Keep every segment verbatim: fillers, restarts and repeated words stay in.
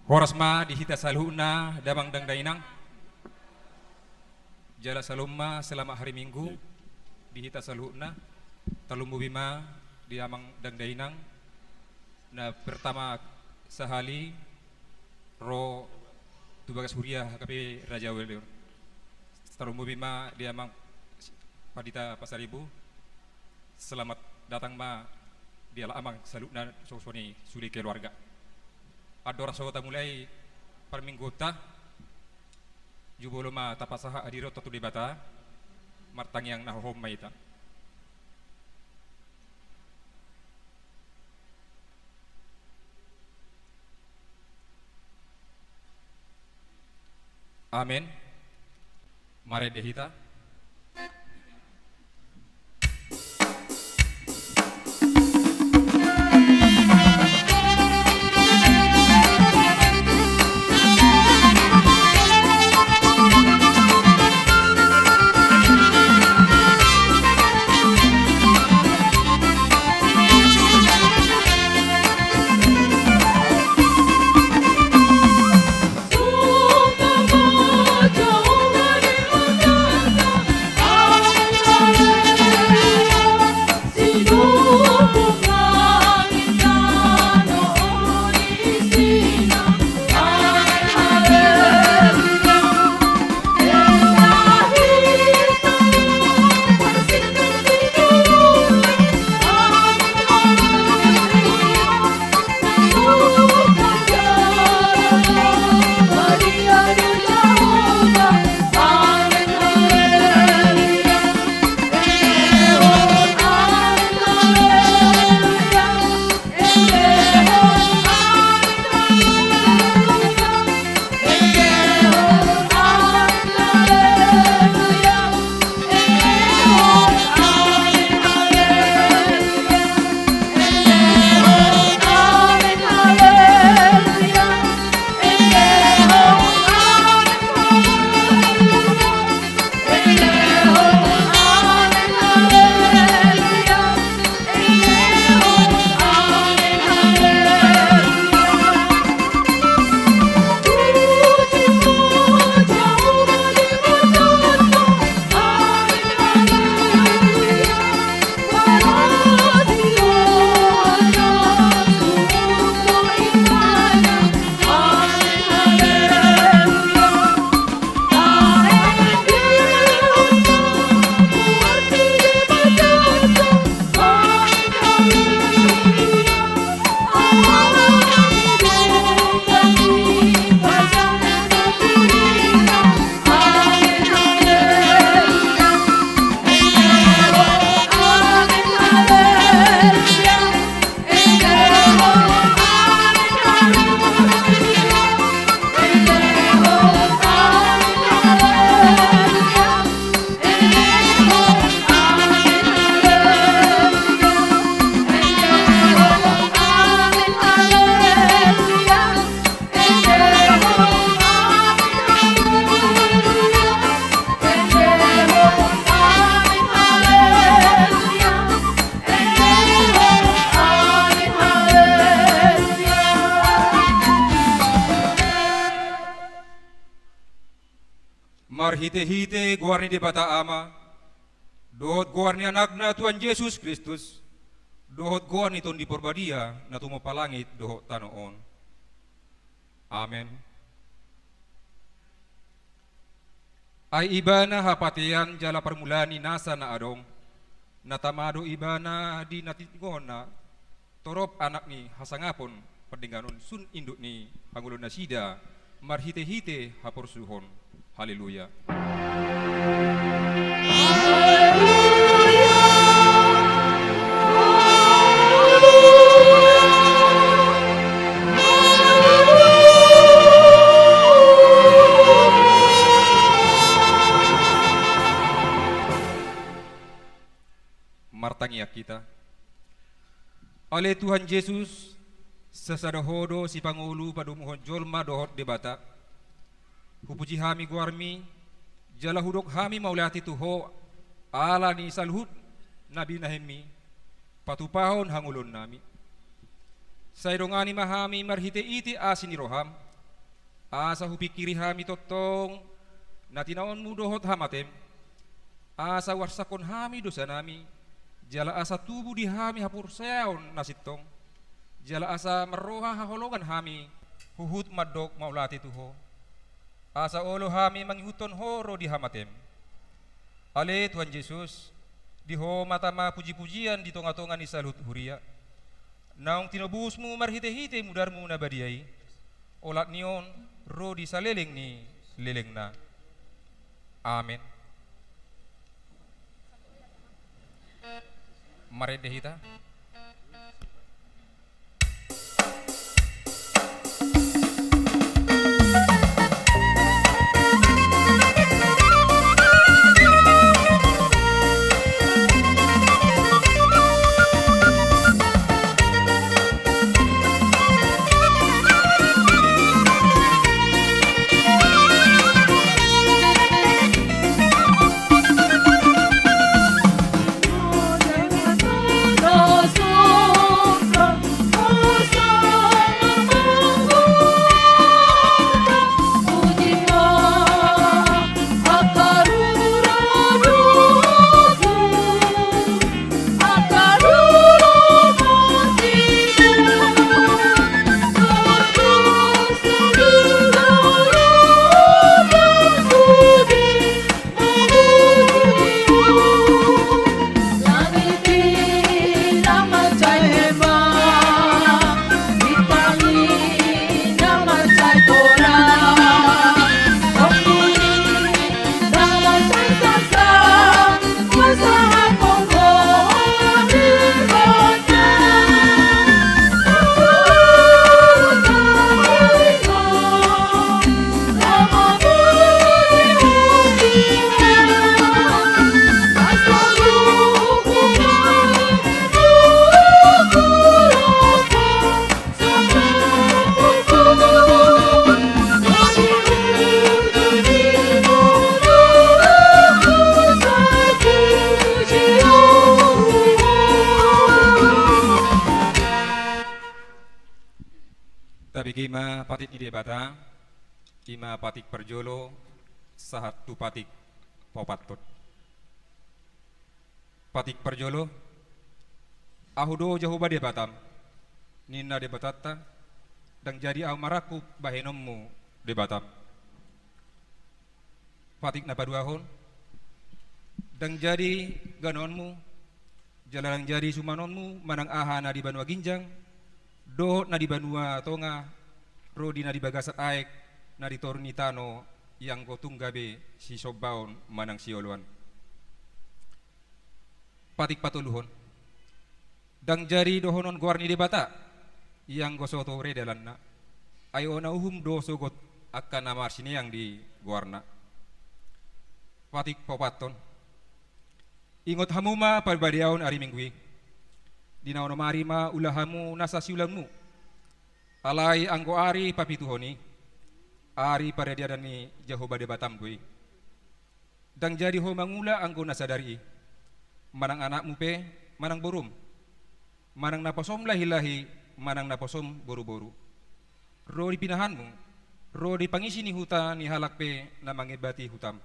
Horas ma di hita saluhutna damang dang dainang. Jala salom ma selamat hari Minggu di hita saluhutna. Tarlumobi ma di amang dang dainang na pertama sahali ro tu bagas huria H K P Raja Wali on. Tarlumobi ma di amang Pandita Pasaribu. Selamat datang ma di halak amang saluhutna songon i sude keluarga. Andorang so tamulai parmingguonta, jumolo ma tapasahat hadirion tu Debata, martangiang na hohom ma hita. Amen. Marende hita. Marhitehite goar ni Debata Ama, dohot goar ni Anakna Tuhan Jesus Kristus, dohot goar ni Tondi Parbadia na tumompa langit dohot tano on. Amen. Ai Ibana hapatean jala parmulaan ni nasa na adong, na tama do Ibana di na tingkos na, torop Anak ni hasangapon pardengganon sun induk ni hangoluan nasida, marhitehite haporsuhon. Haleluya. Martangiang hita. Ale Tuhan Jesus, sasada Ho do sipangolu padomuhon jolma dohot Debata. Hupuji hami goarMi, jala hudok hami mauliate tu Ho, ala ni saluhut na binahenMi, patupahon hangoluannami. Sai dongani ma hami marhitehite asi ni rohaM, Asa hupingkiri hami tongtong na tinaonmu dohot hamatem, asa huarsakhon hami dosanami, jala asa tubu di hami haporseaon na sintong, jala asa marroha haholongan hami huhut mandok mauliate tu Ho. Asa olo hami mangihuthon Ho ro di hamatem. Ale Tuhan Jesus, di Ho ma tama pujipujian di tongatonga ni saluhut huria. Naung tinobusmu marhitehite mudarmu na badia i, olat ni on ro di saleleng ni lelengna. Amen. Marende hita. Tabege ma patik ni Debata, i ma patik parjolo, sahat tu patik paopathon. Patik parjolo, Ahu do Jahowa Debatam, ninna Debatanta, ndang jadi ahu marangkup bahenonmu Debatam. Patik na paduahon, ndang jadi ganaonmu, jala ndang jadi sumanonmu manang aha na di banua ginjang, dohot na di banua tonga, ro di na di bagasan aek, na di toru ni tano, ianggo tung gabe sisombaon manang sioloan. Patik patoluhon. Ndang jadi dohonon goar ni Debata, ianggo so tore dalanna. Ai ona uhum do sogot angka na marsineang di goarna. Patik paopathon. Ingot hamu ma parbadiaon ari Minggu i. Di na onom ari ma ula hamu nasa siulaonmu. Alai anggo ari papituhon i, ari paradianan ni Jahowa Debatam do i. Ndang jadi ho mangula anggo na sadari i, manang anakmu pe, manang borum, manang naposom lahilahi, manang naposom boruboru, ro di pinahanmu, ro di pangisi ni huta ni halak pe na mangembati hutam.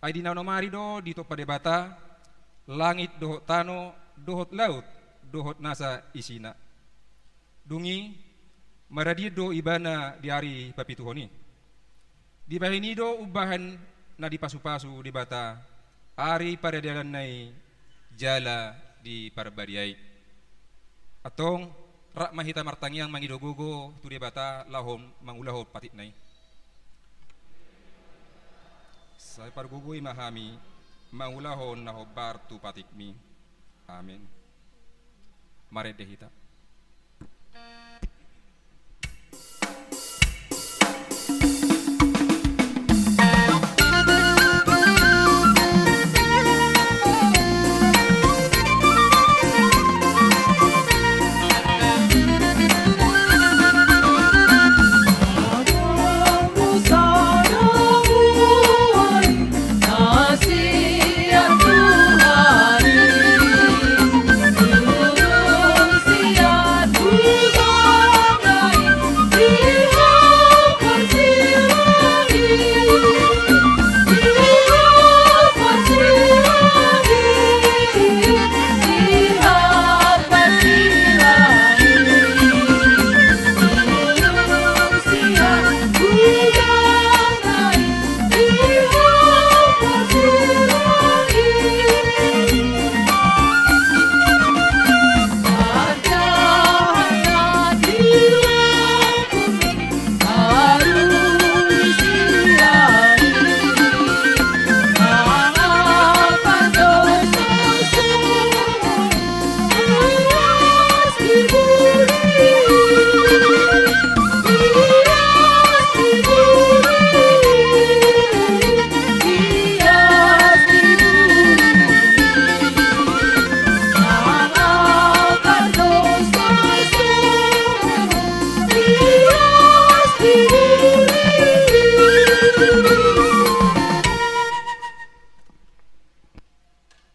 Ai di na onom ari do ditompa Debata langit dohot tano, dohot laut, dohot nasa isina. Dung i, maradian do ibana di ari papituhon i. Dibahen i do umbahen na dipasupasu Debata ari paradiananna i jala diparbadiai. Antong, rap ma hita martangiang mangido gogo tu Debata laho mangulahon patikna i. Sai pargogoi ma hami mangulahon na hombar tu patikmi. Amen. Marende hita.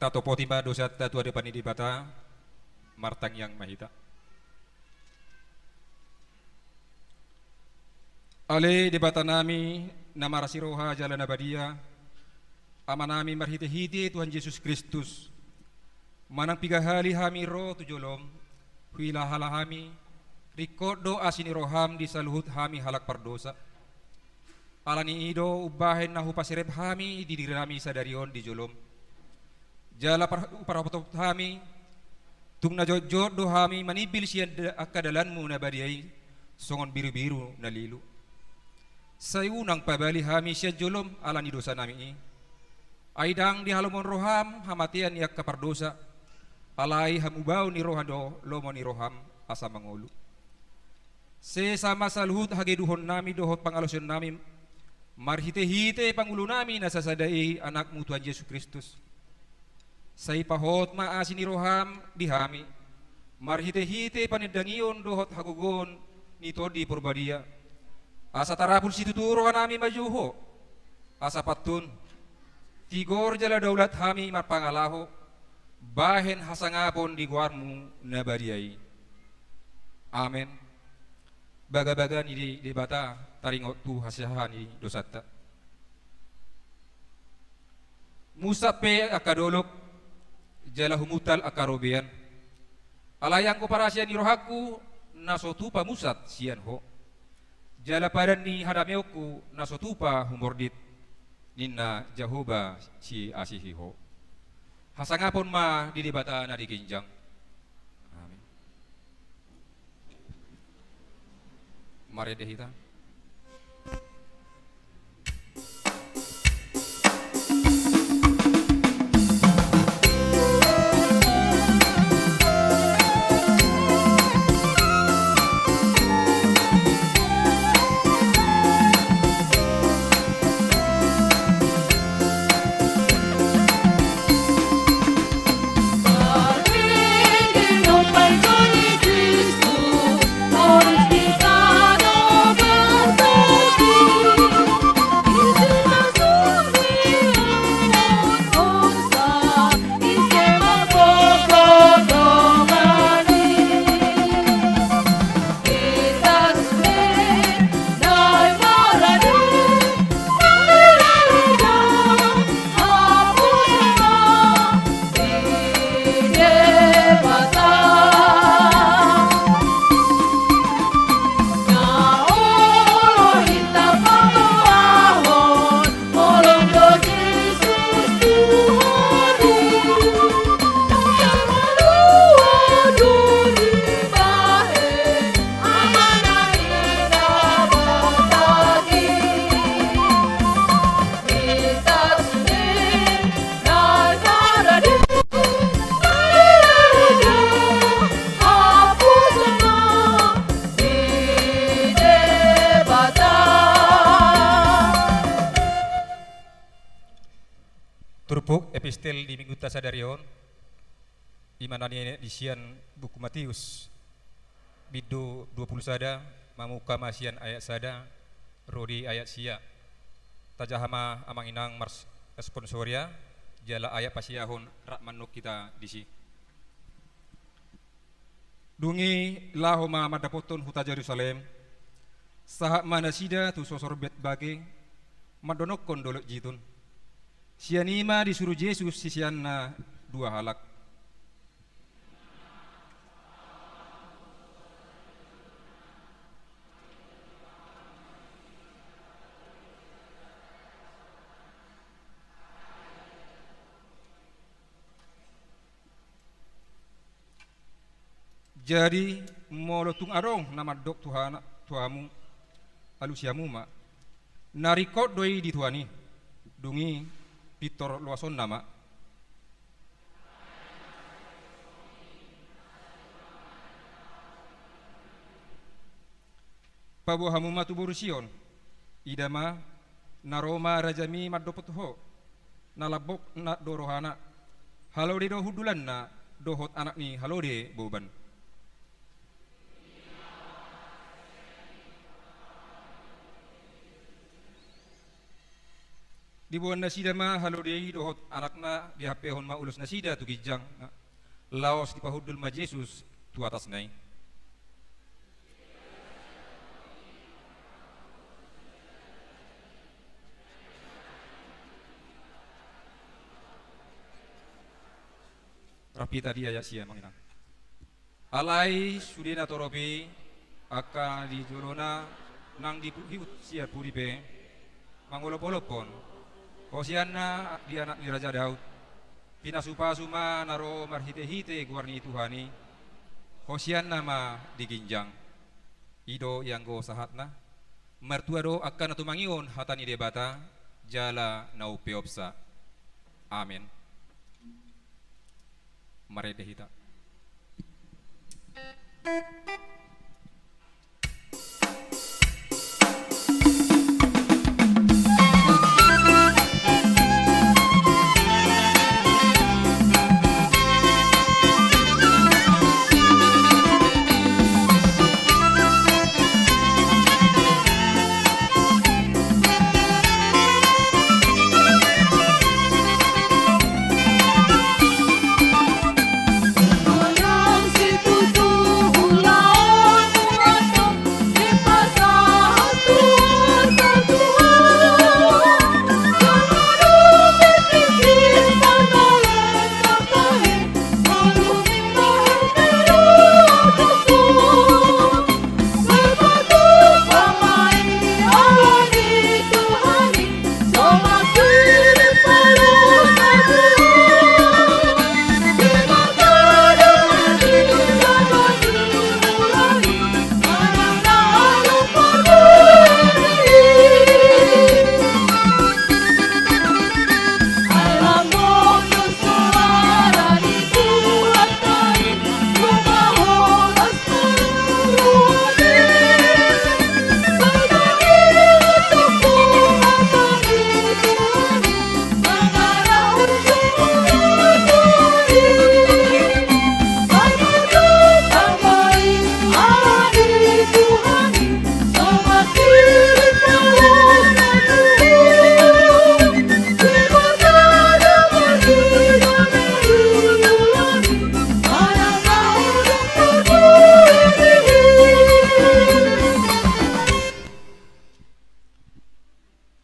Tatopoti ma dosanta tu adopan ni Debata, martangiang ma hita. Ale Debatanami, na marasi roha jala na badia, Amanami marhitehite Tuhan Jesus Kristus, manang piga hali hami ro tu jolom, huilahala hami, ringkot do asi ni roham di saluhut hami halak pardosa. Ala ni i do umbahen na hupaserep hami di dirinami sadari on di jolom. Jala par-, huparhopot hami, tung na jotjot do hami manimbil sian da-, angka dalanmu na badia i, songon birubiru na lilu. Sai unang pabali hami sian jolom ala ni dosanami i. Ai ndang dihalomohon roham hamatean ni angka pardosa, alai hamubaon ni roha do lomo ni roham asa mangolu. Sesa ma saluhut hagedukonnami dohot pangalaosionnami, marhitehite pangulunami na sasada i, Anakmu Tuhan Jesus Kristus. Sai pahot ma asi ni roham di hami, marhitehite panindangion dohot hagogoon ni Tondi Porbadia. Asa tarapul situtu rohanami manjou Ho, asa pantun, tigor jala daulat hami marpangalaho, bahen hasangapon di goarmu na badia i. Amen. Bagabaga ni Debata taringot tu hasehahan ni dosanta. Musap pe angka dolok, jala humuntal angka robean. Alai anggo parasian ni rohangku, na so tupa musap sian Ho. Jala padan ni hadameonku, na so tupa humordit, ninna Jahowa siasihi Ho. Hasangapon ma di Debata na di ginjang. Amin. Marende hita. Turpuk epistel di minggunta sadari on, ima na nienet di sian buku Matius, bindu dua pulu sada, mamungka ma sian ayat sada ro di ayat sia. Tajaha ma amang inang mars-, responsoria, jala ayat pasiahon rap mannuk hita disi. Dung i laho ma mandapothon huta Jerusalem, sahat ma nasida tu sosor Betfage, mandonokkon dolok Jitun. Sian i ma disuru Jesus siseanna dua halak. Jadi, molo tung adong na mandok tu hana-, tu hamu, alusi hamu ma. Na ringkot do i di Tuhan i, dung i pintor loasonna ma. Paboa hamu ma tu boru Sion, ida ma, na ro ma rajami mandophot ho, na lambok na do rohana, halode do hundulanna, dohot anak ni halode boban. Diboan nasida ma halode i dohot anakna, dihampehon ma ulos nasida tu ginjang. Laos dipahundul ma Jesus tu atasna i. Rap hita diayak sian amang inang. Alai sude na torop i, angka na di jolona nang di pu-, hihut sian pudi pe, mangolopolophon Hosianna di anak ni Raja Daud. Pinasupasu ma na ro marhitehite goar ni Tuhan i. Hosianna ma di ginjang. I do ianggo sahatna. Martua do angka na tumangihon hata ni Debata jala na umpeopsa. Amen. Marende hita.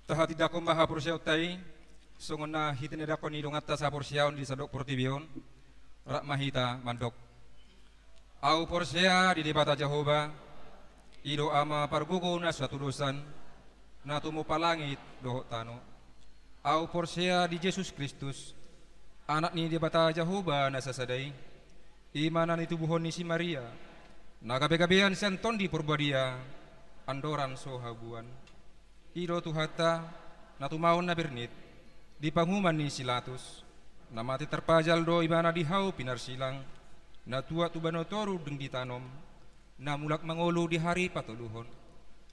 Tahatindangkon ma haporseaonta i, songon na hitinindangkon ni donganta sahaporseaon di sandok portibi on. Rap ma hita mandok. Ahu porsea di Debata Jahowa, i do Ama pargogo na so hatudosan, na tumompa langit dohot tano. Ahu porsea di Jesus Kristus, Anak ni Debata Jahowa na sasada i, i ma na nitubuhon ni si Maria, na gabegabean sian Tondi Porbadia, andorang so habuan. I do Tuhanta, na tumaon na bernit, di panguhuman ni si Latus, na mate tarpajal do ibana di hau pinarsilang, na tuat tu banua toru dung ditanom, na mulak mangolu di ari patoluhon,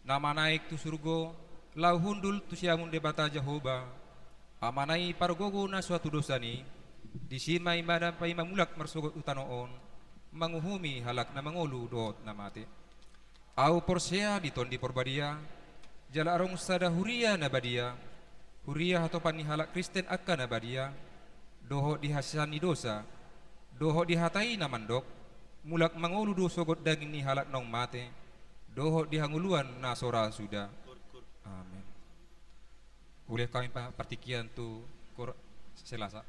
na manaek tu surgo, laho hundul tu siamun Debata Jahowa, Amana i pargogo na so hatudosan i, disi ma ibana paima mulak marsogot tu tano on, manguhumi halak na mangolu dohot na mate. Ahu porsea di Tondi Porbadia, jala adong sada huria na badia, huria hatopan ni halak Kristen angka na badia, dohot di hasesaan ni dosa, dohot di hata i na mandok, mulak mangolu do sogot daging ni halak naung mate, dohot di hangoluan na so ra suda. Amen. Ulehon hami pa-, partingkian tu Koor Selasa.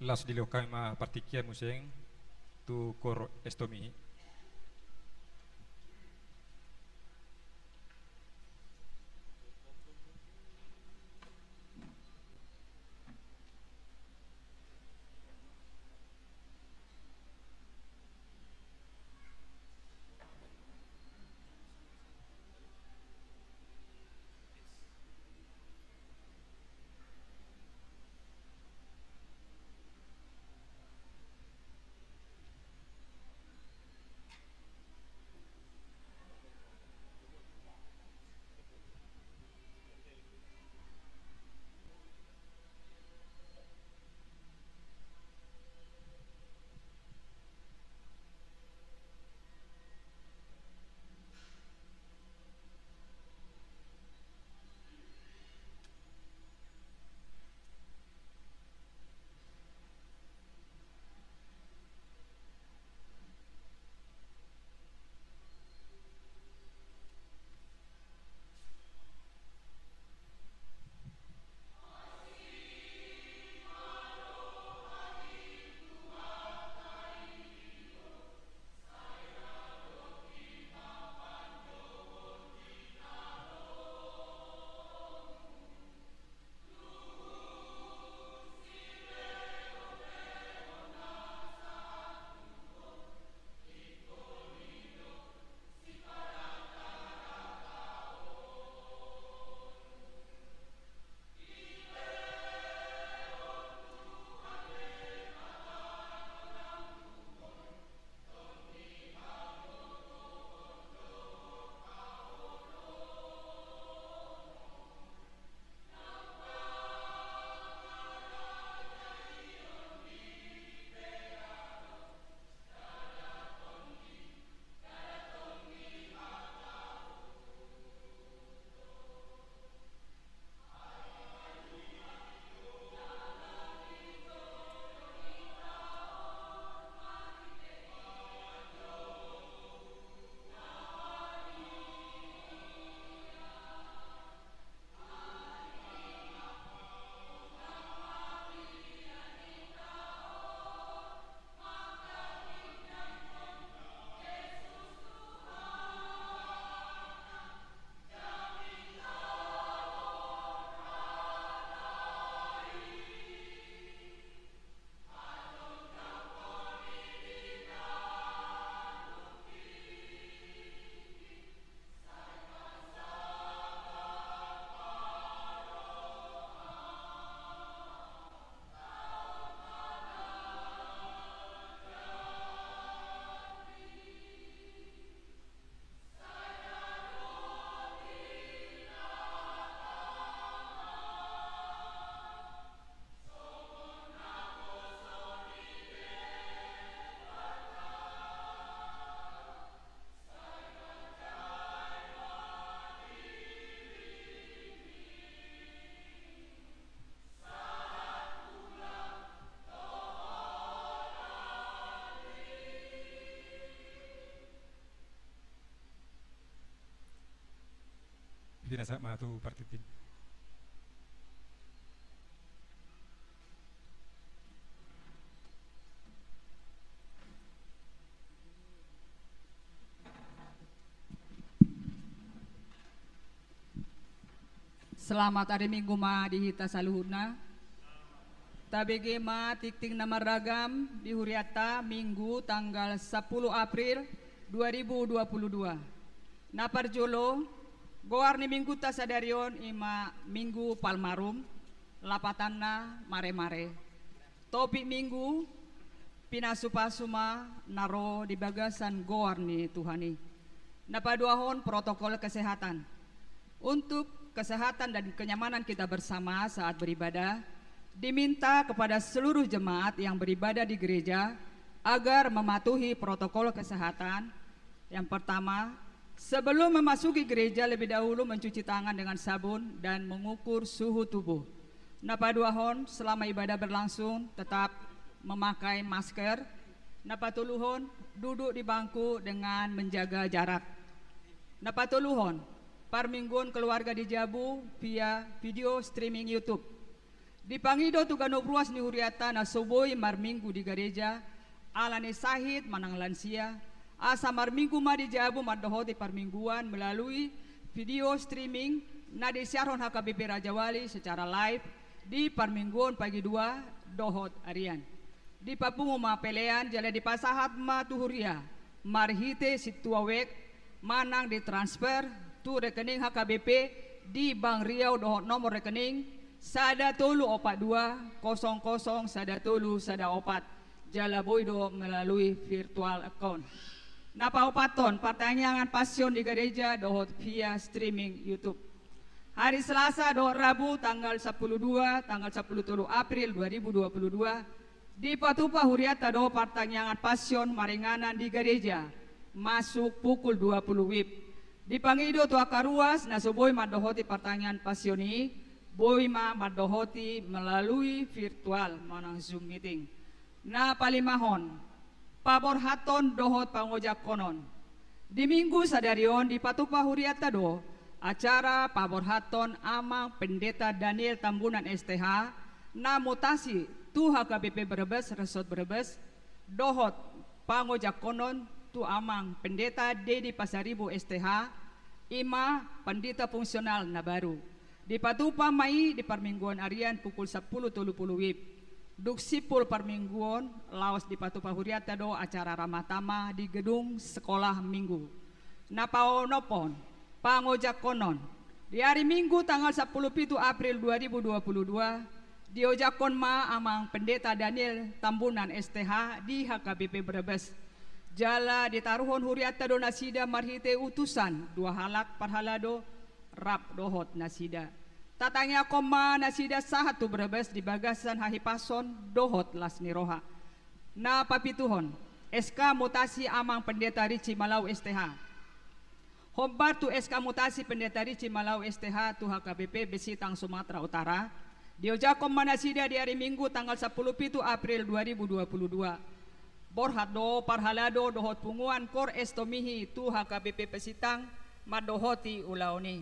Laos dilehon hami ma partingkian muse tu koor estomi. Pinasahat ma tu partingkian. Selamat ari Minggu ma di hita saluhutna. Tabege ma tingting na marragam di hurianta, Minggu tanggal sampulu April dua ribu dua puluh dua. Na parjolo, goar ni Minggunta sadari on i ma Minggu Palmarum, lapatanna maremare. Topik Minggu, pinasupasu ma na ro di bagasan goar ni Tuhan i. Na paduahon, protokol kesehatan. Untuk kesehatan dan kenyamanan kita bersama saat beribadah, diminta kepada seluruh jemaat yang beribadah di gereja agar mematuhi protokol kesehatan. Yang pertama, sebelum memasuki gereja, lebih dahulu mencuci tangan dengan sabun dan mengukur suhu tubuh. Na paduahon, selama ibadah berlangsung, tetap memakai masker. Na patoluhon, duduk di bangku dengan menjaga jarak. Na patoluhon, parmingguon keluarga di jabu via video streaming YouTube. Dipangido tu ganup ruas ni hurianta na so boi marminggu di gareja, ala ni sahit manang lansia, asa marminggu ma di jabu mandohoti parmingguan melalui video streaming na disiarhon H K B P Rajawali secara live di parmingguon pagi dua dohot arian. Dipapungu ma pelean jala dipasahat ma tu huria marhite sintua wek manang ditransfer tu rekening H K B P di Bank Riau dohot nomor rekening sada tolu opat dua kosong kosong sada tolu sada opat, jala boi do melalui virtual account. Na paopathon, partangiangan passion di gareja dohot via streaming YouTube. Hari Selasa dohot Rabu tanggal sapuluh dua, tanggal sapuluh tolu April dua ribu dua puluh dua, dipatupa hurianta do partangiangan passion maringanan di gareja, masuk pukul dua puluh wib. Dipangido tu angka ruas na so boi mandohoti partangiangan passion i, boi ma mandohoti melalui virtual manang Zoom meeting. Na palimahon, paborhathon dohot pangojakkonon. Di minggu sadari on dipatupa hurianta do acara paborhathon Amang Pendeta Daniel Tambunan S T H na mutasi tu H K B P Brebes, Resort Brebes, dohot pangojakkonon tu Amang Pendeta Dedi Pasaribu S T H, i ma pandita fungsional na baru. Dipatupa ma i di parmingguon arian pukul sapuluh tolu puluh wib. Dung simpul parmingguon, laos dipatupa hurianta do acara Ramatama di gedung Sekolah Minggu. Na paonomhon, pangojakkonon. Di ari Minggu tanggal sapuluh pitu April dua ribu dua puluh dua, diojakkon ma Amang Pendeta Daniel Tambunan S T H di H K B P Brebes. Jala ditaruhon hurianta do nasida marhite utusan dua halak parhalado rap dohot nasida. Tatangiangkon ma nasida sahat tu Brebes di bagasan hahipason dohot las ni roha. Na papituhon, S K mutasi Amang Pendeta Ricci Malau S T H. Hombar tu S K mutasi Pendeta Ricci Malau S T H tu H K B P Besitang Sumatera Utara, diojakkon ma nasida di ari Minggu tanggal sapuluh pitu April dua ribu dua puluh dua. Borhat do parhalado dohot punguan Kor Estomihi tu H K B P Besitang mandohoti ulaon i.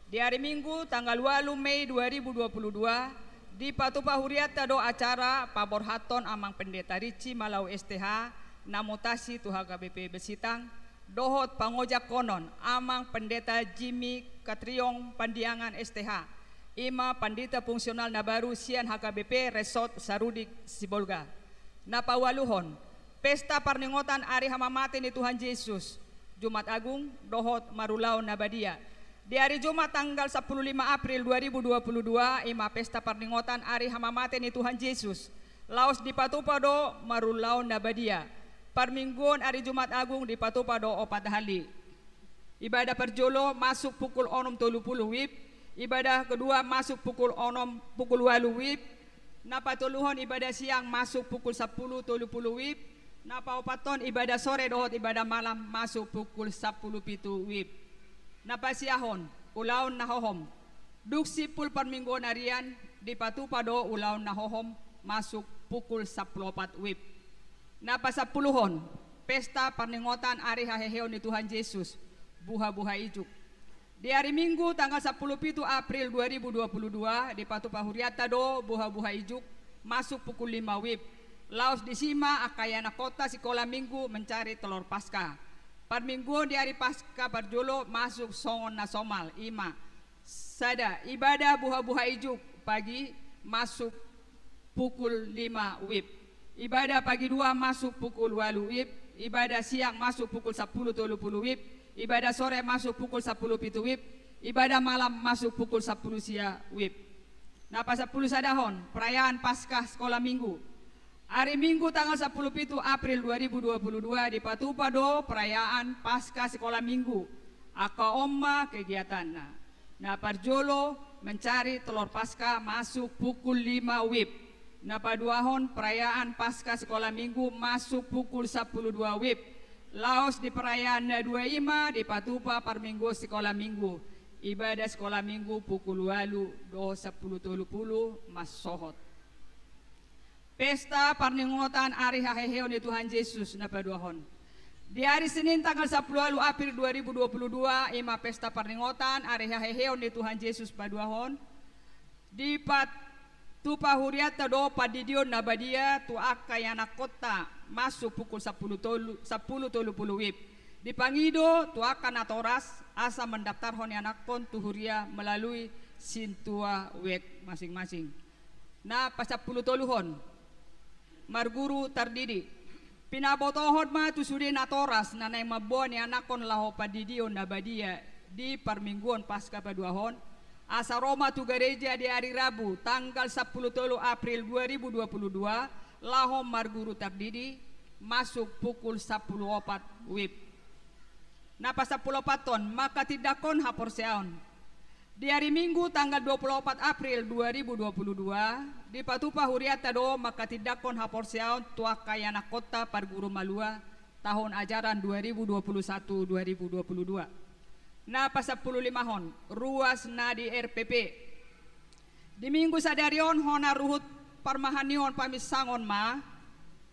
Di ari Minggu tanggal ualu Mei dua ribu dua puluh dua, dipatupa hurianta do acara paborhathon Amang Pendeta Ricci Malau S T H na mutasi tu H K B P Besitang, dohot pangojakkonon Amang Pendeta Jimmy Katriong Pandiangan S T H, i ma pandita fungsional na baru sian H K B P Resort Sarudik Sibolga. Na paualuhon, pesta parningotan ari hamamate ni Tuhan Jesus, Jumat Agung, dohot marulaon na badia. Di ari Jumat tanggal sapuluh lima April dua ribu dua puluh dua, i ma pesta parningotan ari hamamate ni Tuhan Jesus. Laos dipatupa do marulaon na badia. Parmingguon ari Jumat Agung dipatupa do opat hali. Ibadah parjolo masuk pukul onom tolu puluh wib, ibadah kedua masuk pukul onom, pukul ualu wib, na patoluhon ibadah siang masuk pukul sapuluh tolu puluh wib, na paopathon ibadah sore dohot ibadah malam masuk pukul sapuluh pitu wib. Na pasiahon, ulaon na hohom. Dung simpul parmingguon arian, dipatupa do ulaon na hohom masuk pukul sapuluh opat wib. Na pasampuluhon, pesta parningotan ari haheheon ni Tuhan Jesus, buhabuha ijuk. Di ari Minggu tanggal sapuluh pitu April dua ribu dua puluh dua, dipatupa hurianta do buhabuha ijuk masuk pukul lima wib. Laos disi ma angka ianakhonta sikola Minggu mencari telor Paskah. Parmingguon di ari Paskah parjolo masuk songon na somal, i ma: sada, ibadah buhabuha ijuk pagi masuk pukul lima wib. Ibadah pagi dua masuk pukul ualu wib. Ibadah siang masuk pukul sapuluh tolu puluh wib. Ibadah sore masuk pukul sapuluh pitu wib. Ibadah malam masuk pukul sapuluh sia wib. Na pasampulu sadahon, perayaan Paskah sikola Minggu. Ari Minggu tanggal sapuluh pitu April dua ribu dua puluh dua dipatupa do perayaan Paskah sikola Minggu. Angka on ma kegiatanna. Na parjolo, mencari telor Paskah masuk pukul lima wib. Na paduahon, perayaan Paskah sikola Minggu masuk pukul sapuluh dua wib. Laos di perayaan na dua i ma dipatupa parmingguon sikola Minggu. Ibadah sikola Minggu pukul ualu dohot sapuluh tolu puluh mansohot. Pesta parningotan ari haheheon ni Tuhan Jesus na paduahon. Di ari Senin tanggal sapuluh ualu April dua ribu dua puluh dua, i ma pesta parningotan ari haheheon ni Tuhan Jesus paduahon. Dipat-, Tupa hurianta do pandidion na badia tu angka ianakkonta masuk pukul sampulu tolu, sampulu tolu pulu wib. Dipangido tu angka natoras asa mandaftarhon ianakkon tu huria melalui sintua web masing-masing. Na pasampulu toluhon, marguru tardidi. Pinabotohon ma tu sude natoras na naeng mamboan ianakkon laho pandidion na badia di parmingguon Paska paduahon, asa ro ma tu gareja di ari Rabu tanggal sampulu tolu April dua ribu dua pulu dua, laho marguru tardidi, masuk pukul sampulu opat wib. Na pasampulu opathon, manghatindanghon haporseaon. Di ari Minggu tanggal dua pulu opat April dua ribu dua pulu dua, dipatupa hurianta do manghatindanghon haporseaon tu angka ianakkonta parguru malua tahun ajaran dua ribu dua pulu satu dua ribu dua pulu dua. Na pasampulu limahon, ruas na di R P P. Di Minggu sadari on hona ruhut parmahanion paminsangon ma,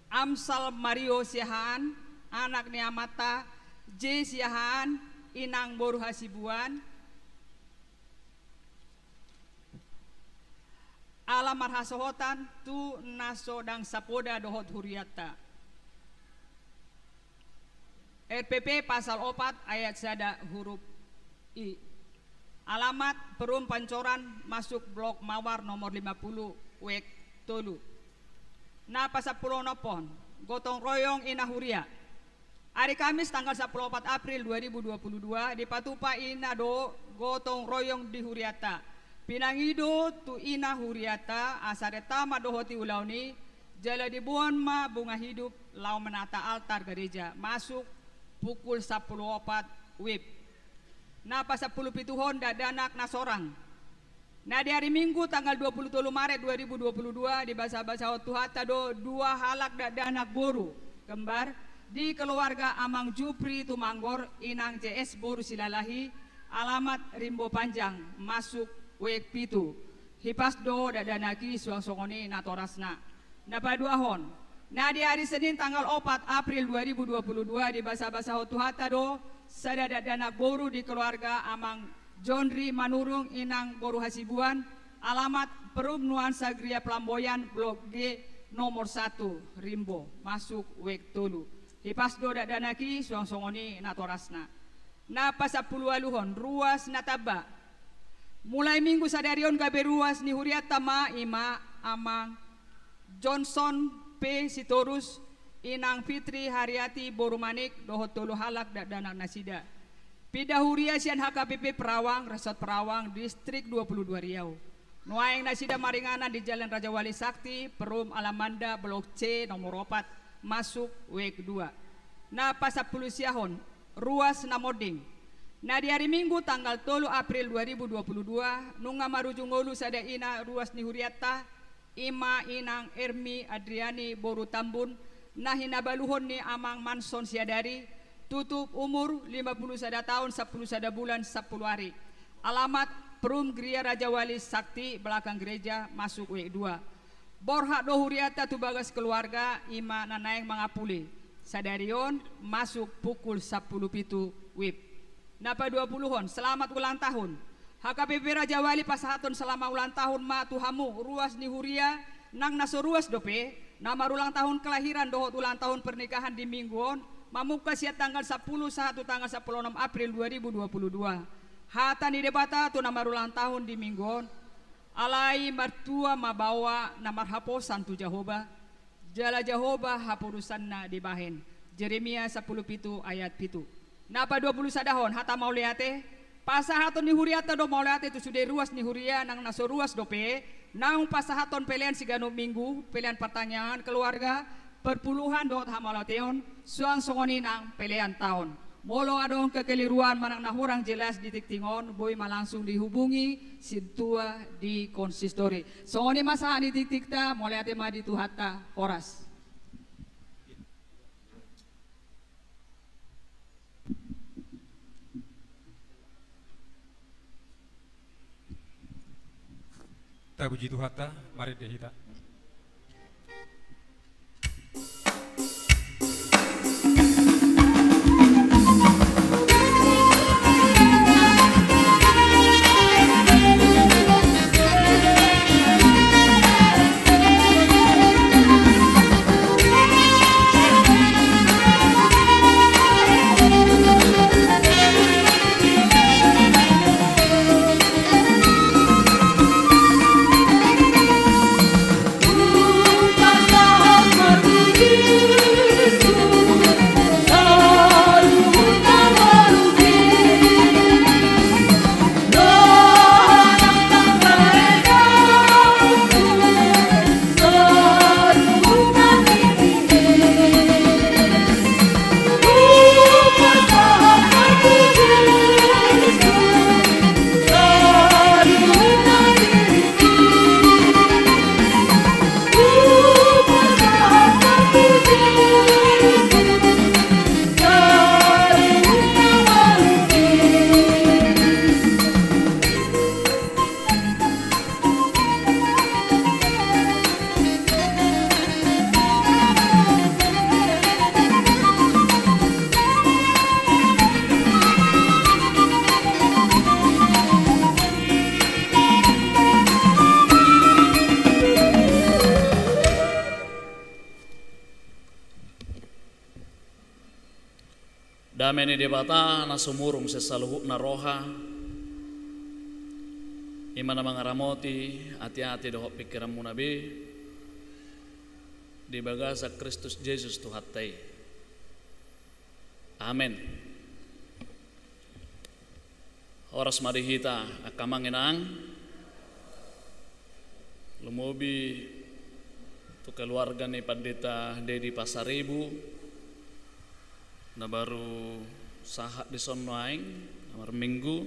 Amsal Mario Siahaan, anak ni amanta J Siahaan, inang boru Hasibuan, ala marhasohotan tu na so dang sapoda dohot hurianta. R P P pasal opat ayat sada huruf I. Alamat Perum Pancoran, masuk Blok Mawar nomor lima pulu, wek tolu. Na pasampulu onomhon, gotong royong ina huria. Ari Kamis tanggal sampulu opat April dua ribu dua pulu dua, dipatupa ina do gotong royong di hurianta. Pinangido tu ina hurianta asa renta ma dohot i ulaon i, jala diboan ma bunga hidup laho menata altar gareja, masuk pukul sampulu opat wib. Na pasampulu pituhon, dakdanak na sorang. Na di ari Minggu tanggal dua pulu tolu Maret dua ribu dua pulu dua, dibasabasahon Tuhanta do dua halak dakdanak boru, kembar, di keluarga Amang Jupri Tumanggor, inang J S boru Silalahi, alamat Rimbo Panjang, masuk wek pitu. Hipas do dakdanak i suang songon i natorasna. Na paduahon, na di ari Senin tanggal opat April dua ribu dua pulu dua, dibasabasahon Tuhanta do sada dakdanak boru di keluarga Amang Jonri Manurung, inang boru Hasibuan, alamat Perum Nuansa Gria Pelamboyan, Blok G, nomor satu, Rimbo, masuk wek tolu. Hipas do dakdanak i suang songon i natorasna. Na pasampulu ualuhon, ruas na tamba. Mulai Minggu sadari on gabe ruas ni hurianta ma, i ma Amang Johnson P Sitorus, inang Fitri Hariati boru Manik, dohot tolu halak dakdanak nasida. Pinda huria sian H K P P Perawang, Resort Perawang, Distrik dua pulu dua Riau. Nuaeng nasida maringanan di Jalan Raja Wali Sakti, Perum Alamanda, Blok C, nomor opat, masuk wek dua. Na pasampulu siahon, ruas na monding. Na di ari Minggu tanggal tolu April dua ribu dua pulu dua, nunga marujung ngolu sada ina ruas ni hurianta, i ma inang Ermi Adriani boru Tambun, na hinabaluhon ni Amang Manson Siadari, tutup umur lima pulu sada taon, sampulu sada bulan, sampulu ari. Alamat Perum Gria Raja Wali Sakti, belakang gereja, masuk wek dua. Borhat do hurianta tu bagas keluarga, i ma na naeng mangapuli. Sadari on masuk pukul sampulu pitu wib. Na paduapuluhon, selamat ulang tahun. H K P P Raja Wali pasahathon selamat ulang tahun ma tu hamu ruas ni huria, nang na so ruas dope, na marulang tahun kelahiran dohot ulang tahun pernikahan di Minggu on, mamungka sian tanggal sampulu sahat tu tanggal sampulu onom April dua ribu dua pulu dua. Hata ni Debata tu na marulang tahun di Minggu on, alai martua ma baoa na marhaposan tu Jahowa, jala Jahowa haporusanna dibahen. Jeremia sampulu pitu ayat pitu. Na paduapulu sadahon, hata mauliate. Pasahaton ni hurianta do mauliate tu sude ruas ni huria, nang na so ruas dope, naung pasahathon pelean siganup Minggu, pelean partangiangan keluarga, perpuluhan dohot hamauliateon, suang songon i nang pelean taon. Molo adong kekeliruan manang na hurang jelas di tingting on, boi ma langsung dihubungi sintua di konsistori. Songon i ma sahat ni tingtingta, mauliate ma di Tuhanta, horas. Tapuji Tuhanta, marende hita. Dame ni Debata na sumurung sian saluhutna roha, i ma na mangaramoti ateate dohot pingkiranmuna be di bagasan Kristus Jesus Tuhanta i. Amen. Horas ma di hita angka amang inang, lumobi tu keluarga ni Pandita Dedi Pasaribu na baru sahat dison nuaeng na marminggu,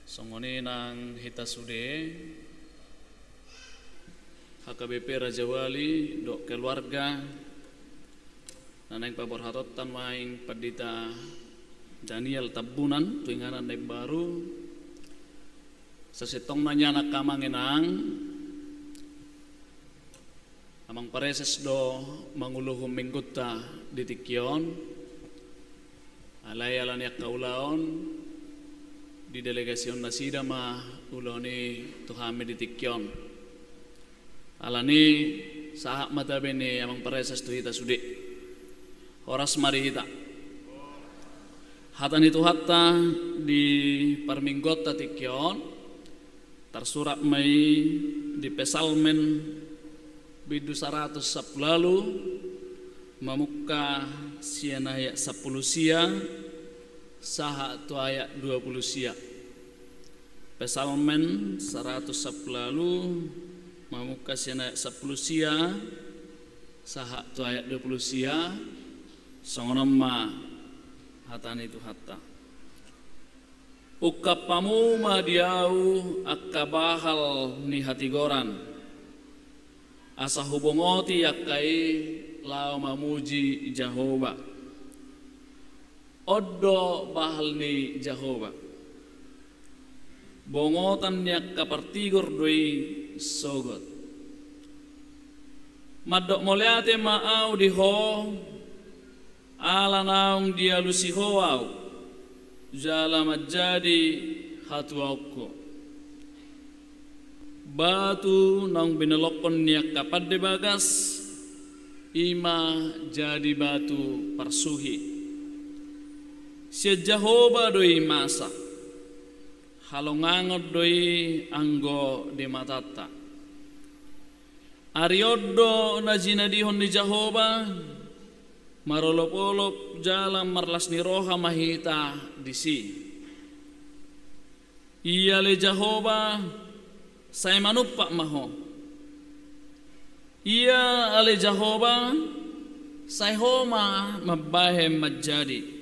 songon i nang hita sude H K B P Rajawali dohot keluarga na naeng paborhatonta nuaeng Pandita Daniel Tambunan tu inganan na imbaru. Sasintongna nian angka amang inang, amang pareses do manguluhon minggunta di tingki on. Alai ala ni angka ulaon, didelegasion nasida ma ulaon i tu hami di tingki on. Alani sahat ma tabe ni amang pareses tu hita sude. Horas ma di hita. Hata ni Tuhanta di parmingguonta tingki on tarsurat ma i di Psalmen bindu saratus sampulu ualu, mamungka sian ayat sampulu sia sahat tu ayat dua pulu sia. Psalmen saratus sampulu ualu, mamungka sian ayat sampulu sia sahat tu ayat dua pulu sia. Songon on ma hata ni Tuhanta. Ungkap hamu ma di ahu angka bahal ni hatigoran, asa hubongoti angka i laho mamuji Jahowa. On do bahal ni Jahowa. Bongotan ni angka partigor do i sogot. Mandok mauliate ma ahu di ho, ala naung dialusi ho ahu, jala manjadi hatuaonku. Batu naung binolongkon ni angka pande bagas, i ma jadi batu parsuhi. Sian Jahowa do i masa, halongangon do i anggo di matanta. Ari on do na jinadihon ni Jahowa, marolopolop jala marlas ni roha ma hita disi. Ia ale Jahowa, sai manumpak ma ho. Ia ale Jahowa, sai ho ma mambahen manjadi.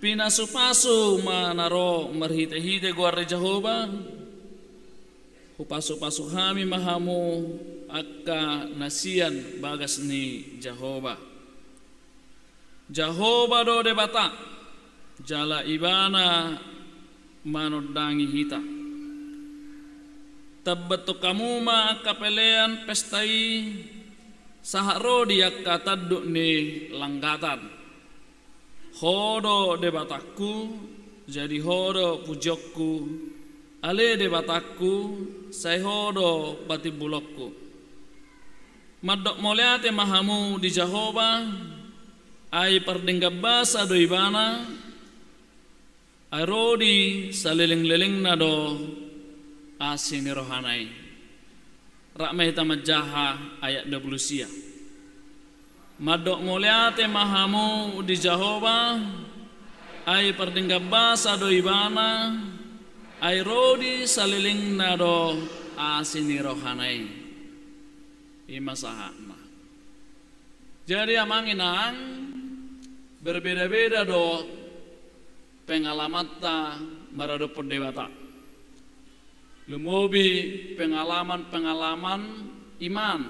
Pinasupasu ma na ro marhitehite goar ni Jahowa. Hupasupasu hami ma hamu angka na sian bagas ni Jahowa. Jahowa do Debata, jala Ibana manondangi hita. Tambathon hamu ma angka pelean pesta i sahat ro di angka tanduk ni langgatan. Ho do Debatangku, jadi ho do pujionku, ale Debatangku, sai ho do patimbulonku. Mandok mauliate ma hamu di Jahowa, ai pardenggan basa do Ibana, ai ro di salelenglelengna do asi ni rohana i. Rap ma hita manjaha ayat dua pulu sia. Mandok mauliate ma hamu di Jahowa, ai pardenggan basa do Ibana, ai ro di salelenglelengna do asi ni rohana i. I ma sahatna. Jadi amang inang, berbeda-beda do pengalamanta maradophon Debata. Lumobi pengalaman-pengalaman iman,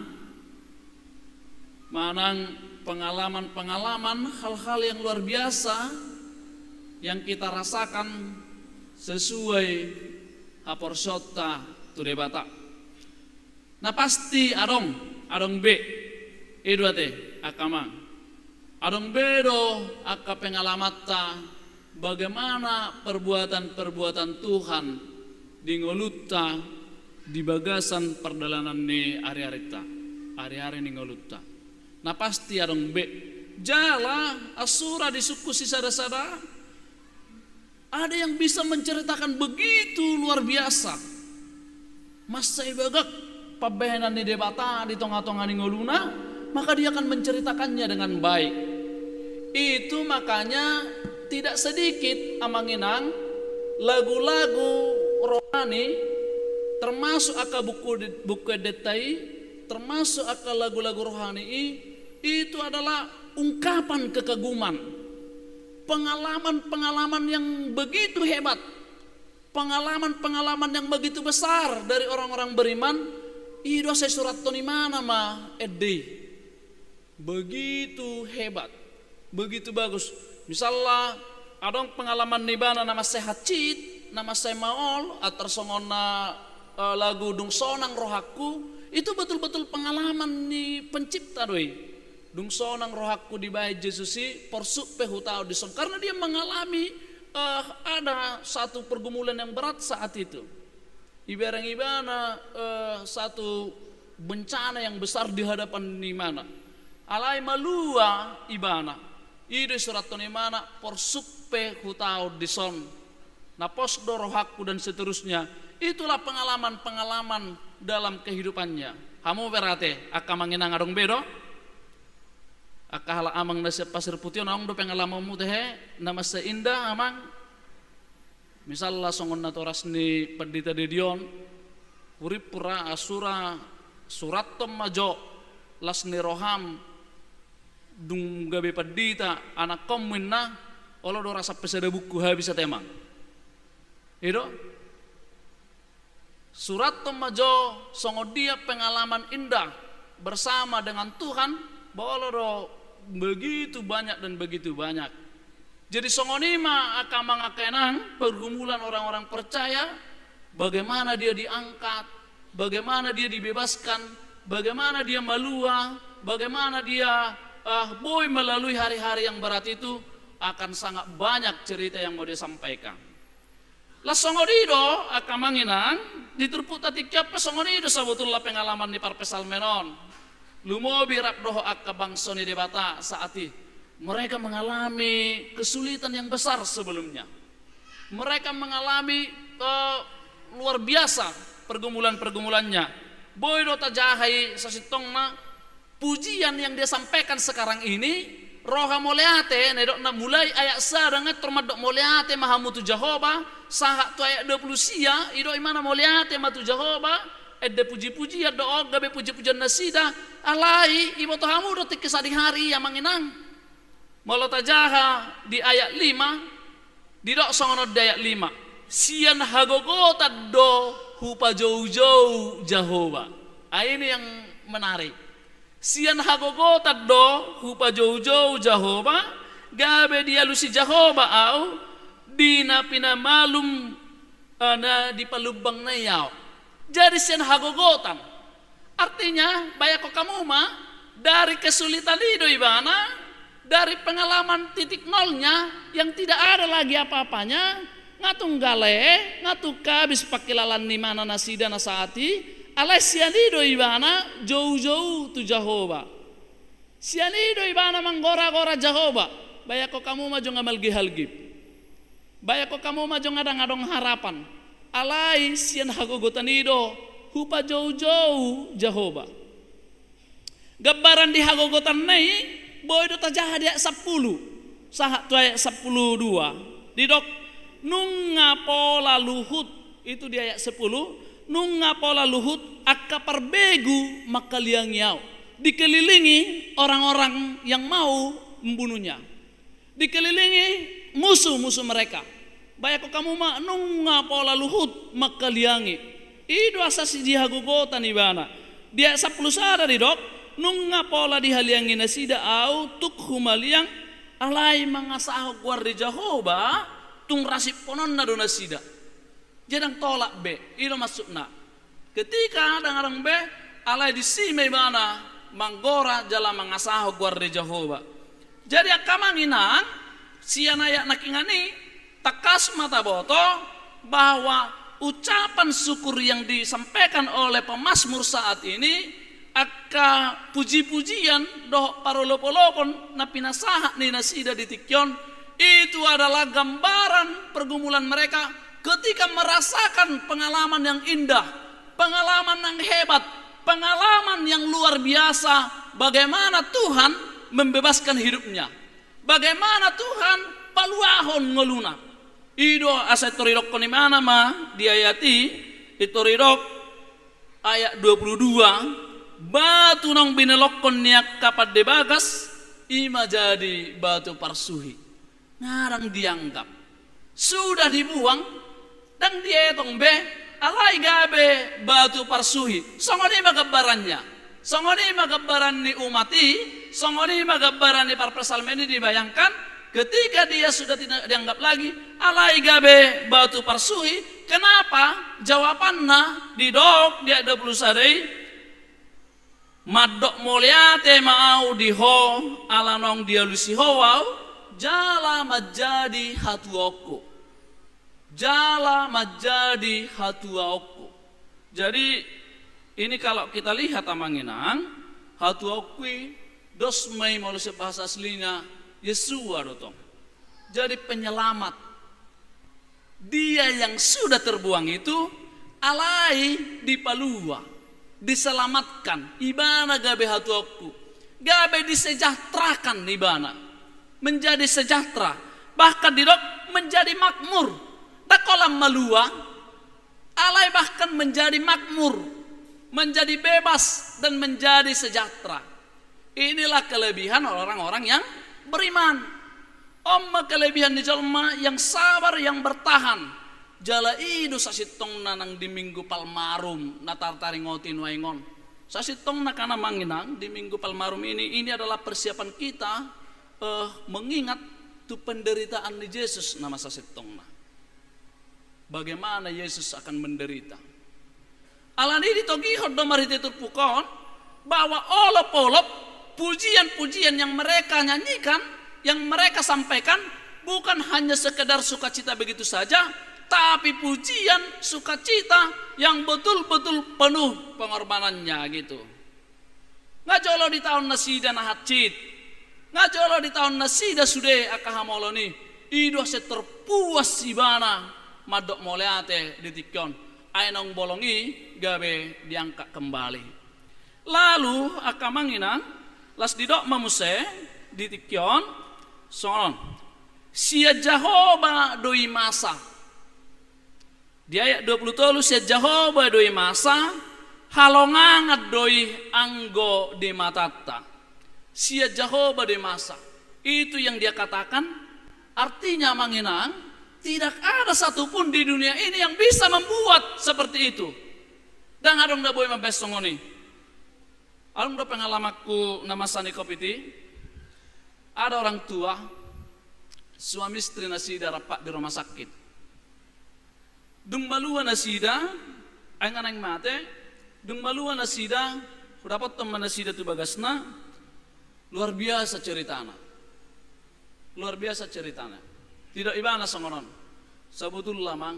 manang pengalaman-pengalaman hal-hal yang luar biasa yang kita rasakan sesuai haporseaonta tu Debata. Na pasti adong, adong be. I do ate, angka amang. Adong be do angka pengalamanta, bagaimana perbuatan-perbuatan Tuhan di ngolunta, di bagasan pardalanan ni ari-arinta, ari-ari ni ngolunta. Na pasti adong be. Jala asura disungkun sisada-sada, ada yang bisa menceritakan begitu luar biasa. Mansai bagak pambahenan ni Debata di tonga-tonga ni ngoluna, maka dia akan menceritakannya dengan baik. Itu makanya tidak sedikit, Amang Inang, lagu-lagu rohani, termasuk angka buku, buku endenta i, termasuk angka lagu-lagu rohani i, itu adalah ungkapan kekaguman, pengalaman-pengalaman yang begitu hebat, pengalaman-pengalaman yang begitu besar dari orang-orang beriman. I do asa disurathon ibana ma ende i. Begitu hebat, begitu bagus. Misalna, adong pengalaman ni ibana na mansai hansit, na mansai maol, antar songon na, eh, lagu Dung Sonang Rohangku, itu betul-betul pengalaman ni Pencipta do i. Dung sonang rohangku dibahen Jesus i, porsuk pe hutaon dison. Karena dia mengalami, eh, ada satu pergumulan yang berat saat itu. Ibereng ibana, eh, satu bencana yang besar di hadapan ibana. Alai malua ibana. I do disurathon ibana, porsuk pe hutaon dison. Na pos do rohangku dan seterusnya. Itulah pengalaman-pengalaman dalam kehidupannya. Hamu berate, angka Amang Inang, adong be do? Angka halak amang na sian Pasir Putih on, adong do pengalamanmu tehe na mansai indah, Amang? Misalna songon natoras ni Pandita Dedi on, hurimpur ra, asura, surathon ma jo las ni roham, dung gabe pandita anakkonmu, inna, olo do ra sampe sada buku habis ate, Amang. I do? Surathon ma jo songon dia pengalaman indah bersama dengan Tuhan, ba olo do begitu banyak dan begitu banyak. Jadi songon i ma angka Amang, angka Inang, pergumulan orang-orang percaya, bagaimana dia diangkat, bagaimana dia dibebaskan, bagaimana dia malua, bagaimana dia, eh, boi melalui hari-hari yang berat itu, akan sangat banyak cerita yang mau dia sampaikan. Las songon i do, angka Amang Inang, di turpukta tingki on pe songon i do sabotulna pengalaman ni parpsalmen on. Lumobi rap dohot angka bangso ni Debata saat i. Mereka mengalami kesulitan yang besar sebelumnya. Mereka mengalami, eh, luar biasa pergumulan-pergumulannya. Boi do tajaha i sasintongna, pujian yang dia sampaikan sekarang ini, roha mauliate, na idokna mulai ayat sada ngantor mandok mauliate ma hamu tu Jahowa, sahat tu ayat dua puluh sia, idok ibana mauliate ma tu Jahowa, ende puji-pujian do on, gabe puji-pujian nasida, alai iboto hamu do tingki sadihari i, Amang Inang. Molo tajaha di ayat lima, didok songon on di ayat lima, sian hagogotan do hupajoujou Jahowa. Ah, ini yang menarik. Sian hagogotan do hupajoujou Jahowa, gabe dialusi Jahowa au, di na pinamalum, eh, na di palumbangna i au. Jadi sian hagogotan. Artinya, bayangkon hamu ma, dari kesulitan i do ibana, dari pengalaman titik nolnya yang tidak ada lagi apa-apanya, nga tung gale, nga tung habis pangkilalaan ni ibana nasida na saat i, alai sian i do ibana joujou tu Jahowa. Sian i do ibana manggora-gora Jahowa, bayangkon hamu ma jo nga malgihalgip. Bayangkon hamu ma jo nga ndang adong harapan. Alai sian hagogotan i do hupajoujou Jahowa. Gambaran di hagogotanna i, boi do tajaha di ayat sampulu sahat tu ayat sampulu dua. Didok, nunga pola luhut, itu di ayat sepuluh, nunga pola luhut angka parbegu mangkaliangi au. Dikelilingi orang-orang yang mau membunuhnya. Dikelilingi musuh-musuh mereka. Bayangkon hamu ma, nunga pola luhut mangkaliangi. I do asa sian i hagogotan ibana. Di ayat sampulu sada didok, nunga pola dihaliangi nasida au tuk humaliang, alai mangasahon goar ni Jahowa, tung ra siphononna do nasida. Jadi ndang tolap be, i do maksudna. Ketika ndang adong be, alai disi ma ibana manggora jala mangasahon goar ni Jahowa. Jadi angka Amang Inang, sian ayat nangkiningan i, tangkas ma taboto bahwa ucapan syukur yang disampaikan oleh pemazmur saat ini Angka puji-pujian dohot parolop-olopon na pinasahat ni nasida di tingki on, itu adalah gambaran pergumulan mereka ketika merasakan pengalaman yang indah, pengalaman yang hebat, pengalaman yang luar biasa, bagaimana Tuhan membebaskan hidupnya, bagaimana Tuhan paluahon ngoluna. I do asa i tor idokkon ibana ma di ayat i, i tor idok ayat dua puluh dua, batu naung binolongkon ni angka pande bagas, i ma jadi batu parsuhi. Ngarang dianggap. Sudah dibuang, ndang dietong be, alai gabe batu parsuhi. Songon i ma gambarannya. Songon i ma gambaran ni umat i, songon i ma gambaran ni parpsalmen i dibayangkan, ketika dia sudah tidak dianggap lagi, alai gabe batu parsuhi. Kenapa? Jawabanna didok di ayat dua puluh sada i, mandok mauliate ma au di ho, ala naung dialusi ho au, jala manjadi hatuaonku. Jala manjadi hatuaonku. Jadi, ini kalau kita lihat, Amang Inang, hatuaonku i, dos ma i molo sian bahasa aslinya, Yeshua do tong. Jadi penyelamat. Dia yang sudah terbuang itu, alai dipalua, diselamatkan, ibana gabe hatuaonku, gabe disejahterakan ibana, menjadi sejahtera, bahkan didok menjadi makmur. Ndang holan malua, alai bahkan menjadi makmur, menjadi bebas, dan menjadi sejahtera. Inilah kelebihan orang-orang yang beriman. On ma kelebihan ni jolma yang sabar, yang bertahan. Jala i do sasintongna nang di Minggu Palmarum na tartaringoti nuaeng on. Sasintongna kan, Amang Inang, di Minggu Palmarum ini, ini adalah persiapan kita, eh, mengingat tu penderitaan ni Jesus nama sasintongna. Bagaimana Yesus akan menderita. Alani i ditogihon do marhite turpuk on bahwa olop-olop, pujian-pujian yang mereka nyanyikan, yang mereka sampaikan, bukan hanya sekedar sukacita begitu saja, tapi pujian sukacita yang betul-betul penuh pengorbanannya gitu. Nga jolo ditaon nasida na hansit. Nga jolo ditaon nasida sude angka hamolon i. I do asa terpuas ibana mandok mauliate di tingki on. Ai naung bolong i gabe diangkat kembali. Lalu angka Amang Inang, las didok ma muse di tingki on, songon on. Sian Jahowa do i masa. Di ayat dua puluh tolu, sian Jahowa do i masa, halongangan do i anggo di matanta. Sian Jahowa do i masa. Itu yang dia katakan, artinya, Amang Inang, tidak ada satupun di dunia ini yang bisa membuat seperti itu. Ndang adong na boi mambaen songon i. Adong do pengalamanku na masa ni covid i. Ada orang tua, suami istri nasida rap di rumah sakit. Dung malua nasida, ai nga naeng mate, dung malua nasida, hudapothon ma nasida tu bagasna, luar biasa ceritana. Luar biasa ceritana. Didok ibana songon on. Sabotulna, Amang,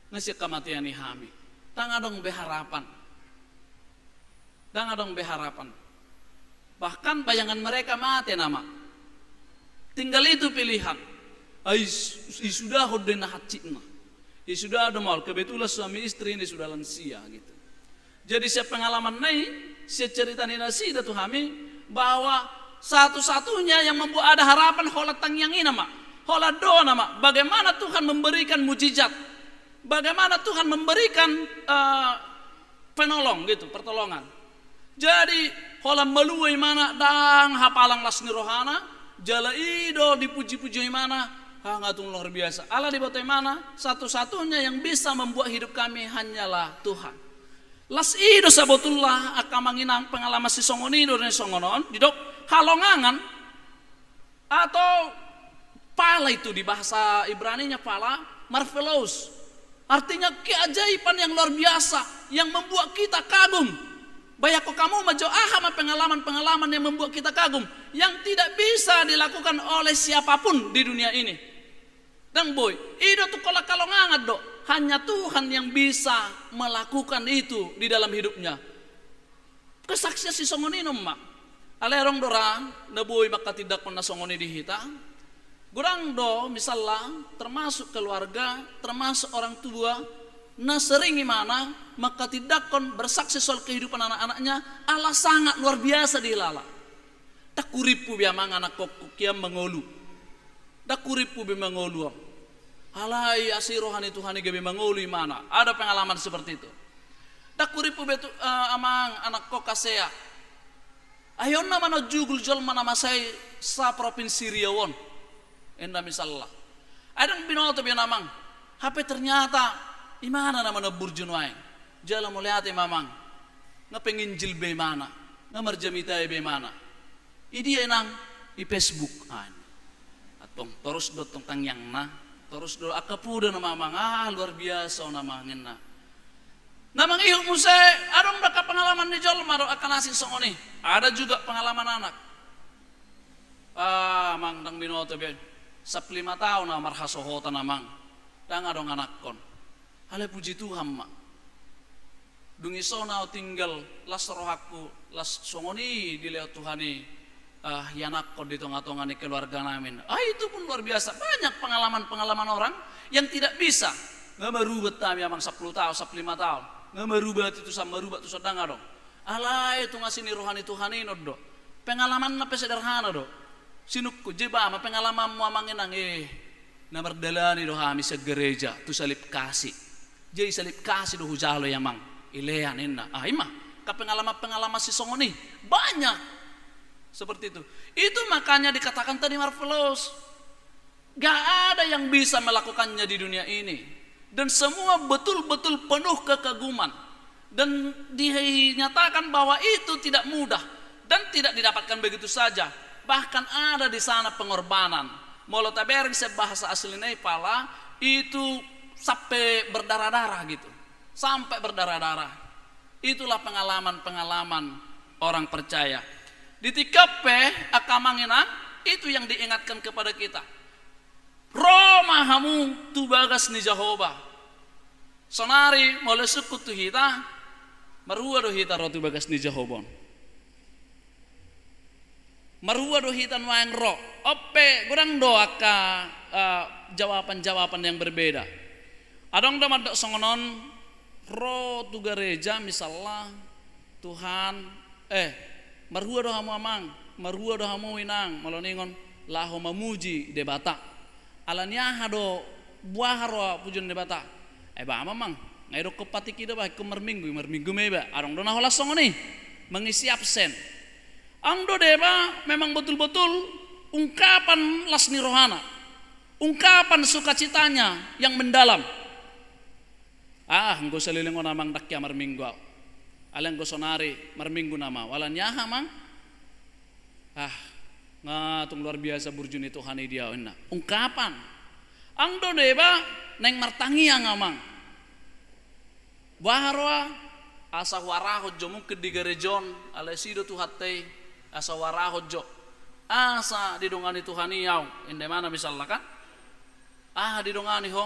nga sian hamatean i hami. Ndang adong be harapan. Ndang adong be harapan. Bahkan bayangan mereka mate nama. Tinggal itu pilihan. Ai, is-, isudahon do i na hansitna. Isudahon do maol. Kebetulan suami istri ini sudah lansia gitu. Jadi sian pengalamanna i, sian cerita ni nasida tu hami, bahwa satu-satunya yang membuat ada harapan holan tangiang i nama. Holan doa nama. Bagaimana Tuhan memberikan mujizat. Bagaimana Tuhan memberikan, eh, penolong gitu, pertolongan. Jadi, holan malua imana ndang hapalang las ni rohana, jala i do dipuji-puji imana, ah, nga tung luar biasa. Ala diboto imana, satu-satunya yang bisa membuat hidup kami hanyalah Tuhan. Las i do sabotulna angka Amang Inang pengalaman sisongon i do na songon on, didok halongangan, atau pala itu di bahasa Ibraninya pala, marvelous. Artinya keajaiban yang luar biasa, yang membuat kita kagum. Bayangkon hamu ma jo aha ma pengalaman-pengalaman yang membuat kita kagum, yang tidak bisa dilakukan oleh siapapun di dunia ini. Ndang boi, i do tung holan halongangan do. Hanya Tuhan yang bisa melakukan itu di dalam hidupnya. Kesaksian sisongon i, amang. Alai adong do ra na boi manghatindanghon na songon i di hita. Godang do misalna, termasuk keluarga, termasuk orang tua, na sering imana manghatindanghon, bersaksi soal kehidupan anak-anaknya, ala sangat luar biasa dihilala. Ndang hurimpu be, amang, anakkon kian mangolu. Ndang hurimpu be mangolu on. Alai asi roha ni Tuhan i gabe mangolu imana. Ada pengalaman seperti itu. Ndang hurimpu be tu, eh, amang, anakkon hasea. Ai on nama na jugul jolma na masa i sa-Provinsi Riau on, enda misalna. Ai ndang binoto be, amang. Hape ternyata imana nama na burju nuaeng. Jala mauliate ma, amang. Nga penginjil be imana, nga marjamita be imana. I dia, inang? I Facebook. Antong torus do tong tangiangna, torus do angka poda nama, amang. Ah, luar biasa on, amang, ninna. Na mangihut muse, adong do angka pengalaman ni jolma do angka na asing songon i. Ada juga pengalaman anak. Ah, amang, ndang binoto be. Sampulu lima taon au marhasohotan, amang. Ndang adong anakkon. Alai puji Tuhan ma. Dung i songon au tinggal las rohangku, las songon i dilehon Tuhan i, ah, ianakkon di tonga-tonga ni keluarga nami. Ah, itu pun luar biasa. Banyak pengalaman-pengalaman orang yang tidak bisa. Nga marubah hami, amang, sampulu taon, sampulu lima taon. Nga marubah tu son, marubah tu son, ndang adong. Alai tung asi ni roha ni Tuhan i, ninna do. Pengalamanna pe sederhana do. Sinungkun, jeba ma pengalamanmu, amang, inang, eh. Na mardalani do hami sian gareja tu salib kasih. Jadi salib kasih do hujalo i, amang. Ilean, ninna. Ah, i ma. Angka pengalaman-pengalaman sisongon i banyak. Seperti itu. Itu makanya dikatakan tadi Marveloz, gak ada yang bisa melakukannya di dunia ini. Dan semua betul-betul penuh kekaguman. Dan dinyatakan bahwa itu tidak mudah dan tidak didapatkan begitu saja. Bahkan ada di sana pengorbanan. Molo tabereng sian bahasa aslina i pala, itu sampai berdarah-darah gitu. Sampai berdarah-darah. Itulah pengalaman-pengalaman orang percaya. Di tingki on pe, angka amang inang, itu yang diingatkan kepada kita. Ro ma hamu tu bagas ni Jahowa. Sonari molo sungkun tu hita, marhua do hita ro tu bagas ni Jahowa on? Marhua do hita nuaeng ro? On pe godang do angka, eh, jawaban-jawaban yang berbeda. Adong do mandok songon on, ro tu gareja misalna, Tuhan, eh, marhua do hamu amang, marhua do hamu inang, molo ningon laho mamuji Debata. Ala ni aha do, boha roha pujion Debata? Eh, bah, amang, nga idokkon patik i do bah, ingkon marminggu, marminggu ma iba. Adong do na holan songon i, mengisi absen. Adong do deba memang betul-betul ungkapan las ni rohana, ungkapan sukacitanya yang mendalam. Ah, anggo saleleng on amang, ndang hea marminggu au. Alai anggo sonari marminggu nama au. Ala ni aha, amang? Ah, nga tung luar biasa burju ni Tuhan i di au, ninna. Ungkapan. Adong do deba naeng martangiang, amang. Boha roha? Asa huarahon jo mungkin di gareja on, alai asi do Tuhanta i, asa huarahon jo. Asa didongani Tuhan i au, enda imana misalna kan? Aha didongani ho?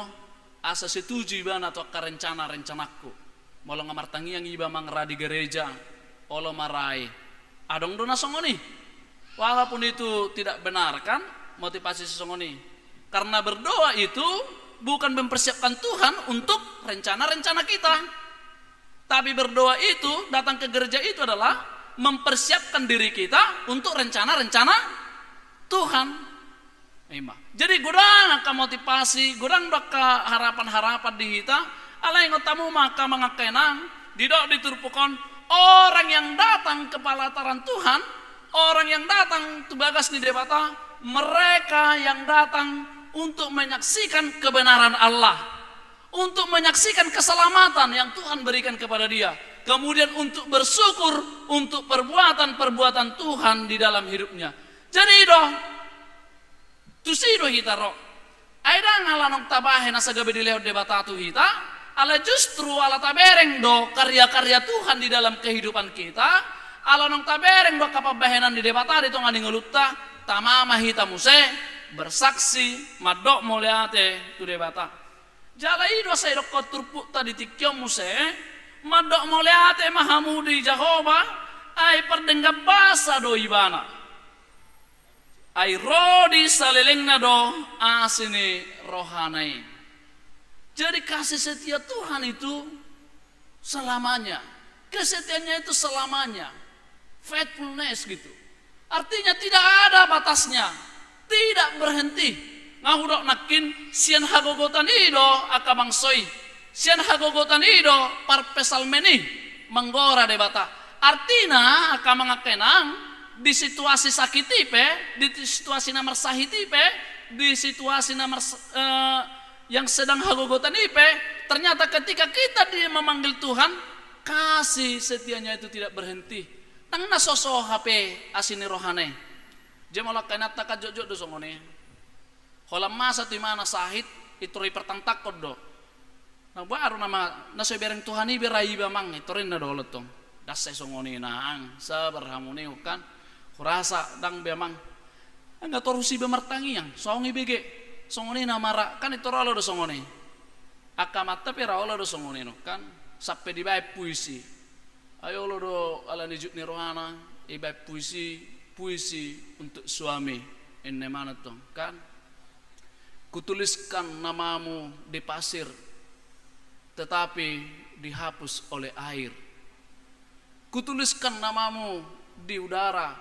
Asa setuju ibana tu angka rencana-rencanangku. Molo nga martangiang iba amang ra di gareja, olo ma ra i. Adong do na songon i. Walaupun itu tidak benar kan, motivasi sisongon i. Karena berdoa itu bukan mempersiapkan Tuhan untuk rencana-rencana kita. Tapi berdoa itu, datang ke gereja itu adalah mempersiapkan diri kita untuk rencana-rencana Tuhan. Ima. Jadi godang angka motivasi, godang do angka harapan-harapan di hita. Alai ingot hamu ma angka amang, angka inang, didok di turpuk on, orang yang datang ke pelataran Tuhan, orang yang datang tu bagas ni Debata, mereka yang datang untuk menyaksikan kebenaran Allah, untuk menyaksikan keselamatan yang Tuhan berikan kepada dia, kemudian untuk bersyukur untuk perbuatan-perbuatan Tuhan di dalam hidupnya. Jadi do, tusi do hita ro. Ai ndang ala naung tabahen asa gabe dilehon Debata tu hita, ala justru ala tabereng do karya-karya Tuhan di dalam kehidupan kita, ala naung tabereng do angka pambahenan ni Debata di tonga ni ngolunta, tama ma hita muse bersaksi mandok mauliate tu Debata. Jala i do asa idokkon turpukta di tingki on muse, mandok mauliate ma hamu di Jahowa, Ai pardenggan basa do ibana. Ai ro di salelengna do asi ni rohana i. Jadi kasih setia Tuhan itu selamanya. Kesetiaannya itu selamanya. Faithfulness gitu. Artinya tidak ada batasnya. Tidak berhenti. Nga hudok nangkin, sian hagogotan i do angka bangso i. Sian hagogotan i do parpsalmen i manggora Debata. Artina angka amang angka inang, di situasi sakit i pe, di situasi na marsahit i pe, di situasi na mars-, eh, yang sedang hagogotan i pe, ternyata ketika kita dia memanggil Tuhan, kasih setianya itu tidak berhenti. Ndang na so soha pe asi ni rohana i. Jala molo angka inanta kan jotjot do songon i. Holan masa tu imana sahit, i tor dipertangtangkon do. Na baru nama na so dibereng Tuhan i be ra iba amang, i tor inna do olo tong. Ndang sai songon i nang, sabar hamu ninna kan. Hurasa ndang be amang. Nga torus iba martangiang, songon i bege. Songon i nama ra, kan i tor olo do songon i. Angka amanta pe ra olo do songon i nangkin, sampe dibaen puisi. Ai olo do ala ni jut ni rohana, ibaen puisi, puisi untuk suami, inna imana tong kan. Kutuliskan namamu di pasir, tetapi dihapus oleh air. Kutuliskan namamu di udara,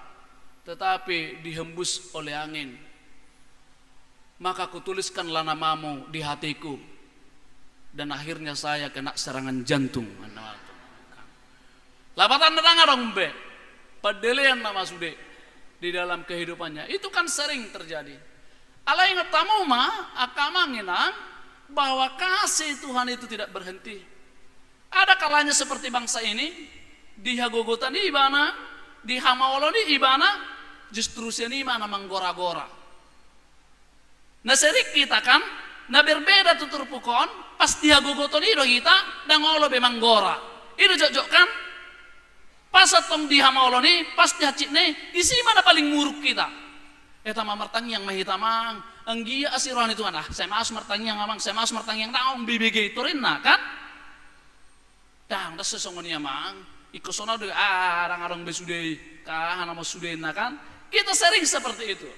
tetapi dihembus oleh angin. Maka kutuliskanlah namamu di hatiku, dan akhirnya saya kena serangan jantung. Lapatanna ndang adong be pandelean nama sude di dalam kehidupannya. Itu kan sering terjadi. Alai ingat hamu ma, angka amang inang, bahwa kasih Tuhan itu tidak berhenti. Ada kalanya seperti bangsa ini, di hagogotan i ibana, di hamaolon i ibana, justru sian i ma na manggora-gora. Na sering hita kan, na berbeda tu turpuk on, pas di hagogotan i do hita, ndang olo be manggora. I do jotjot kan? Pas antong di hamaolon i, pas di hansit na i, disi ma na paling muruk hita. Eh, tama martangiang ma hita amang, anggiat asi roha ni Tuhan, ah, sai maus martangiang amang, sai maus martangiang, ndang adong be bege i tor inna kan? Ndang, ndang sai songon i amang. Ingkon songon on do, ah, ndang adong be sude i. Ka aha nama sude inna kan? Kita sering seperti itu.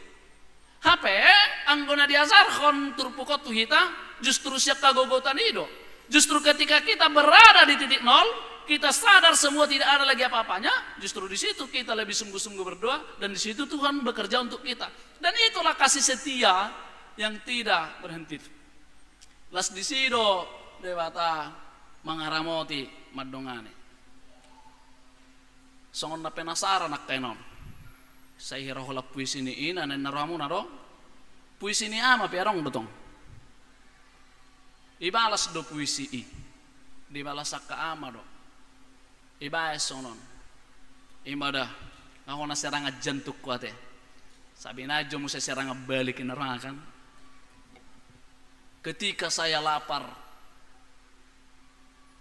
Hape, anggo na diajarhon turpuk on tu hita, justru sian hagogotan i do. Justru ketika kita berada di titik nol, kita sadar semua tidak ada lagi apa-apanya, justru di situ kita lebih sungguh-sungguh berdoa, dan di situ Tuhan bekerja untuk kita. Dan itulah kasih setia yang tidak berhenti. Las disi do Debata mangaramoti mandongani. Songon na penasaran angka inanta on. Sai hira holan puisi ni ina na ninna rohamuna do. Puisi ni ama pe adong do tong. Ibalas do puisi i. Dibalas angka ama do. Ibaen songon on. Ima da, nga hona serangan jantungku ate. Sabina jo muse serangan balik inna roha kan. Ketika saya lapar,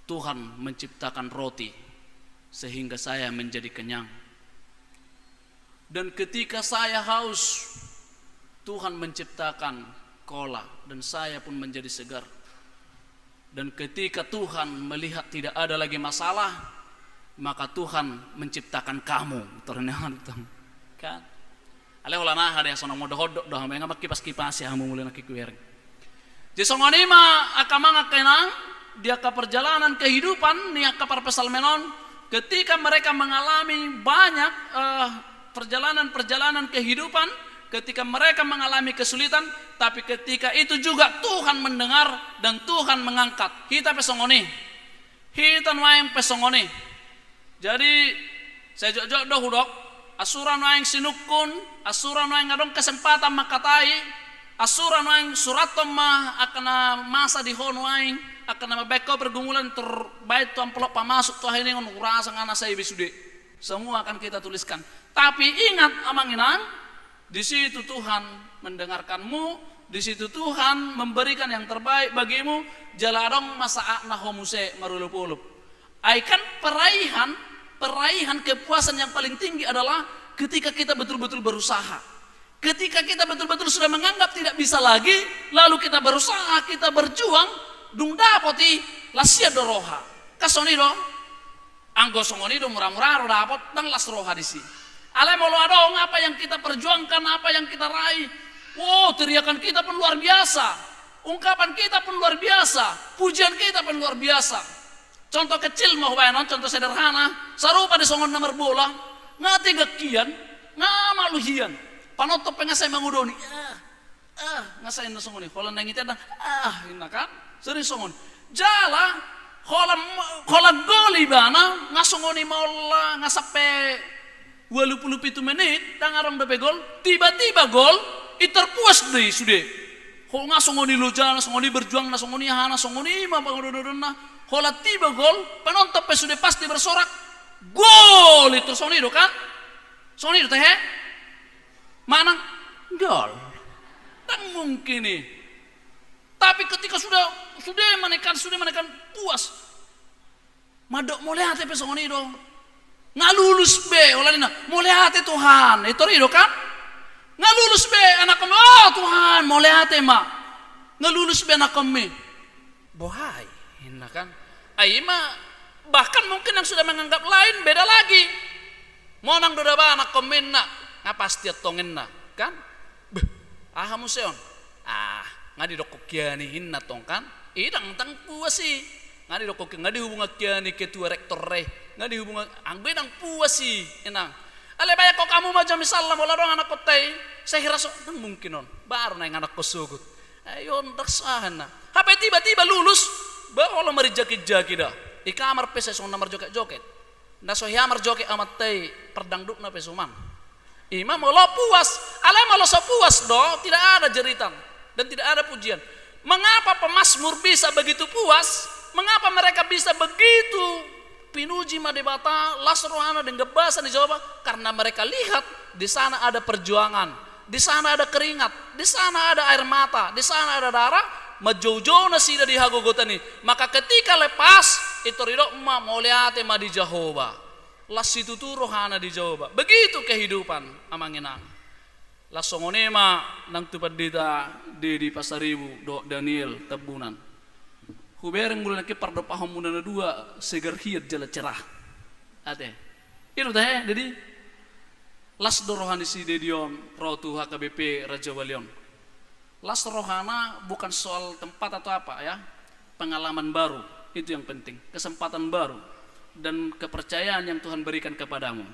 Tuhan menciptakan roti sehingga saya menjadi kenyang. Dan ketika saya haus, Tuhan menciptakan kola dan saya pun menjadi segar. Dan ketika Tuhan melihat tidak ada lagi masalah, maka Tuhan menciptakan kamu. Ternyata kan. Alai holan aha da, songon modok-odok do hamu, nga mangkipas-kipasi hamu mulai na kikuering. Jadi songon i ma angka amang angka inang, di angka perjalanan kehidupan ni angka parpsalmen on, ketika mereka mengalami banyak, eh, perjalanan-perjalanan kehidupan, ketika mereka mengalami kesulitan, tapi ketika itu juga Tuhan mendengar dan Tuhan mengangkat. Hita pe songon i. Hita nuaeng pe songon i. Jadi, sai jotjot do hudok, asura nuaeng sinungkun, asura nuaeng adong kesempatan mangkatai, asura nuaeng surathon ma angka na masa di ho nuaeng, angka na mambaen ho pergumulan, tor baen tu amplop pamasuk tu aha i ninna on, hurasa nga na sai be sude. Semua akan kita tuliskan. Tapi ingat amang inang, di situ Tuhan mendengarkanmu, di situ Tuhan memberikan yang terbaik bagimu, jala adong ma saatna ho muse marolop-olop. Ai kan peraihan, peraihan kepuasan yang paling tinggi adalah ketika kita betul-betul berusaha. Ketika kita betul-betul sudah menganggap tidak bisa lagi, lalu kita berusaha, kita berjuang, dung dapot i, las sian do roha. Kan songon i do? Anggo songon i do mura-mura ro dapot, ndang las roha disi. Alai molo adong apa yang kita perjuangkan, apa yang kita raih, wow, teriakan kita pun luar biasa, ungkapan kita pun luar biasa, pujian kita pun luar biasa. Contoh kecil ma hubaen on, contoh sederhana, sarupa do songon na marbola, nga tegak hian, nga malu hian. Panonton pe nga sai mangudoni, ah, ah, nga sai na songon i, holan naeng itean, ah, inna kan, sering songon i. Jala, holan, holan gol ibana, nga songon i maol, nga sampe ualu pulu pitu menit, ndang adong dope gol, tiba-tiba gol, i terpuas do i sude. Ho nga songon i lojana, songon i berjuangna, songon i hana, songon i ma pangodon-odonna. Holan tiba gol, penonton pe sude pasti bersorak, "Gol!" Itu songon i do kan? Songon i do tehe? Manang gol. Ndang mungkin i. Tapi ketika sudah, sudah menekan, sudah menekan, puas. Mandok mauliate pe songon i do. Nga lulus be, holan ninna, "Mauliate Tuhan." I tor i do kan? Nga lulus be anakkonmi, "Oh Tuhan, mauliate ma." Nga lulus be anakkonmi. "Boha i?" inna kan. Ai ima, bahkan mungkin yang sudah menganggap lain beda lagi. Monang do daba anakkonmi inna, nga pasti antong inna kan? "Beh, aha muse on?" "Ah, nga didokkon hian i," inna tong kan. I ndang, ndang puas i. "Nga didokkon hian, nga dihubungan hian i ketua rektor i, nga dihubungan," anggo i ndang puas i, inang. Alai bayangkon hamu ma jo misalna molo adong anakkonta i, sai hira so, "Ndang mungkin on, baru naeng anakkon sogot." Ai on ndang sahat na. Hape tiba-tiba lulus, ba olo marinjaki-jaki da. I kamar pe sai songon na marjoket-joket. Na so hea marjoket amanta i, pardangdutna pe suman. Ima molo puas, alai molo so puas do, tidak ada jeritan dan tidak ada pujian. Mengapa pemazmur bisa begitu puas? Mengapa mereka bisa begitu pinuji ma Debata, las rohana denggan basa ni Jahowa? Karena mereka lihat di sana ada perjuangan, di sana ada keringat, di sana ada air mata, di sana ada darah, manjoujou nasida di hagogotan i. Maka ketika lepas, i tor didok ma, "Mauliate ma di Jahowa." Las situtu rohana di Jahowa. Begitu kehidupan, amang inang. Las songon i ma nang tu pandita Dedi Pasaribu dohot Daniel Tambunan. Hubereng mula nangkin pardompakonmuna na dua, segar hian jala cerah. Ate. I do tehe, Dedi. Las do roha ni si Dedi on ro tu H K B P Rajawali on. Las rohana bukan soal tempat atau apa, ya. Pengalaman baru, itu yang penting. Kesempatan baru dan kepercayaan yang Tuhan berikan kepadamu.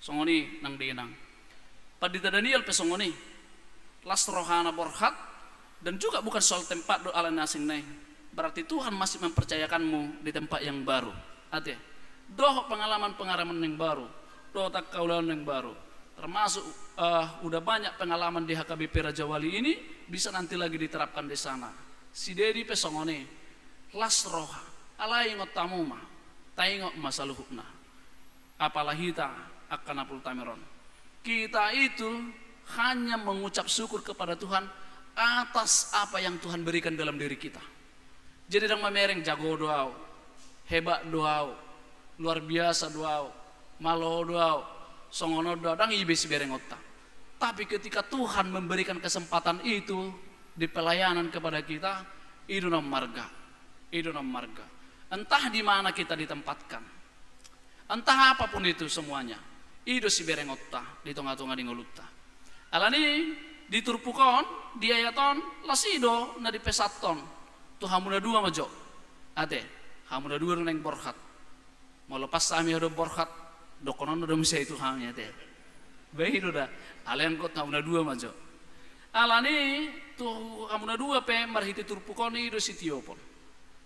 Songon i nang di inang. Pandita Daniel pe songon i. Las rohana borhat dan juga bukan soal tempat do, ala ni asing nai. Berarti Tuhan masih mempercayakanmu di tempat yang baru. Ate. Dohot pengalaman-pengalaman yang baru. Dohot angka ulaon yang baru. Termasuk, eh, udah banyak pengalaman di H K B P Rajawali ini, bisa nanti lagi diterapkan di sana. Si Dedi pe songon i, las roha, alai ingot hamu ma, taingot ma saluhutna. Apala hita angka nampuna tamer on. Kita itu hanya mengucap syukur kepada Tuhan atas apa yang Tuhan berikan dalam diri kita. Jadi ndang mamereng, "Jago do au, hebat do au, luar biasa do au, malo do au, songon on do au," ndang i be siberengonta. Tapi ketika Tuhan memberikan kesempatan itu di pelayanan kepada kita, i do na marga, i do na marga. Entah di mana kita ditempatkan, entah apapun itu semuanya, i do siberengonta di tonga-tonga ni ngolunta. Alani di turpuk on, di ayat on, las i do na dipesanhon tu hamu na dua ma jo. Ate, hamu na dua do naeng borhat. Molo pas hami do borhat, dohononna do muse i tu hami, ate. Ba i do da, alai anggo tu hamu na dua ma jo. Alani tu hamu na dua pe marhite turpuk on, i do sitiopon.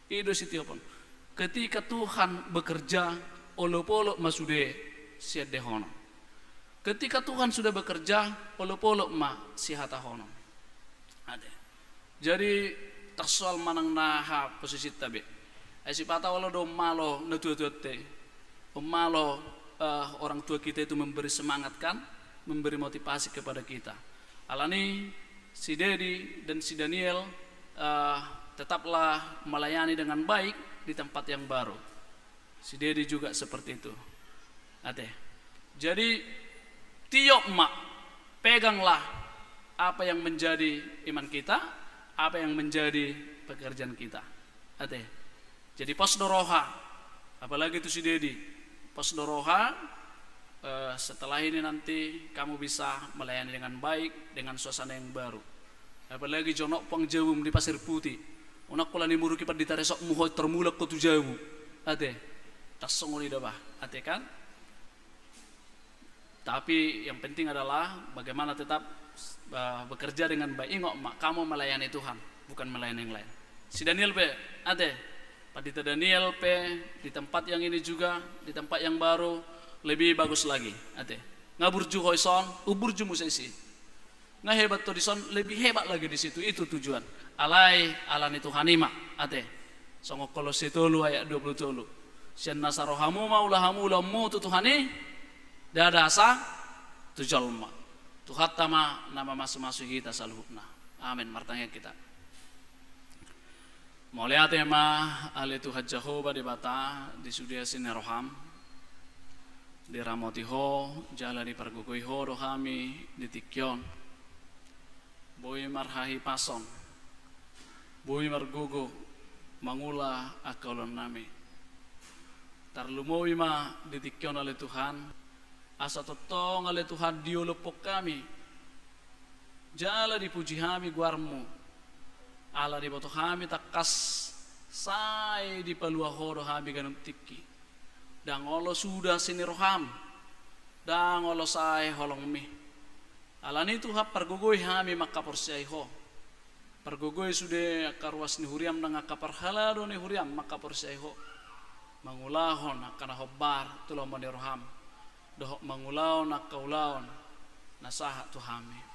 I do sitiopon. Ketika Tuhan bekerja, olop-olop ma sude siandehonon. Ketika Tuhan sudah bekerja, olop-olop ma sihatahonon. Ate. Jadi, tarsoal manang na aha posisinta be. Ai sipata olo do malo natua-tuanta i. Malo, eh, orang tua kita itu memberi semangat kan, memberi motivasi kepada kita. Alani si Dedi dan si Daniel, eh, tetaplah melayani dengan baik di tempat yang baru. Si Dedi juga seperti itu. Ate. Jadi, tiop ma, peganglah apa yang menjadi iman kita, apa yang menjadi pekerjaan kita. Ate. Jadi pos do roha, apalagi tu si Dedi. Pos do roha, eh, setelah ini nanti kamu bisa melayani dengan baik, dengan suasana yang baru. Apalagi jonok pang jabum di Pasir Putih. Unang holan imuruki pandita resokmu ho, tor mulak ho tu jabu. Ate. Tarsongon i do bah. Ate kan? Tapi yang penting adalah bagaimana tetap, eh, bekerja dengan baik. Ingot ma, kamu melayani Tuhan, bukan melayani yang lain. Si Daniel pe, ate, Pandita Daniel pe di tempat yang ini juga, di tempat yang baru, lebih bagus lagi, ate. Nga burju ho dison, umburju muse disi. Nga hebat ho dison, lebih hebat lagi di situ. Itu tujuan. Alai, ala ni Tuhan i ma, ate. Songon Kolose tolu ayat dua puluh tolu. Sian nasa rohamu ma ulahamu ulaonmu tu Tuhan i, ndada asa tu jolma. Tuhanta ma na mamasumasu hita saluhutna. Amen. Martangiang hita. Mauliate ma ale Tuhan Jahowa Debata di sude asi ni roham, diramoti ho jala dipargogoi ho do hami di tingki on. Boi marhahipason, boi margogo mangula angka ulaonnami. Tarlumobi ma di tingki on ale Tuhan, asa tongtong ale Tuhan diolophon hami jala dipuji hami goarmu. Ala diboto hami tangkas sai dipalua ho do hami ganup tingki. Ndang olo suda asi ni roham, ndang olo sae holongmi. Ala ni i Tuhan pargogoi hami mangkaporseai ho. Pargogoi sude angka ruas ni huriam nang angka parhalado ni huriam mangkaporseai ho. Mangulahon angka na hombar tu lomo ni roham. Dohot mangulahon angka ulaon na sahat tu hami.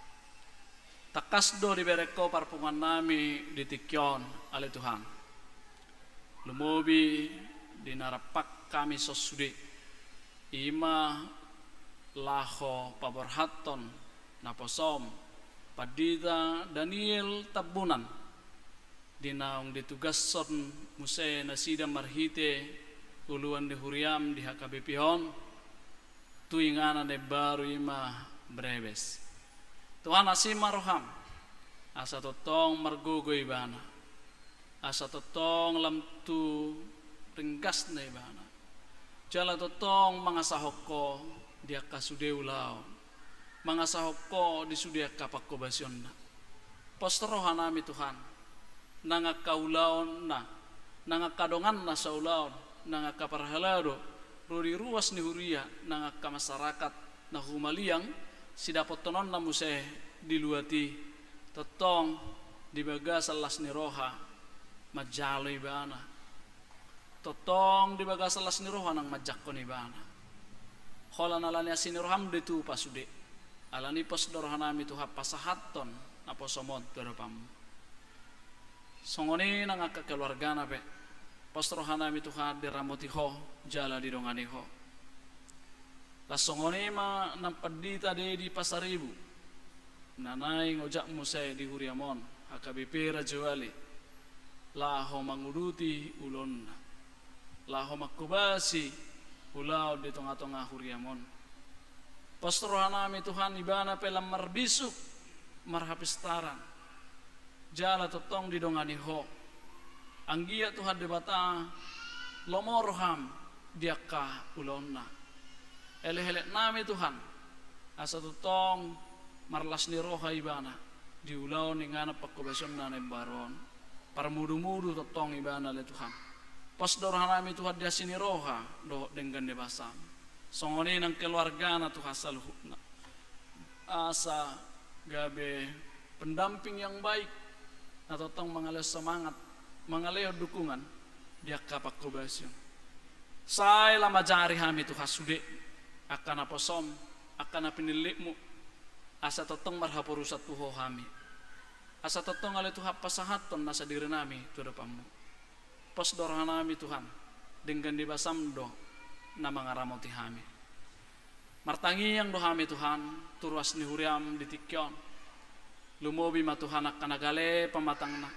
Tangkas do dibereng ho parpunguannami di tingki on, ale Tuhan. Lumobi di na rampak hami son sude. I ma laho paborhathon naposom Pandita Daniel Tambunan. Di naung ditugashon muse nasida marhite uluan ni huriam di H K B P on, tu inganan na imbaru i ma Brebes. Tuhan, asi ma roham, asa tongtong margogo ibana, asa tongtong lam tu ringgasna ibana, jala tongtong mangasahon ho di angka sude ulaon, mangasahon ho di sude angka panghobasionna. Pos rohanami Tuhan, nang angka ulaonna, nang angka donganna saulaon, nang angka parhalado, ro di ruas ni huria, nang angka masyarakat na humaliang sidapothononna muse di luat i, tongtong di bagasan las ni roha manjalo ibana. Tongtong di bagasan las ni roha nang manjangkon ibana. Holan ala ni asi ni roham do tupa sude. Ala ni i pos do rohanami Tuhan pasahathon naposom on tu adopanmu. Songon i nang angka keluargana pe. Pos rohanami Tuhan diramoti ho, jala didongani ho. Laos songon i ma nang Pandita Dedi Pasaribu, na naeng ojak muse di huriam on, H K B P Rajawali, laho manguduti ulaonna, laho manghobasi ulaon di tongatonga huriam on. Pos rohanami Tuhan, ibana pe lam marbisuk, marhapistaran, jala tongtong didongani ho. Anggiat Tuhan Debata lomo roham di angka ulaonna. Elek-eleknami Tuhan, asa tongtong marlas ni roha ibana di ulaon inganan panghobasionna na imbaru on. Parmudumudu tongtong ibana ale Tuhan. Pos do rohanami Tuhan di asi ni roha dohot denggan ni basam. Songon i nang keluargana Tuhan saluhutna. Asa gabe pendamping yang baik, na tongtong mangalehon semangat, mangalehon dukungan di angka panghobasion. Sai lam ajari hami Tuhan sude angka naposom, angka na pinillitmu, asa tongtong marhaporusan tu ho hami. Asa tongtong ale Tuhan pasahathon nasa dirinami tu adopanmu. Pos do rohanami Tuhan, denggan ni basam do na mangaramoti hami. Martangiang do hami Tuhan, tu ruas ni huriam di tingki on. Lumobi ma Tuhan angka na gale pamatangna,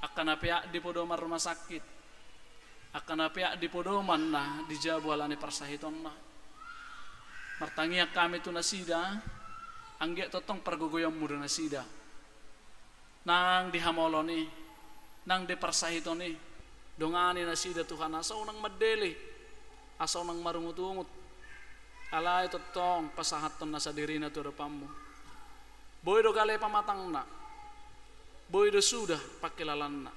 angka na peak di podoman rumah sakit, angka na peak di podoman na di jabu ala ni parsahitonna. Martangiang hami tu nasida, anggiat tongtong pargogoionmu do nasida. Nang di hamolon i, nang di parsahiton i, dongani nasida Tuhan asa unang mandele, Asa unang marungutungut, alai tongtong pasahathon nasa dirina tu adopanmu. Boi do gale pamatangna, boi do suda pangkilalanna.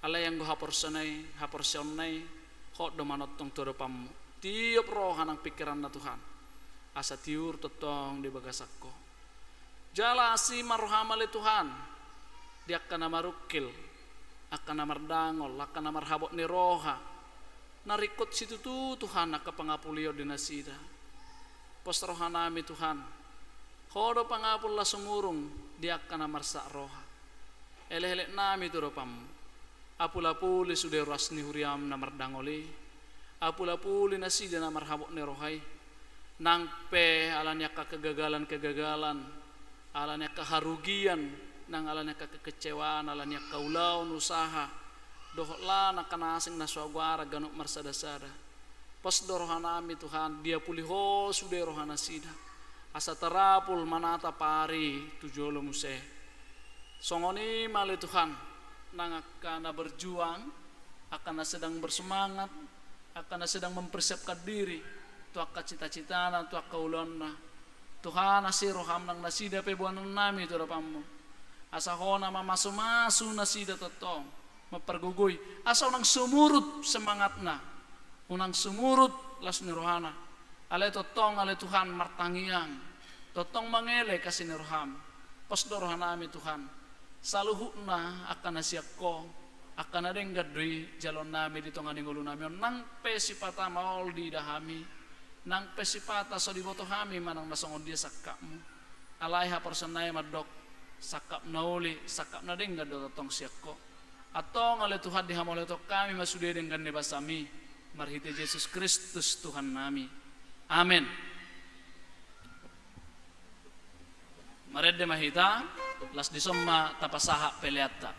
Alai anggo haporseaonna i, haporseaonna i, hot do manongtong tu adopanmu. Tiop roha nang pingkiranna Tuhan, asa tiur tongtong di bagasan Ho. Jala asi ma roham ale Tuhan, di angka na marungkil, angka na mardangol, angka na marhabot ni roha, na ringkot situtu Tuhan angka pangapulion di nasida. Pos rohanami Tuhan, Ho do pangapul na sumurung di angka na marsak roha. Elekeleknami tu adopanmu. Apulapuli sude ruas ni huriam na mardangol i. Apulapuli nasida na marhabot ni roha i. Nang pe ala ni angka kegagalan-kegagalan, ala ni angka harugian, nang ala ni angka kekecewaan, ala ni angka ulaon, usaha, dohot lan angka na asing na so agoara ganup marsadasada. Pos do rohanami Tuhan, diapuli Ho sude roha nasida. Asa tarapul manatap ari tu jolo muse. Songon i ma ale Tuhan, nang angka na berjuang, angka na sedang bersemangat, angka na sedang mempersiapkan diri tu angka cita-citana, tu angka ulaonna. Tuhan, asi roham nang nasida pe boanonnami tu adopanmu. Asa hona mamasumasu nasida tongtong, mampargogoi, asa unang sumurut semangatna, unang sumurut las ni rohana. Alai tongtong ale Tuhan martangiang, tongtong mangelek asi ni roham. Pos do rohanami Tuhan, saluhutna angka na sian Ho, angka na denggan do i jaloonnami di tonga ni ngolunami on. Nang pe sipata maol diida hami, nang pe sipata so diboto hami manang na songon dia sangkapmu. Alai haporseaonnami mandok, sangkap na uli, sangkap na denggan do tongtong sian Ho. Antong ale Tuhan, dihamauliatehon hami ma sude denggan ni basami, marhite Jesus Kristus Tuhannami. Amen. Marende ma hita, las dison ma tapasahat peleanta.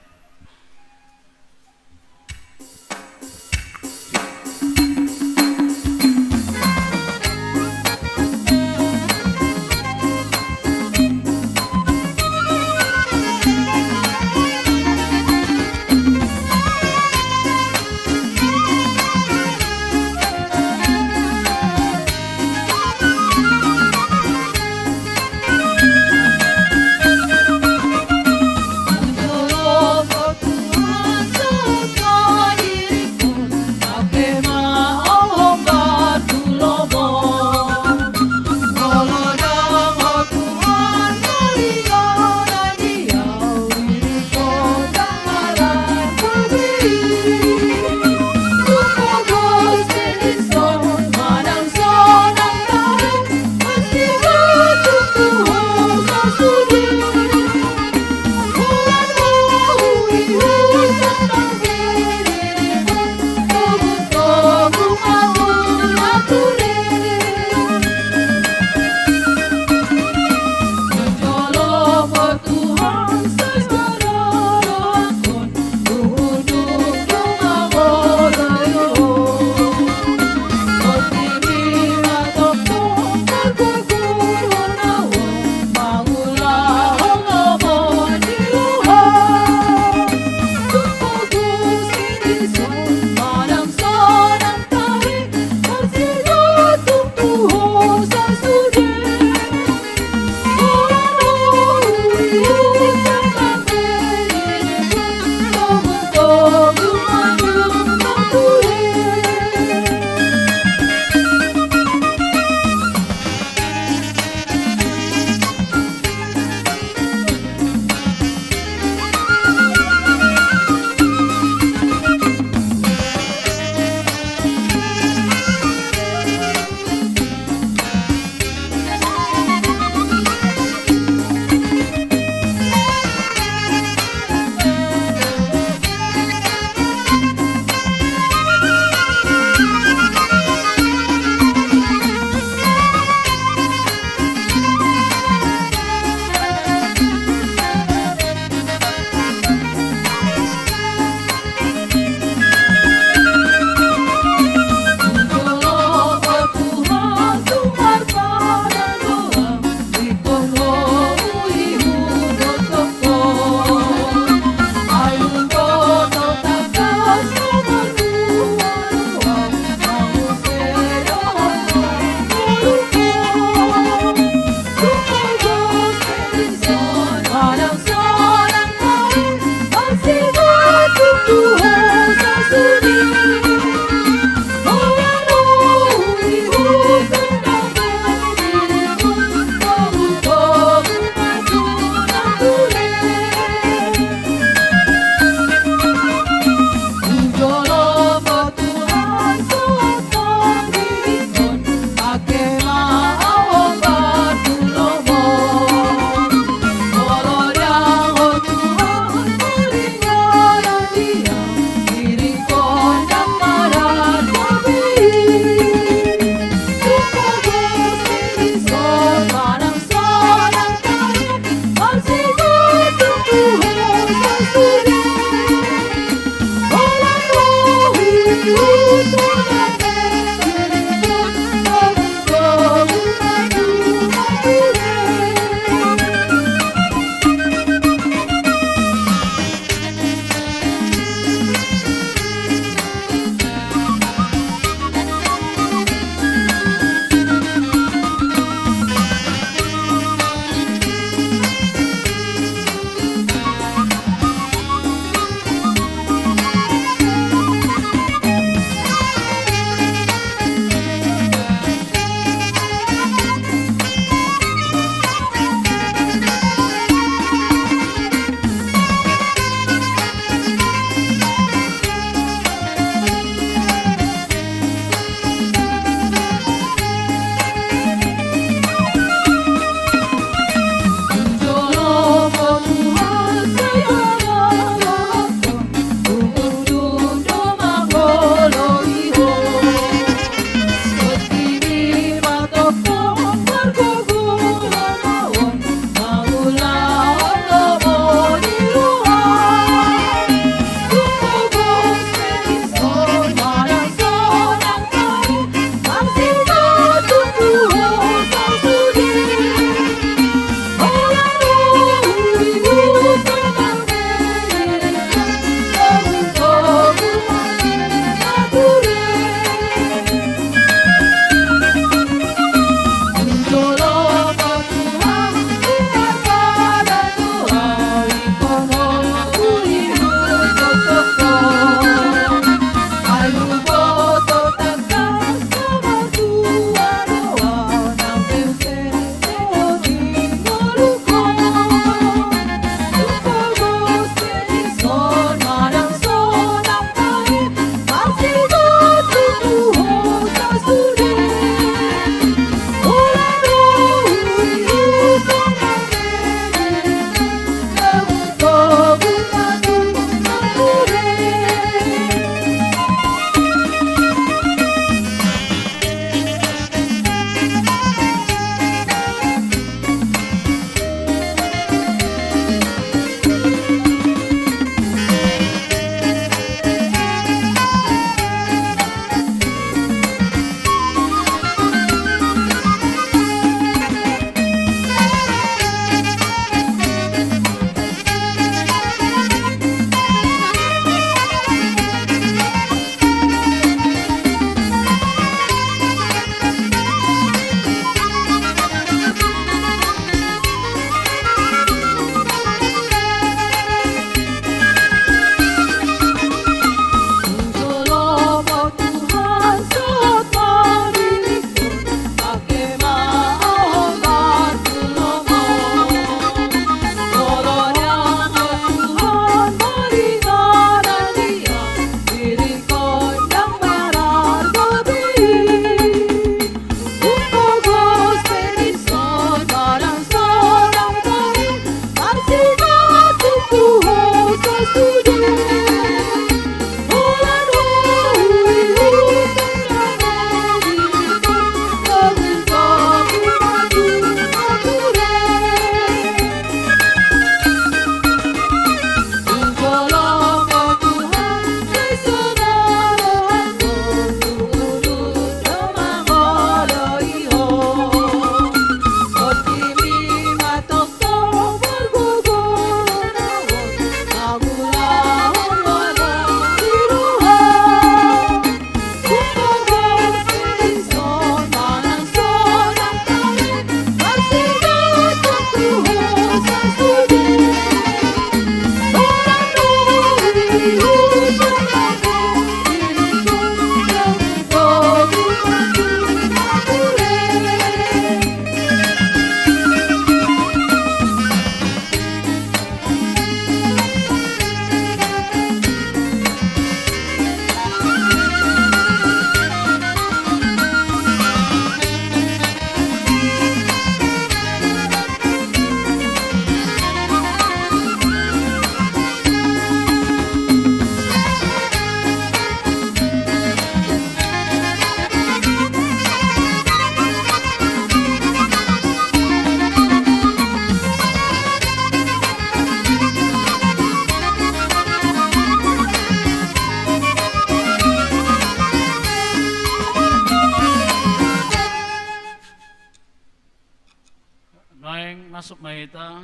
Masuk ma hita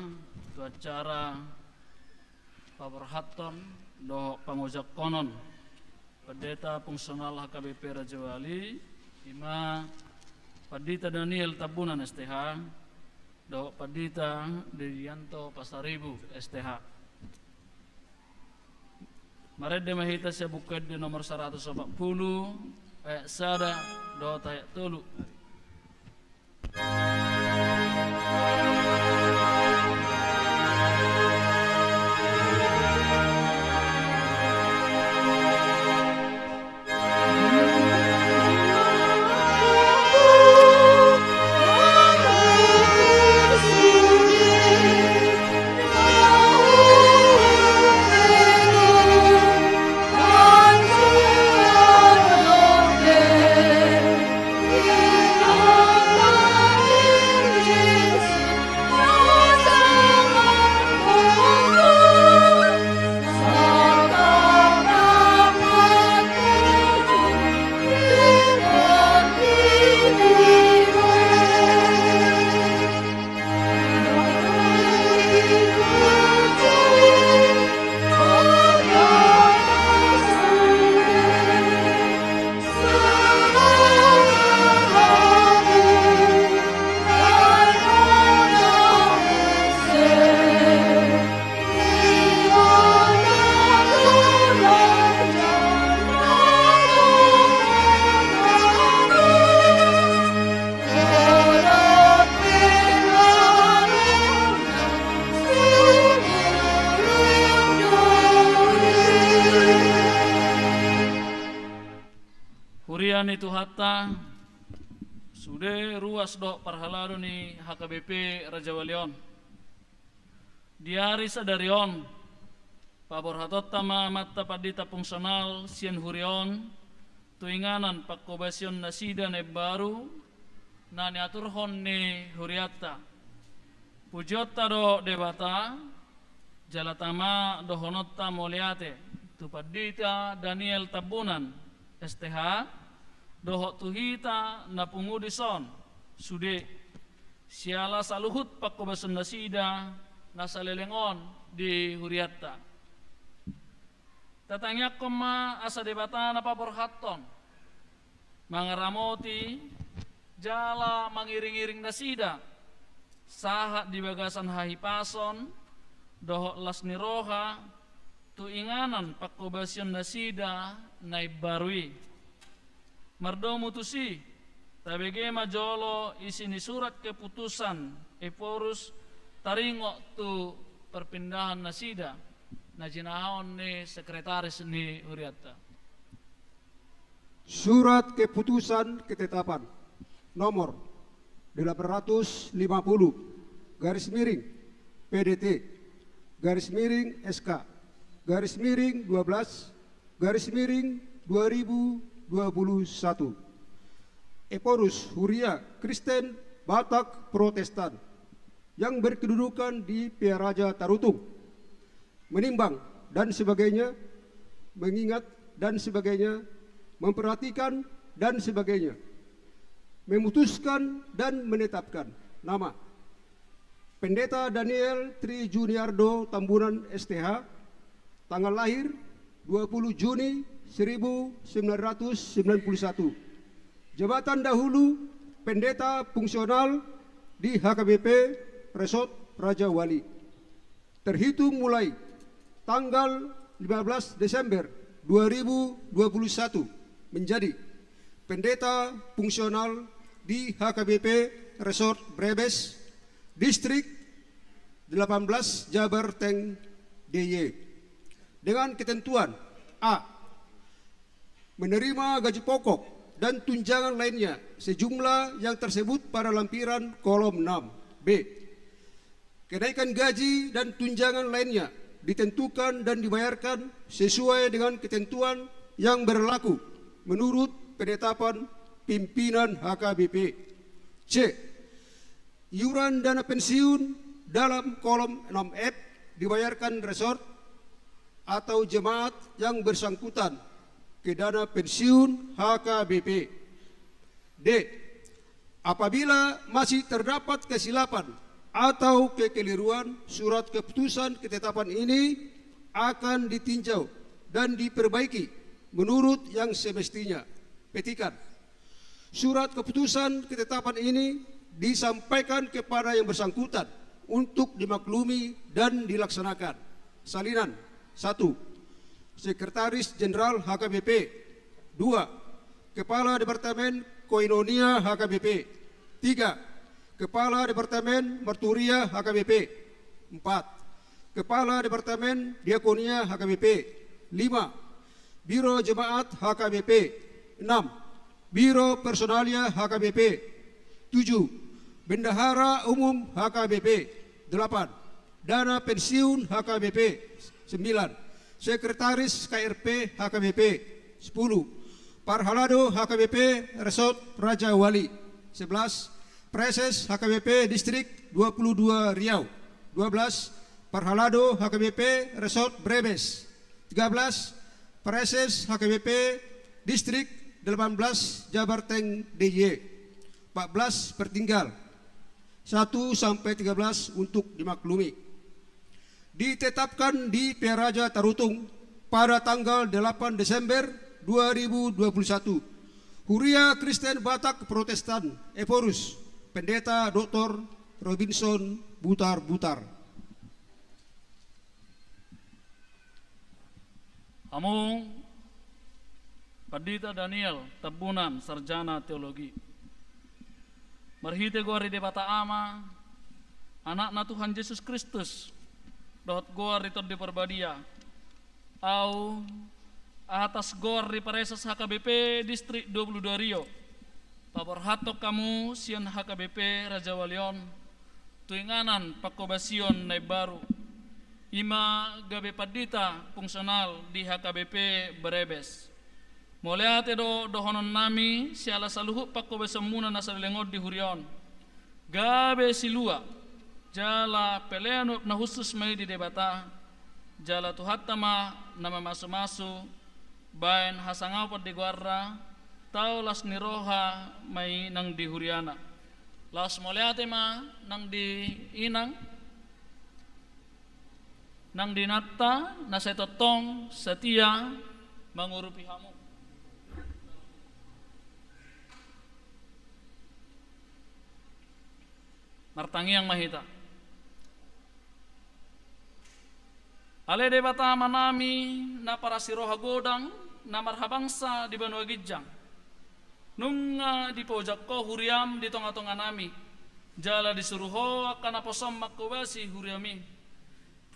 tu acara paborhathon dohot pangojangkonon Pendeta Fungsional H K B P Rajawali, i ma Pandita Daniel Tambunan S T H dohot Pandita Dedianto Pasaribu S T H. Marende ma hita sian Buku Ende nomor saratus opat pulu, ayat sada dohot ayat tolu. Huria ni Tuhanta, sude ruas dohot parhalado ni H K B P Rajawali on. Di ari sadari on, paborhatonta ma amanta pandita fungsional sian huria on, tu inganan pangkobasion nasida na imbaru, na niaturhon ni hurianta. Pujionta do Debata, jala tama dohononta mauliate, tu Pandita Daniel Tambunan, S T H, dohot tu hita na pungu dison, sude. Siala saluhut pangkobasion nasida na saleleng on di hurianta. Tatangiangkon ma asa Debata na paborhathon, mangaramoti, jala mangiring-iring nasida, sahat di bagasan hahipason, dohot las ni roha, tu inganan pangkobasion nasida na imbaru i. Mardomu tusi, tabege ma jolo isi ni surat keputusan Ephorus taringot tu perpindahan nasida, na jinahahon ni sekretaris ni hurianta. Surat keputusan ketetapan nomor delapan ratus lima puluh garis miring P D T garis miring S K garis miring dua belas garis miring dua ribu dua puluh satu. Ephorus Huria Kristen Batak Protestan yang berkedudukan di Pearaja Tarutung. Menimbang dan sebagainya, mengingat dan sebagainya, memperhatikan dan sebagainya, memutuskan dan menetapkan nama Pendeta Daniel Tri Juniardo Tambunan S T H, tanggal lahir dua puluh Juni seribu sembilan ratus sembilan puluh satu. Jabatan dahulu pendeta fungsional di H K B P Resort Rajawali. Terhitung mulai tanggal lima belas Desember dua ribu dua puluh satu menjadi pendeta fungsional di H K B P Resort Brebes, Distrik delapan belas Jabar Tank D I Y. Dengan ketentuan: A. Menerima gaji pokok dan tunjangan lainnya sejumlah yang tersebut pada lampiran kolom enam. B. Kenaikan gaji dan tunjangan lainnya ditentukan dan dibayarkan sesuai dengan ketentuan yang berlaku menurut penetapan pimpinan H K B P. C. Iuran dana pensiun dalam kolom enam F dibayarkan resort atau jemaat yang bersangkutan ke dana pensiun H K B P. D. Apabila masih terdapat kesilapan atau kekeliruan, surat keputusan ketetapan ini akan ditinjau dan diperbaiki menurut yang semestinya. Petikan. Surat keputusan ketetapan ini disampaikan kepada yang bersangkutan untuk dimaklumi dan dilaksanakan. Salinan, satu, Sekretaris Jenderal H K B P. Dua, Kepala Departemen Koinonia H K B P. Tiga, Kepala Departemen Marturia H K B P. Empat, Kepala Departemen Diakonia H K B P. Lima, Biro Jemaat H K B P. Enam, Biro Personalia H K B P. Tujuh, Bendahara Umum H K B P. Delapan, Dana Pensiun H K B P. Sembilan, Sekretaris K R P H K B P. Sepuluh, Parhalado H K B P Resort Raja Wali. Sebelas, Praeses H K B P Distrik dua puluh dua Riau. Dua belas, Parhalado H K B P Resort Brebes. Tiga belas, Praeses H K B P Distrik delapan belas Jabarteng D I Y. Empat belas, Pertinggal satu sampai tiga belas untuk dimaklumi. Ditetapkan di Pearaja Tarutung pada tanggal delapan Desember dua ribu dua puluh satu, Huria Kristen Batak Protestan Ephorus, Pendeta Doktor Robinson Butar-Butar. Hamu Pandita Daniel Tambunan, Sarjana Teologi. Marhite goar ni Debata Ama, Anakna Tuhan Jesus Kristus, dohot goar ni Tondi Parbadia, ahu, atas goar ni Praeses H K B P Distrik dua puluh dua Riau, paborhathon hamu sian H K B P Raja Wali on tu inganan panghobasion na imbaru, i ma gabe pandita fungsional di H K B P Brebes. Mauliate do dohononnami siala saluhut panghobasonmuna na saleleng on di huria on. Gabe silua jala pelean uap na hushus ma i di Debata, jala Tuhanta ma na mamasumasu baen hasangapon di goarna, tau las ni roha ma i nang di huriana. Laos mauliate ma nang di inang, nang di inanta na sai tongtong satia mangurupi hamu. Martangiang ma hita. Ale Debata Amanami na parasiroha godang, na marhabangsa di banua ginjang, nunga dipaojak Ho huriam di tongatonganami, jala disuru Ho angka naposom manghobasi huriami.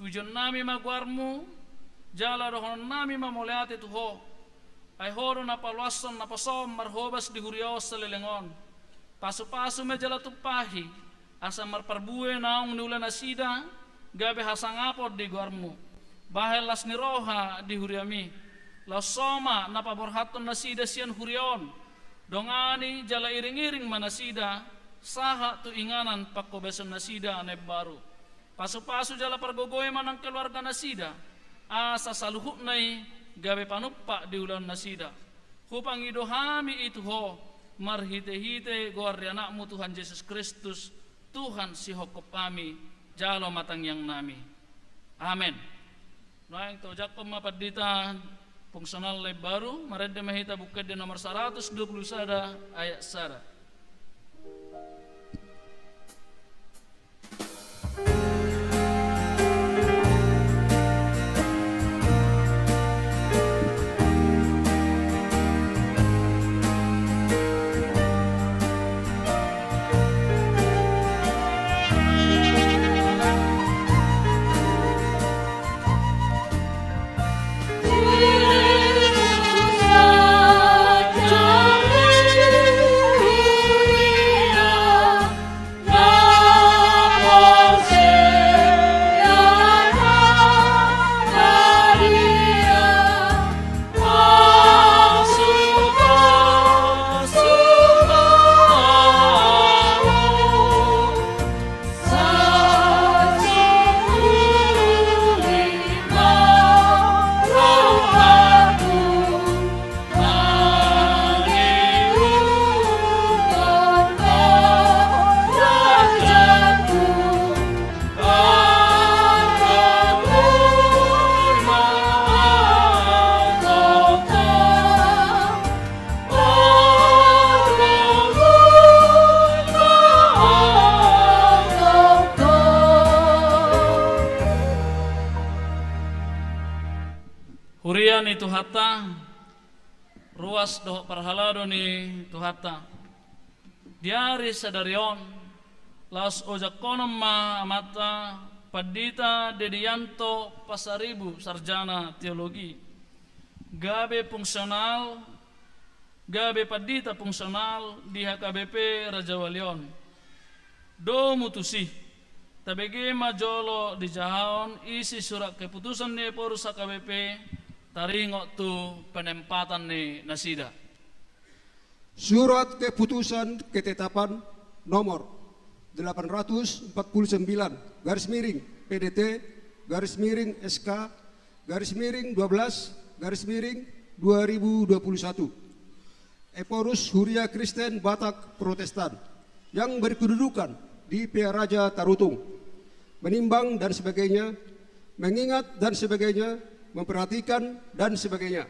Pujionnami ma goarmu, jala dohononnami ma mauliate tu Ho. Ai Ho do na paluashon naposom marhobas di huria on saleleng on. Pasupasu ma jala tumpahi, asa marparbue naung niula nasida, gabe hasangapon di goarmu. Bahen las ni roha di huriami. Laos Ho ma na paborhathon nasida sian huria on. Dongani jala iringiring ma nasida, sahat tu inganan panghobasion nasida na imbaru. Pasupasu jala pargogoi ma nang keluarga nasida, asa saluhutna i gabe panumpak di ulaon nasida. Hupangido hami i tu Ho, marhitehite goar ni Anakmu Tuhan Jesus Kristus, Tuhan sihophop hami, jalo ma tangiangnami. Amen. Nuaeng taojakhon ma pandita fungsional na imbaru, marende ma hita Buku Ende nomor saratus dua pulu sada ayat sada. Huria ni Tuhanta, ruas dohot parhalado ni Tuhanta. Di ari sadari on, laos ojak honom ma amanta Pandita Dedi Yanto Pasaribu, sarjana teologi, gabe fungsional, gabe pandita fungsional di H K B P Rajawali on. Domu tusi, tabege ma jolo dijahaon isi surat keputusan ni Ephorus H K B P taringot tu penempatan ni nasida. Surat keputusan ketetapan nomor delapan ratus empat puluh sembilan garis miring P D T garis miring S K garis miring dua belas garis miring dua ribu dua puluh satu. Ephorus Huria Kristen Batak Protestan yang berkedudukan di Pearaja Tarutung, menimbang dan sebagainya, mengingat dan sebagainya, memperhatikan dan sebagainya,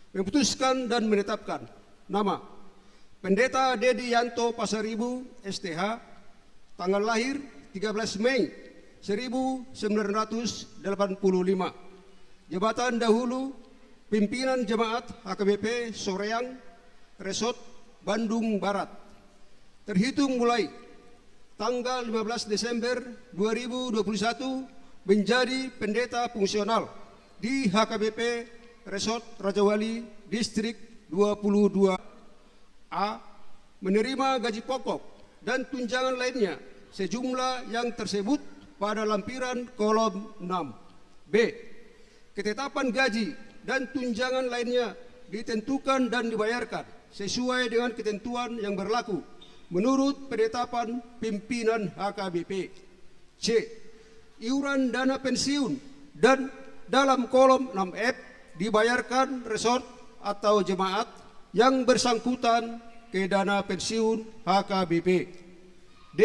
memutuskan dan menetapkan nama Pendeta Dedi Yanto Pasaribu, S T H, tanggal lahir tiga belas Mei seribu sembilan ratus delapan puluh lima. Jabatan dahulu, pimpinan jemaat H K B P Soreang, Resort Bandung Barat. Terhitung mulai tanggal lima belas Desember dua ribu dua puluh satu, menjadi pendeta fungsional di H K B P Resort Rajawali, Distrik dua puluh dua A, menerima gaji pokok dan tunjangan lainnya sejumlah yang tersebut pada lampiran kolom enam. B. Ketetapan gaji dan tunjangan lainnya ditentukan dan dibayarkan sesuai dengan ketentuan yang berlaku menurut penetapan pimpinan H K B P. C. Iuran dana pensiun dan dalam kolom enam F dibayarkan resort atau jemaat yang bersangkutan ke dana pensiun H K B P. D.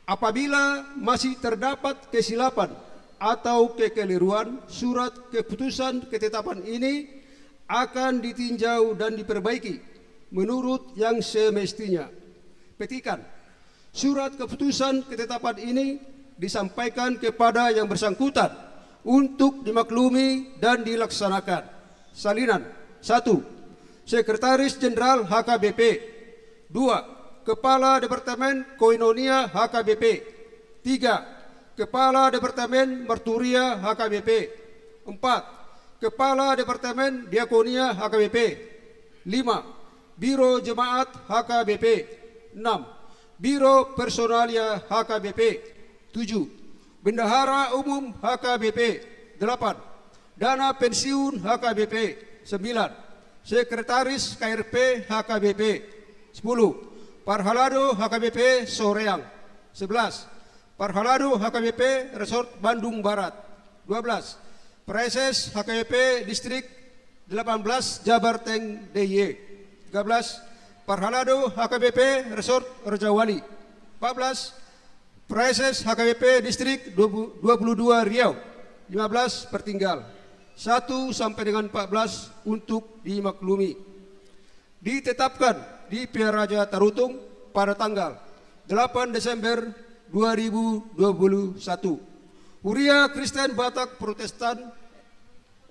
Apabila masih terdapat kesilapan atau kekeliruan, surat keputusan ketetapan ini akan ditinjau dan diperbaiki menurut yang semestinya. Petikan, surat keputusan ketetapan ini disampaikan kepada yang bersangkutan untuk dimaklumi dan dilaksanakan. Salinan, satu. Sekretaris Jenderal H K B P. Dua. Kepala Departemen Koinonia H K B P. Tiga. Kepala Departemen Marturia H K B P. Empat. Kepala Departemen Diakonia H K B P. Lima. Biro Jemaat H K B P. Enam. Biro Personalia H K B P. Tujuh. Bendahara Umum H K B P. Delapan. Dana pensiun H K B P. Sembilan. Sekretaris K R P H K B P. Sepuluh. Parhalado H K B P Soreang. Sebelas. Parhalado H K B P Resort Bandung Barat. Dua belas. Praeses H K B P Distrik delapan belas Jabarteng D I Y. Tiga belas. Parhalado H K B P Resort Rajawali. Empat belas. Praeses H K B P Distrik dua puluh dua Riau. Lima belas. Pertinggal satu sampai dengan empat belas untuk dimaklumi. Ditetapkan di Pearaja Tarutung pada tanggal delapan Desember dua ribu dua puluh satu. Huria Kristen Batak Protestan,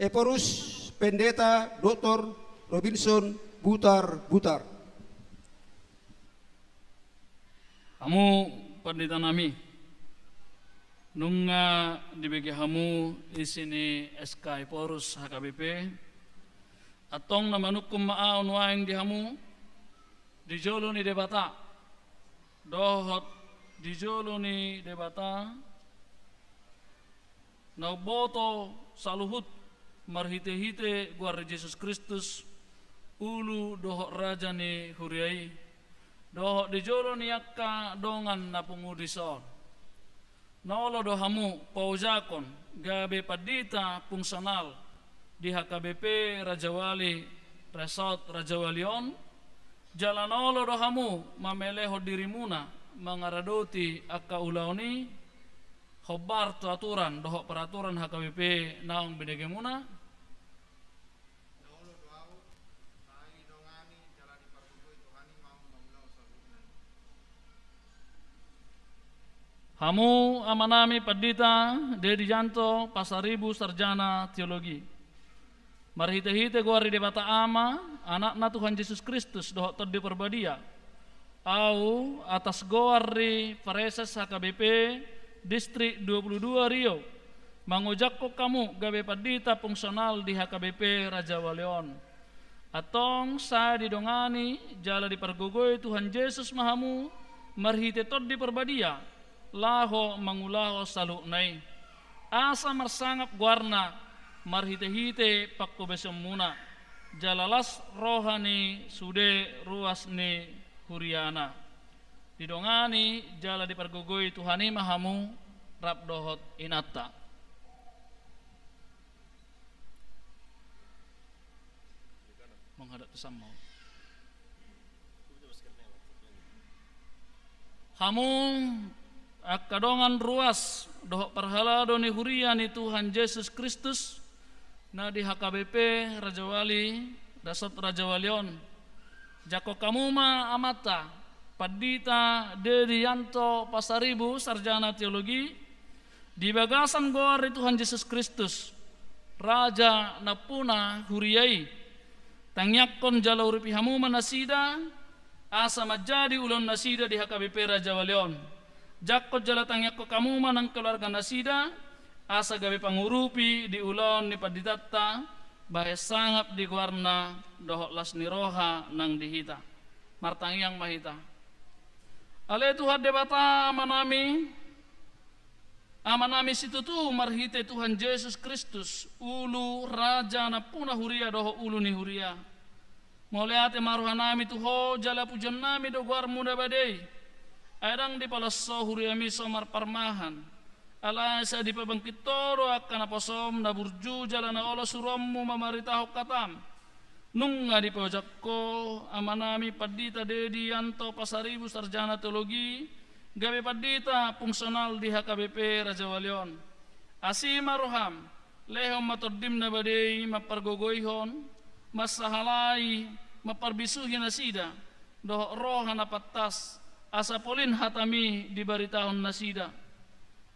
Ephorus Pendeta Doktor Robinson Butar-Butar. Hamu pandita nami, nunga dibege hamu isi ni S K Ephorus H K B P, antong na manungkun ma ahu nuaeng di hamu, di jolo ni Debata, dohot di jolo ni Debata, na umboto saluhut marhite-hite goar ni Jesus Kristus, ulu dohot raja ni huria i, dohot di jolo ni angka dongan na pungu dison. Na olo do hamu paojakon gabe pandita fungsional di H K B P Rajawali, Resort Rajawali on, jala na olo do hamu mamelehon dirimuna mangaradoti angka ulaon i, hombar tu aturan dohot peraturan H K B P naung binegemuna. Na olo do ahu, sai dongani jala dipargogoi Tuhan i ma hamu saluhutna. Hamu amanami Pandita Dedi Yanto Pasaribu, sarjana teologi. Marhite-hite goar ni Debata Ama, Anakna Tuhan Jesus Kristus dohot Tondi Parbadia, ahu atas goar ni Praeses H K B P Distrik dua puluh dua Riau, mangojakhon hamu gabe pandita fungsional di H K B P Rajawali on. Antong sai didongani jala dipargogoi Tuhan Jesus ma hamu marhite Tondi Parbadia, laho mangulahon saluhutna i. Asa marsangap goarna marhite-hite panghobasionmuna, jala las roha ni sude ruas ni huriana. Didongani jala dipargogoi Tuhan i ma hamu rap dohot inanta. Menghadap tu sama. Hamu angka dongan ruas dohot parhalado ni huria ni Tuhan Jesus Kristus na di H K B P Rajawali, Distrik Rajawali on. Jangkon hamu ma amanta, Pandita Dedi Yanto Pasaribu, Sarjana Teologi, di bagasan goar ni Tuhan Jesus Kristus, Raja nampuna huria i. Tangiangkon jala urupi hamu ma nasida, asa manjadi ulaon nasida di H K B P Rajawali on. Jangkon jala tangiangkon hamu ma nang keluarga nasida, asa gabe pangurupi di ulaon ni panditanta, bahen sangap di goarna dohot las ni roha nang di hita. Martangiang ma hita. Ale Tuhan Debata Amanami, Amanami situtu marhite Tuhan Jesus Kristus, ulu, raja nampuna huria dohot ulu ni huria. Mauliate ma rohanami tu Ho jala pujionnami do goarmu na badia i. Ai ndang dipalashon huriami so marparmahan. Alai sai dipabangkit Ho do angka naposom na burju jala na olo suruonmu mamaritahon hatam. Nunga dipaojak Ho amanami Pandita Dedi Yanto Pasaribu, Sarjana Teologi, gabe pandita fungsional di H K B P Rajawali on. Asi ma roham, lehon ma Tondim na badia i mampargogoihon, mansahalai, mamparbisuhi nasida, dohot roha na pantas, asa polin hatami dibaritahon nasida.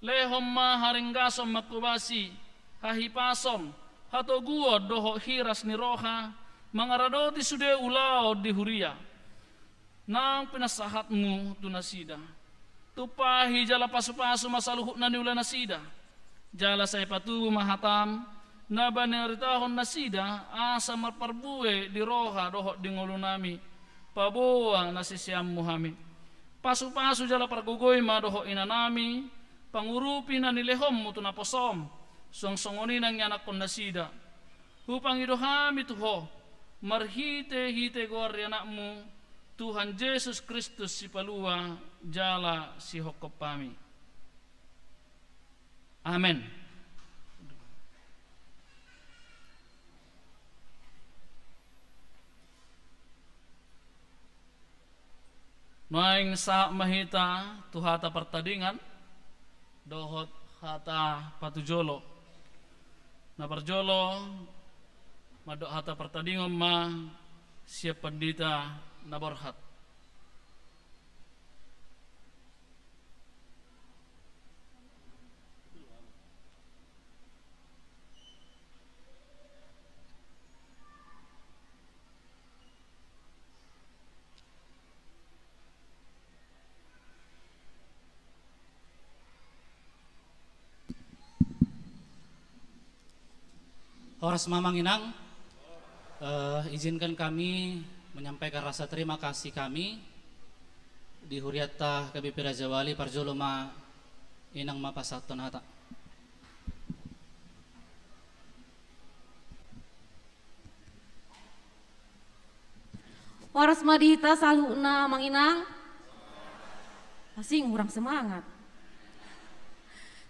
Lehon ma haringgason manghobasi, hahipason, hatoguon dohot hiras ni roha, mangaradoti sude ulaon di huria naung pinasahatmu tu nasida. Tumpahi jala pasupasu ma saluhutna niula nasida. Jala sai patubu ma hatam na binaritahon nasida, asa marparbue di roha dohot di ngolunami paboa na siseanmu hami. Pasupasu jala pargogoi ma dohot inanami, pangurupi na nilehonmu tu naposom, suang songon i nang ianakhon nasida. Hupangido hami tu Ho, marhitehite goar ni Anakmu, Tuhan Jesus Kristus, Sipalua jala Sihophop hami. Amen. Nuaeng sahat ma hita tu hata partadingan dohot hata patujolo. Na parjolo, mandok hata partadingon ma sian pandita na borhat. Horas ma amang inang. Eh, izinkan kami menyampaikan rasa terima kasih kami di hurianta H K B P Rajawali. Parjolo ma inang ma pasahathon hata. Horas ma di hita saluhutna amang inang. Asing hurang semangat.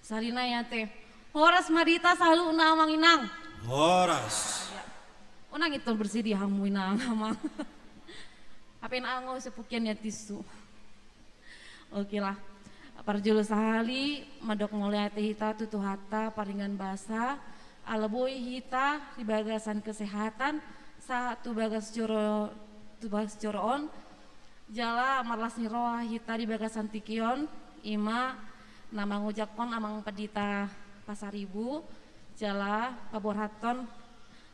Sahali nai ate. Horas ma di hita saluhutna amang inang. Horas. Ya. Unang intong bersedia hamu inang amang. Ape na ango sepukian ya tisu. Oke lah. Parjolo sahali, mandok mauliate hita tu Tuhanta pardenggan basa, ala boi hita di bagasan kesehatan, sahat tu bagas joro, tu bagas joro on, jala marlas ni roha hita di bagasan tingki on, ima na mangojakhon amang pandita Pasaribu, jala paborhathon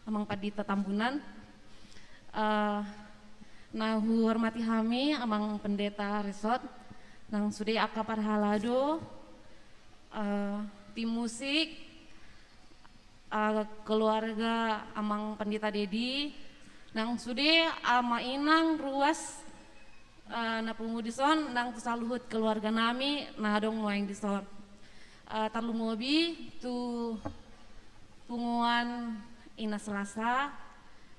Amang Pandita Tambunan, eh, na huhormati hami Amang Pendeta Resort, nang sude angka parhalado, eh, tim musik, eh, keluarga Amang Pandita Dedi, nang sude ama inang ruas, eh, na pungu dison, nang tu saluhut keluarga nami na adong nuaeng dison. Eh, tarlumobi tu punguan Ina Selasa,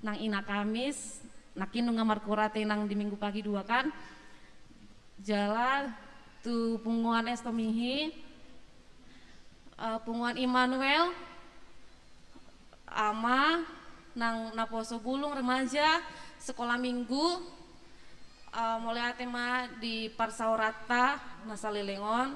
nang Ina Kamis, nangkin nunga markurat nang di Minggu pagi dua kan. Jala tu punguan Estomihi, eh, punguan Immanuel, ama nang naposo bulung remaja sekolah minggu, eh, mauliate ma di parsaoranta na saleleng on,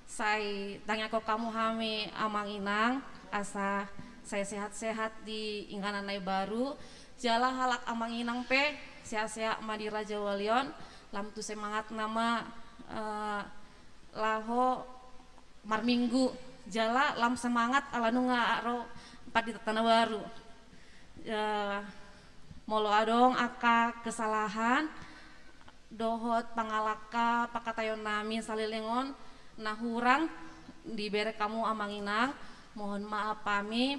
sai tangiangkon hamu hami amang inang, asa sai sehat-sehat di inganan na imbaru, jala halak amang inang pe sehat-sehat ma di rajawali on, lam tu semangatna ma, eh, laho marminggu, jala lam semangat ala nunga ro pandita na baru. Eh, molo adong angka kesalahan dohot pangalangka pangkataion nami saleleng on na hurang dibereng hamu amang inang, mohon maaf hami.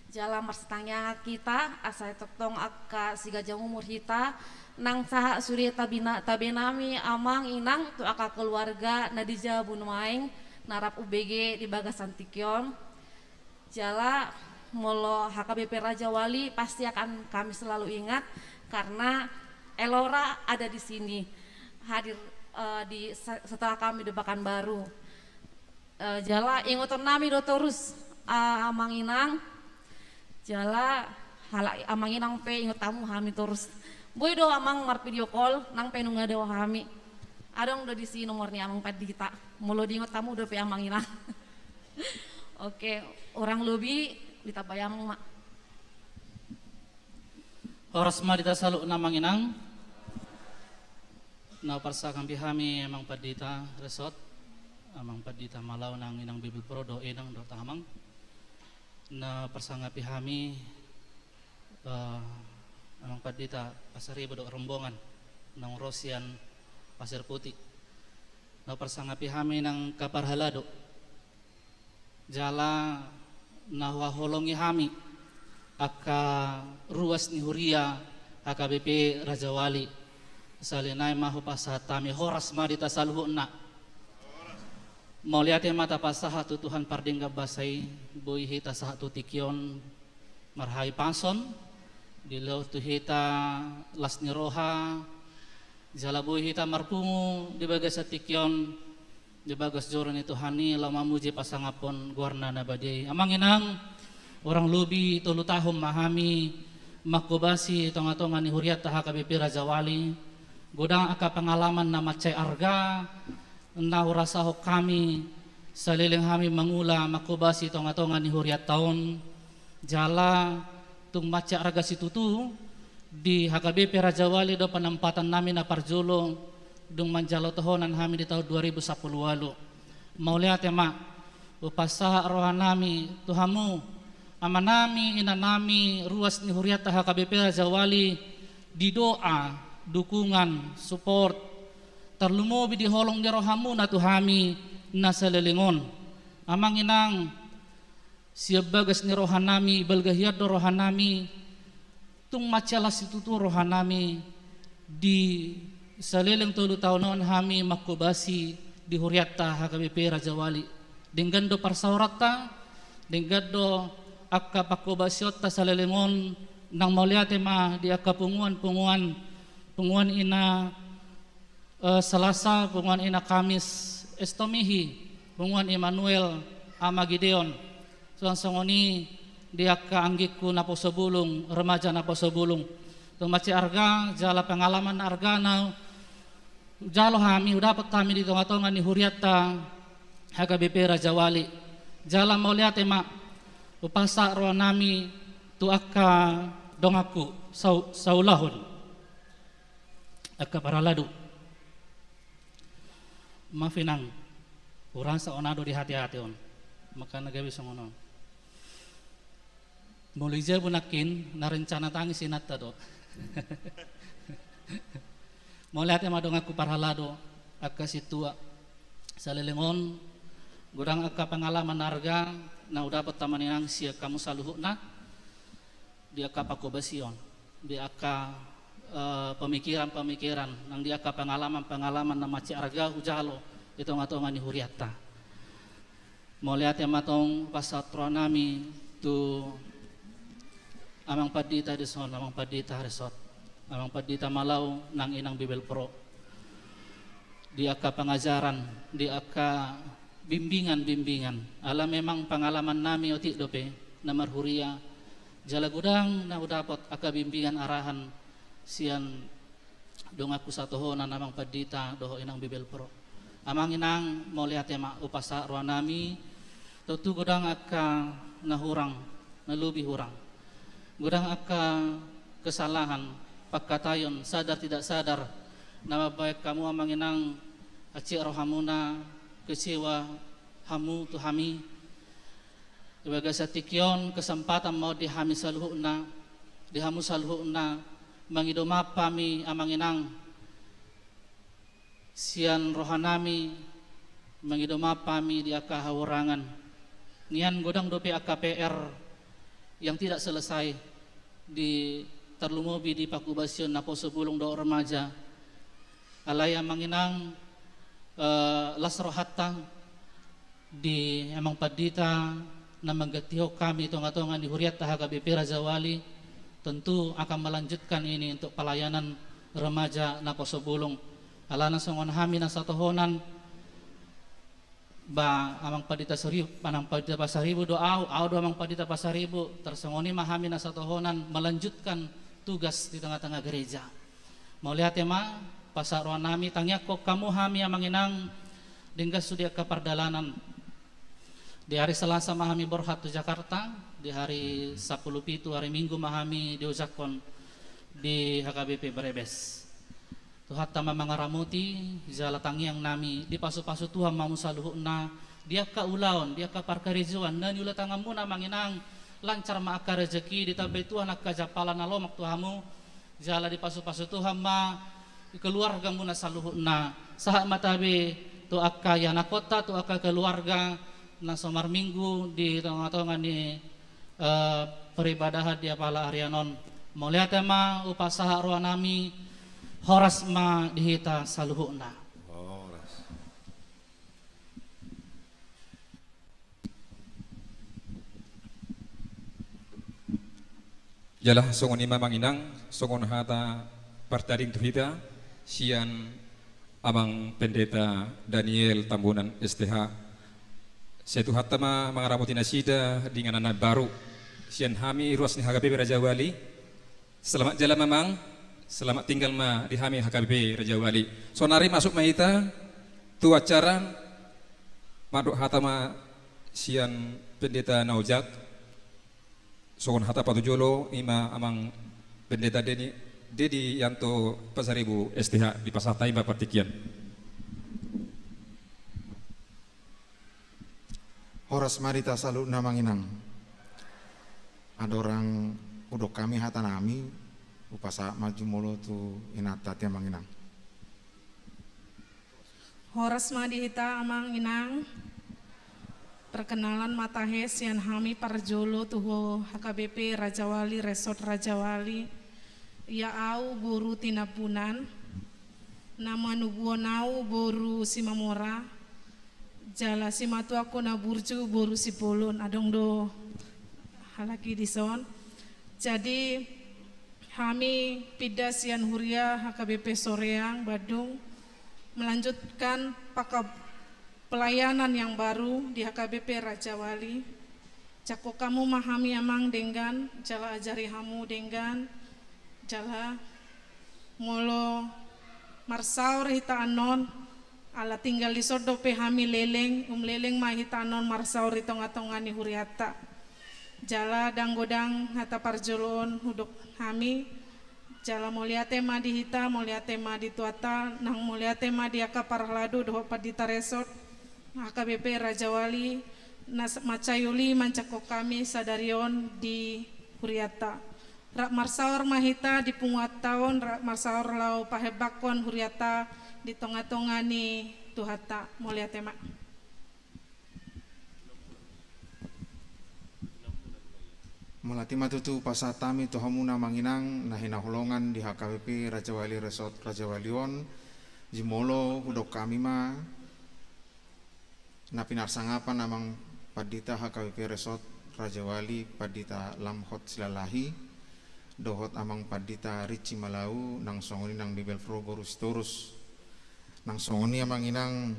Jala marsitangiangan hita, asa tongtong angka siganjang umur hita, nang sahat sude tabena-, tabe nami amang inang tu angka keluarga na di jabu nuaeng, na rap umbege di bagasan tingki on. Jala molo H K B P Rajawali pasti akan kami selalu ingat, karena Elora ada di sini, hadir, eh, di se-, setelah kami di Pekanbaru. Eh, jala ingoton nami do torus, eh, amang inang. Jala halak amang inang pe ingot hamu hami torus. Boi do amang mar video call, nang pe nunga dao hami. Adong do disi nomor ni amang pandita. Molo diingot hamu dope amang inang. Oke, hurang lobi ditambai amang ma. Horas ma di hita saluhutna amang inang. Na parsangapi hami amang pandita Resort, amang pandita Malau nang inang Bibelvrouw dohot inang dohot amang. Na parsangapi hami, eh, amang pandita Pasaribu dohot rombongan naung ro sian Pasir Putih. Na parsangapi hami nang angka parhalado. Jala na huhaholongi hami angka ruas ni huria H K B P Rajawali. Sahali nai ma hupasahat hami, horas ma di hita saluhutna. Mauliate ma tapasahat tu Tuhan pardenggan basa i, boi hita sahat tu tingki on marhahipason, dilehon tu hita las ni roha, jala boi hita marpungu di bagasan tingki on, di bagas joro ni Tuhan i laho mamuji pasangaphon goarna na badia i. Amang inang, hurang lobi tolu tahun ma hami manghobasi tongatonga ni hurianta H K B P Rajawali, godang angka pengalaman na mansai arga na hurasahon hami saleleng hami mangula manghobasi tongatonga ni hurianta on, jala tung mansai arga situtu di H K B P Rajawali do penempatan nami na parjolo dung manjalo tohonan hami di tahun dua ribu sampulu ualu. Mauliate ma, hupasahat roha nami tu hamu, ama nami, ina nami, ruas ni hurianta H K B P Rajawali, di doa, dukungan, support, tarlumobi di holong ni rohamuna tu hami na saleleng on. Amang inang, sian bagas ni roha nami, balga hian do roha nami, tung mansai las situtu roha nami, di saleleng tolu taon on hami manghobasi di hurianta H K B P Rajawali. Denggan do parsaoranta, denggan do angka panghobasionta saleleng on, nang mauliate ma di angka punguan-punguan, punguan ina, eh, Selasa, punguan ina Kamis Estomihi, punguan Immanuel Ama Gideon. Suang songon i di angka anggingku naposo bulung, remaja naposo bulung. Tung mansai arga, jala pengalaman na arga na hujalo hami, hudapot hami di tongatonga ni hurianta H K B P Rajawali. Jala mauliate ma, hupasahat roha nami tu angka donganku, sau-, saulahon. Angka parhalado. Maaf inang, hurasa on do di hatiate on. Makana gabe songon on. Molo i jabu nangkin, na rencana tangis inanta do. Mauliate ma donganku parhalado, angka sintua. Saleleng on, godang angka pengalaman na arga na hudapot amang inang sian hamu saluhutna, di angka pangkobasion, di angka, eh, pemikiran-pemikiran, nang di angka pengalaman-pengalaman na mansai arga hujalo di tonga-tonga ni hurianta. Mauliate ma tong pasahat rohanami tu Amang Pandita dison, Amang Pandita Resort, Amang Pandita Malau nang Inang Bibelvrouw. Di angka pangajaran, di angka bimbingan-bimbingan. Ala memang pangalamannami otik dope, na marhuria, jala godang na hudapot angka bimbingan arahan sian donganku satohonan Amang Pandita dohot Inang Bibelvrouw. Amang inang, mauliate ma hupasahat rohanami, tontu godang angka na hurang, na lobi hurang. Godang angka kesalahan, pangkataion, sadar tidak sadar, na mambahen hamu amang inang, hansit rohamuna, kecewa hamu tu hami. Di bagasan tingki on kesempatan ma on di hami saluhutna, di hamu saluhutna, mangido maaf hami amang inang, sian rohanami, mangido maaf hami di angka hahurangan. Nian godang dope angka P R yang tidak selesai di, tarlumobi di pangkobasion naposo bulung dohot remaja. Alai amang inang, eh, las rohanta di Amang Pandita na manggantihon hami tonga-tonga ni hurianta H K B P Rajawali, tentu akan melanjutkan ini untuk pelayanan remaja naposo bulung. Alana songon hami na satohonan, ba Amang Pandita Saribu, Amang Pandita Pasaribu do au, au do Amang Pandita Pasaribu, tarsongon i ma hami na satohonan melanjutkan tugas di tengah-tengah gereja. Mauliate ma, pasahat rohanami, tangiangkon hamu hami amang inang, denggan sude angka pardalanan. Di hari Selasa ma hami borhat tu Jakarta, di hari sampulu pitu, hari Minggu ma hami diojakhon di H K B P Brebes. Tuhanta ma mangaramoti, jala tangiangnami, dipasu-pasu Tuhan ma hamu saluhutna, di angka ulaon, di angka parkarejoan, na niula tanganmuna amang inang, lancar ma angka rejeki, ditambai Tuhan angka jampalan na lomak tu hamu, jala dipasu-pasu Tuhan ma keluargamuna saluhutna, sahat ma tabe tu angka ianakhonta, tu angka keluarga na so marminggu di tonga-tonga ni, eh, peribadahan di apala arian on. Mauliate ma hupasahat rohanami, horas ma di hita saluhutna. Horas. Jala songon i ma amang inang, songon hata partading tu hita sian Amang Pendeta Daniel Tambunan S T H. Sai Tuhanta ma mangaramoti nasida di inganan na baru. Sian hami ruas ni H K B P Rajawali. Selamat jalan ma amang, selamat tinggal ma di hami H K B P Rajawali. Saonari masuk ma hita tu acara, mandok hata ma sian pendeta na ojak. Songon hata patujolo i ma Amang Pendeta Dedi, Dedi Yanto Pasaribu S T H, dipasahat hami ma partingkian. Horas ma di hita saluhutna amang inang. Andorang hudok hami hatanami, hupasahat ma jumolo tu inanta i amang inang. Horas ma di hita amang inang. Perkenalan ma tahe sian hami parjolo tu H K B P Rajawali, Resort Rajawali. Ia au boru Tinambunan, na manubuhon au boru Simamora, jala simatuangku na burju boru Simbolon, adong do halak i dison. Jadi hami pinda sian huria H K B P Soreang, Bandung, melanjutkan paka-, pelayanan yang baru di H K B P Rajawali. Jangkon hamu ma hami amang denggan, jala ajari hamu denggan, jala molo marsaor hita annon, ala tinggal dison dope hami leleng, umleleng ma hita annon marsaor di tonga-tonga ni hurianta. Jala ndang godang hata parjolo on hudok hami, jala mauliate ma di hita, mauliate ma di Tuhanta, nang mauliate ma di angka parhalado dohot pandita resort H K B P Rajawali, na s-, mansai uli manjangkon hami sadari on di hurianta. Rap marsaor ma hita di punguanta on, rap marsaor laho pahembangkon hurianta di tonga-tonga ni Tuhanta. Mauliate ma. Mauliate ma tutu pasahat hami tu hamuna amang inang na hinaholongan di H K B P Rajawali Resort Rajawali on. Jumolo hudok hami ma na pinarsangapan amang pandita H K B P Resort Rajawali, Pandita Lamhot Silalahi, dohot amang pandita Ricci Malau, nang songon i nang Bibelvrouw boru Sitorus. Nang songon i amang inang,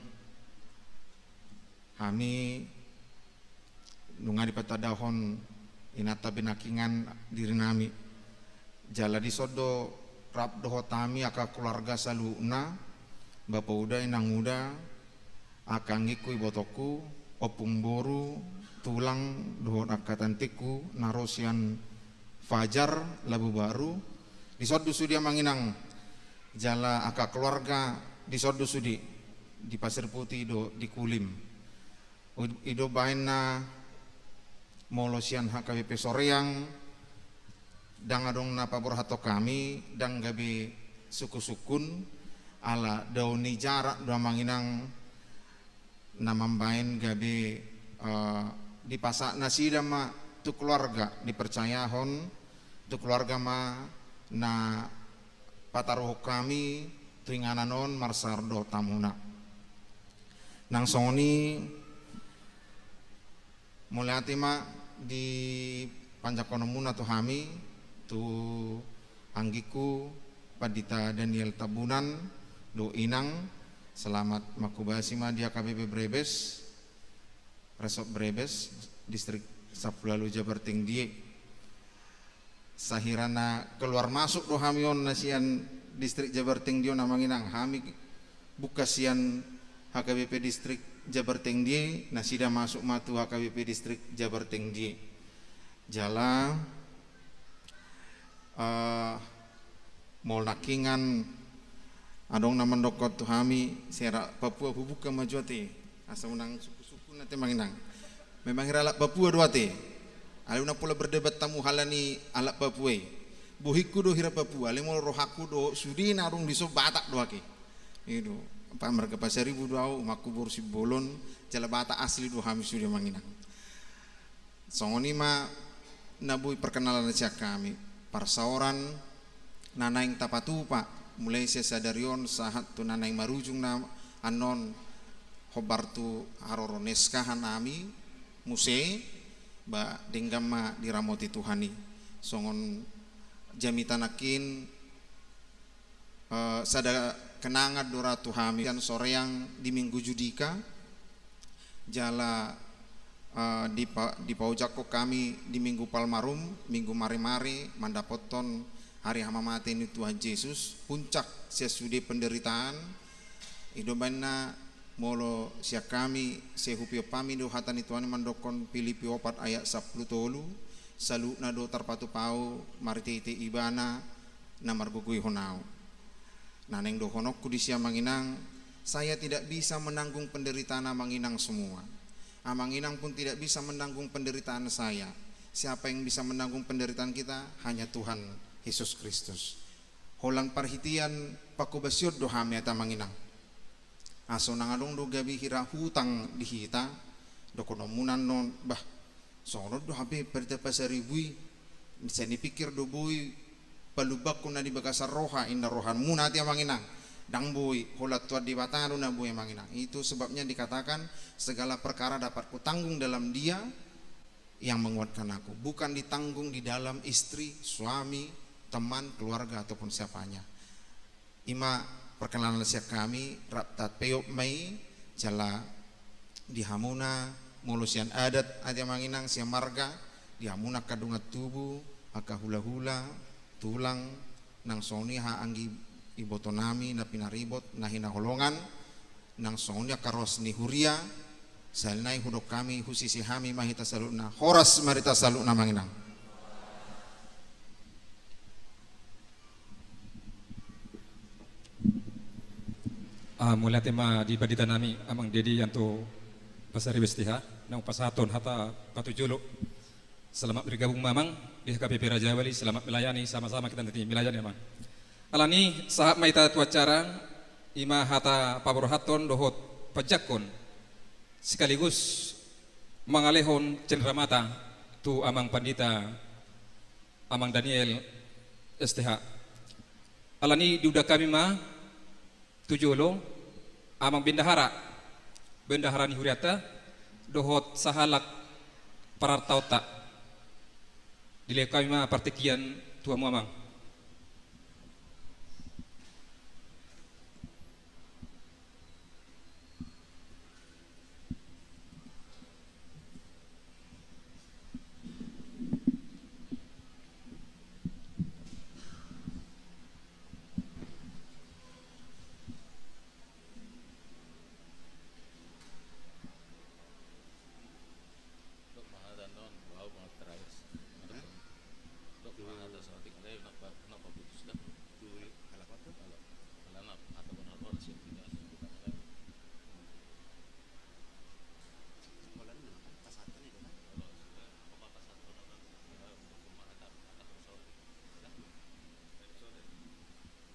hami nunga dipatandahon inanta be nangkiningan diri nami. Jala dison do rap dohot hami angka keluarga saluhutna, bapauda, inanguda, angka anggingku ibotongku, ompung boru, tulang, dohot angka tanteku na ro sian Fajar, Labuh Baru. Dison do sude amang inang, jala angka keluarga dison do sude, di Pasir Putih dohot di Kulim. I do baen na molo sian H K B P Soreang, ndang adong na paborhathon hami, ndang gabe sungkun-sungkun, ala dao ni jarak do amang inang na mambaen gabe, eh, dipasahat nasida ma tu keluarga, dipercayahon tu keluarga ma na pataruhon hami tu inganan on marsaor dohot hamuna. Nang songon i, mauliate ma di panjangkononmuna tu hami, tu anggingku Pandita Daniel Tambunan dohot inang. Selamat manghobasi ma di H K B P Brebes, Resort Brebes, Distrik Sampulu Ualu Jabartengdiek. Sahira na keluar masuk do hami on na sian Distrik Jabartengdiek on amang inang, hami buka sian H K B P Distrik Jabartengdiek, nasida masuk ma tu H K B P Distrik Jabartengdiek. Jala, eh, molo nangkiningan adong na mandokkon tu hami, sera Papua hubuka ma jo ate, asa unang sungkun-sungkun ate amang inang. Memang hira halak Papua do ate. Alai unang pola berdebat hamu ala ni halak Papua i. Bohingku do hira Papua, alai molo rohangku dohot sude na adong dison Batak do ake. I do, marga Pasaribu do au, omakku boru Simbolon, jala Batak asli do hami sude amang inang. Songon i ma na boi perkenalan sian hami. Parsaoran na naeng tapatupa, mulai sian sadari on sahat tu na naeng marujung na annon, hombar tu haroro ni S K hami muse, ba denggan ma diramoti Tuhan i. Songon jamita nangkin, eh, sada kenangan do ra tu hami sian Soreang di Minggu Judika, jala, eh, dipa-, dipaojakhon hami di Minggu Palmarum, Minggu Mare-mare, mandapothon hari hamamate ni Tuhan Jesus, puncak sian sude penderitaan. I do baenna molo sian hami, sai hupeop hami do hata ni Tuhan i mandokkon Pilipi opat ayat sampulu tolu, saluhutna do tarpatupa au marhite-hite Ibana na margogoihon au. Na naeng dohononku disi amang inang, saya tidak bisa menanggung penderitaan amang inang semua. Amang inang pun tidak bisa menanggung penderitaan saya. Siapa yang bisa menanggung penderitaan kita? Hanya Tuhan Yesus Kristus. Holan parhitean panghobasion do hami ate amang inang. Asa unang adong do gabe hira hutang di hita, dohononmuna annon, bah, songon on do hape Pandita Pasaribu i, sai nipikir do boi palumbangkon na di bagasan roha, inna rohamuna ate amang inang. Ndang boi, holan Tuhan Debata do na boi amang inang. Itu sebabnya dikatakan segala perkara dapat kutanggung dalam Dia yang menguatkan aku. Bukan ditanggung di dalam istri, suami, teman, keluarga, ataupun siapanya. I ma perkenalan sian hami, rap tapeop ma i, jala di hamuna, molo sian adat ate amang inang, sian marga, di hamuna angka dongan tubu, angka hula-hula, tulang, nang songon i angka anggi ibotonami na pinaribot, na hinaholongan, nang songon i angka ruas ni huria, sahali nai hudok hami, husise hami ma hita saluhutna, horas ma di hita saluhutna amang inang. Ah, mauliate ma di pandita nami, Amang Dedi Anto Pasaribu S T H, naung pasahathon hata patujolo. Selamat bergabung ma amang, Di H K B P Rajawali, selamat melayani, sama-sama kita nanti melayani, Amang. Alani, sahat ma hita tu acara, i ma hata paborhathon dohot panjangkon, sekaligus mangalehon cenderamata tu Amang Pandita, Amang Daniel, S T H. Alani diundang hami ma tu jolo, Amang Bendahara, bendahara ni hurianta, dohot sahalak parartaonta. Dilehon hami ma partingkian tu hamu, Amang.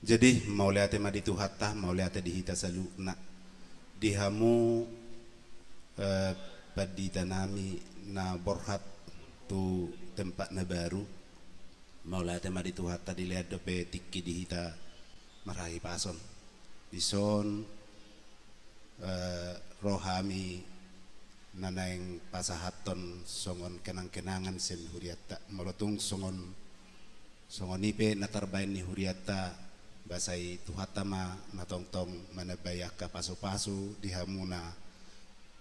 Jadi, mauliate ma di Tuhanta, mauliate di hita saluhutna. Di hamu, eh, pandita nami na borhat tu tempat na baru, mauliate ma di Tuhanta, dilean dope tingki di hita marhahipason. Dison, eh, ro hami na naeng pasahathon songon kenang-kenangan sian hurianta, molo tung songon, songon i pe na tarbaen ni hurianta, boasa i Tuhanta ma na tongtong manambai angka pasu-pasu di hamuna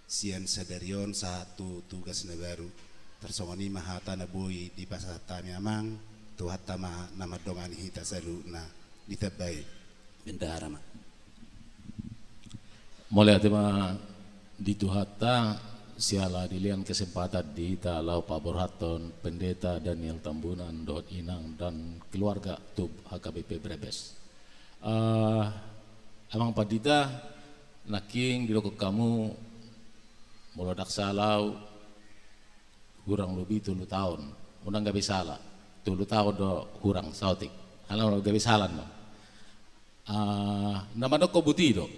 sian sadari on sahat tu tugas na baru. Tarsongon i ma hata na boi dipasahat hami, Amang, Tuhanta ma na mandongani hita saluhutna. Ditambai. Bendahara ma. Mauliate ma di Tuhanta, siala dilehon kesempatan di hita laho paborhathon Pendeta Daniel Tambunan dohot inang dan keluarga tu H K B P Brebes. Eh, Amang Pandita, nangkin didok hamu, molo ndang sala au, hurang lobi tolu taon. Unang gabe sala. Tolu taon do hurang saotik. Alana unang gabe sala, no. Ah, na mandokkon boti do.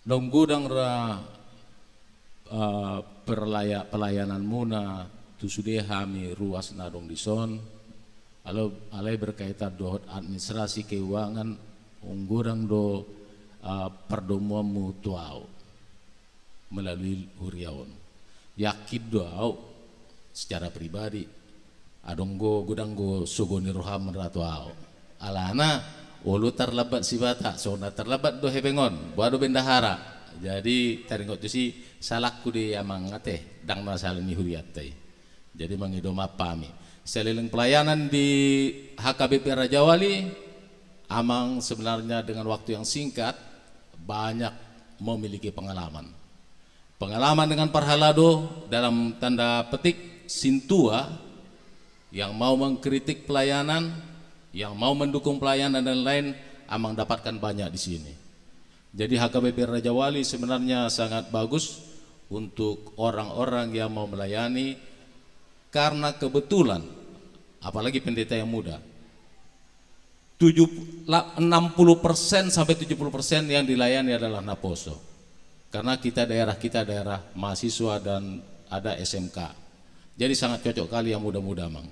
Naung godang ra, ah, perlaya-, pelayananmuna tu sude hami ruas na adong dison. Alo-, alai berkaitan dohot administrasi keuangan, naung godang do, ah, pardomuanmu tu au melalui huria on. Yakin do au secara pribadi, adong do godang do sogo ni roham ra tu au. Alana, olo tarlambat si Batak, so na tarlambat do hepeng on, boha do bendahara. Jadi, taringot tusi, salangku do i, Amang, ate, ndang na sala ni hurianta i. Jadi, mangido maaf hami. Saleleng pelayanan di H K B P Rajawali, Amang sebenarnya dengan waktu yang singkat, banyak memiliki pengalaman. Pengalaman dengan parhalado, dalam tanda petik, sintua, yang mau mengkritik pelayanan, yang mau mendukung pelayanan dan lain, Amang dapatkan banyak di sini. Jadi H K B P Rajawali sebenarnya sangat bagus untuk orang-orang yang mau melayani, karena kebetulan, apalagi pendeta yang muda, tujuh, la-, enam puluh persen sampai tujuh puluh persen yang dilayani adalah naposo. Karena kita daerah, kita daerah mahasiswa dan ada S M K. Jadi sangat cocok kali yang muda-muda, Mang.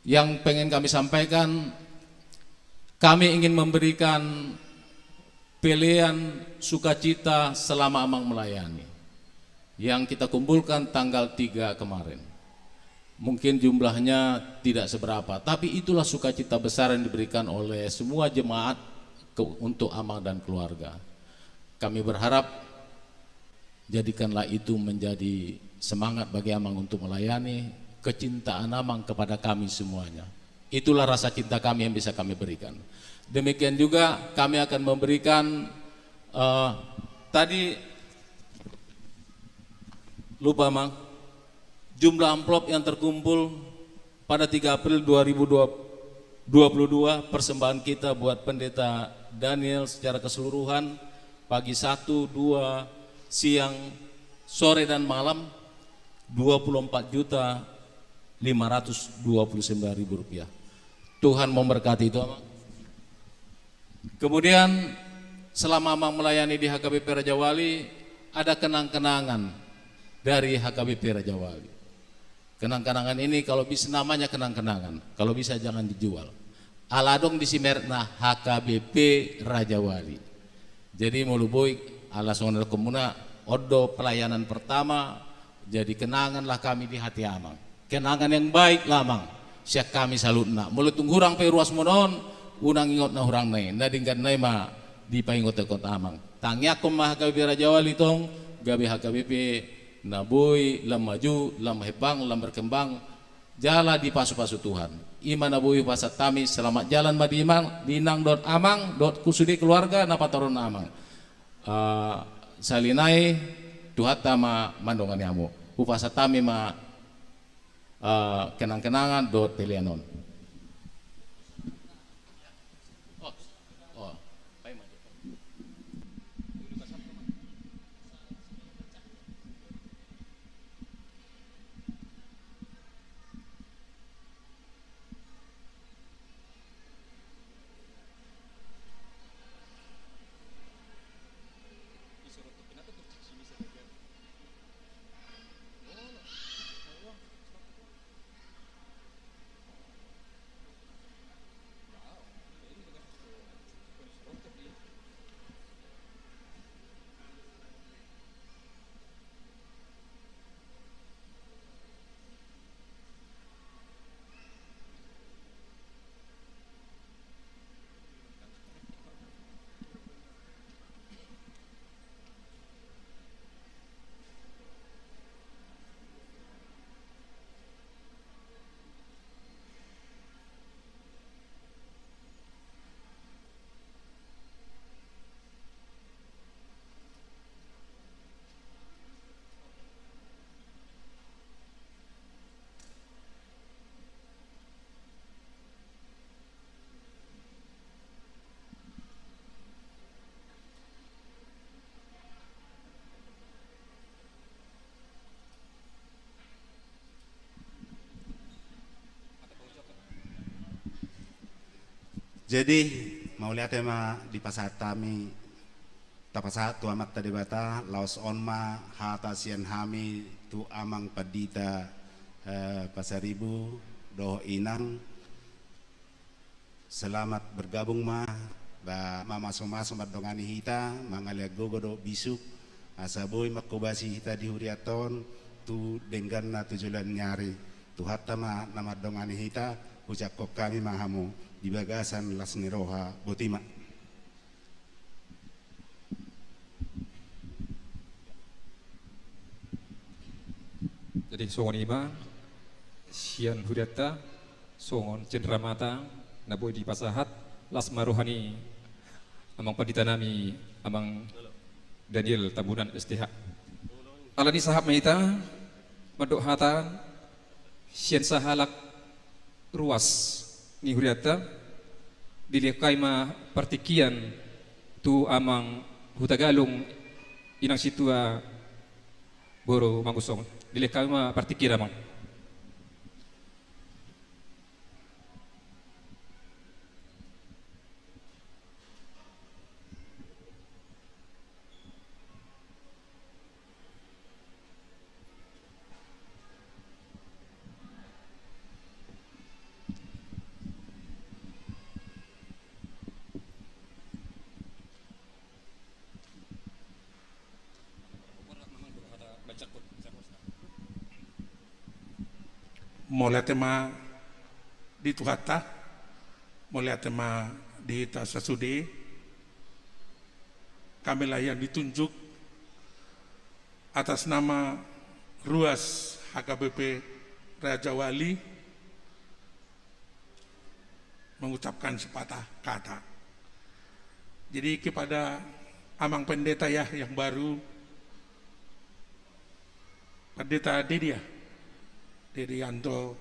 Yang pengen kami sampaikan, kami ingin memberikan pelean sukacita selama Amang melayani yang kita kumpulkan tanggal tiga kemarin. Mungkin jumlahnya tidak seberapa, tapi itulah sukacita besar yang diberikan oleh semua jemaat ke-, untuk Amang dan keluarga. Kami berharap, jadikanlah itu menjadi semangat bagi Amang untuk melayani, kecintaan Amang kepada kami semuanya. Itulah rasa cinta kami yang bisa kami berikan. Demikian juga kami akan memberikan, eh, tadi lupa, Mang, jumlah amplop yang terkumpul pada tiga April dua ribu dua puluh dua, persembahan kita buat Pendeta Daniel secara keseluruhan, pagi satu, dua, siang, sore, dan malam, dua puluh empat juta lima ratus dua puluh sembilan ribu rupiah. Tuhan memberkati itu, Amang. Kemudian, selama Amang melayani di H K B P Raja Wali, ada kenang-kenangan dari H K B P Raja Wali. Kenang-kenangan ini kalau bisa, namanya kenang-kenangan, kalau bisa jangan dijual. Ala adong disi merekna H K B P Raja Wali. Jadi molo boi, ala songon na nidokmuna, on do pelayanan pertama, jadi kenanganlah kami di hati Amang. Kenangan yang baiklah, Amang, sian hami saluhutna. Molo tung hurang pe ruasmuna on, unang ingot na hurang na i, na denggan na i ma dipaingot-ingot Amang. Tangiangkon ma H K B P Raja Wali tong, gabe H K B P na boi lam maju, lam herbang, lam berkembang, jala dipasu-pasu Tuhan. I ma na boi hupasahat hami, selamat jalan ma di Amang, di Inang dohot Amang, dohot sude keluarga na patoron Amang. Eh, sahali nai, Tuhanta ma mandongani hamu. Hupasahat hami ma, eh, kenang-kenangan dohot pelean on. Oh, oh. Jadi, mauliate ma dipasahat hami, tapasahat tu Amanta Debata, laos on ma hata sian hami tu Amang Pandita, eh, Pasaribu dohot Inang. Selamat bergabung ma, ba mamasu-masu mandongani hita, mangalean gogo dohot bisuk, asa boi mangkobasi hita di hurianta on tu dengganna tu joloan ni ari. Tuhanta ma na mandongani hita, hujangkon hami ma hamu di bagasan las ni roha, boti ma. Jadi songon i ma sian hurianta, songon cenderamata na boi dipasahat, las ma roha ni Amang Pandita nami, Amang Daniel Tambunan, S T H. Alani sahat ma hita mandok hata sian sahalak ruas ni hurianta, dilehon hami ma partingkian tu Amang Hutagalung, Inang Sintua, boru Mangunsong. Dilehon hami ma partingkian, Amang. Mauliate ma di Tuhanta, mauliate ma di hita sasude. Kamilah yang ditunjuk atas nama ruas H K B P Raja Wali mengucapkan sepatah kata. Jadi, kepada Amang Pendeta, ya, yang baru, Pendeta Dedi, ya, Dedi Yanto,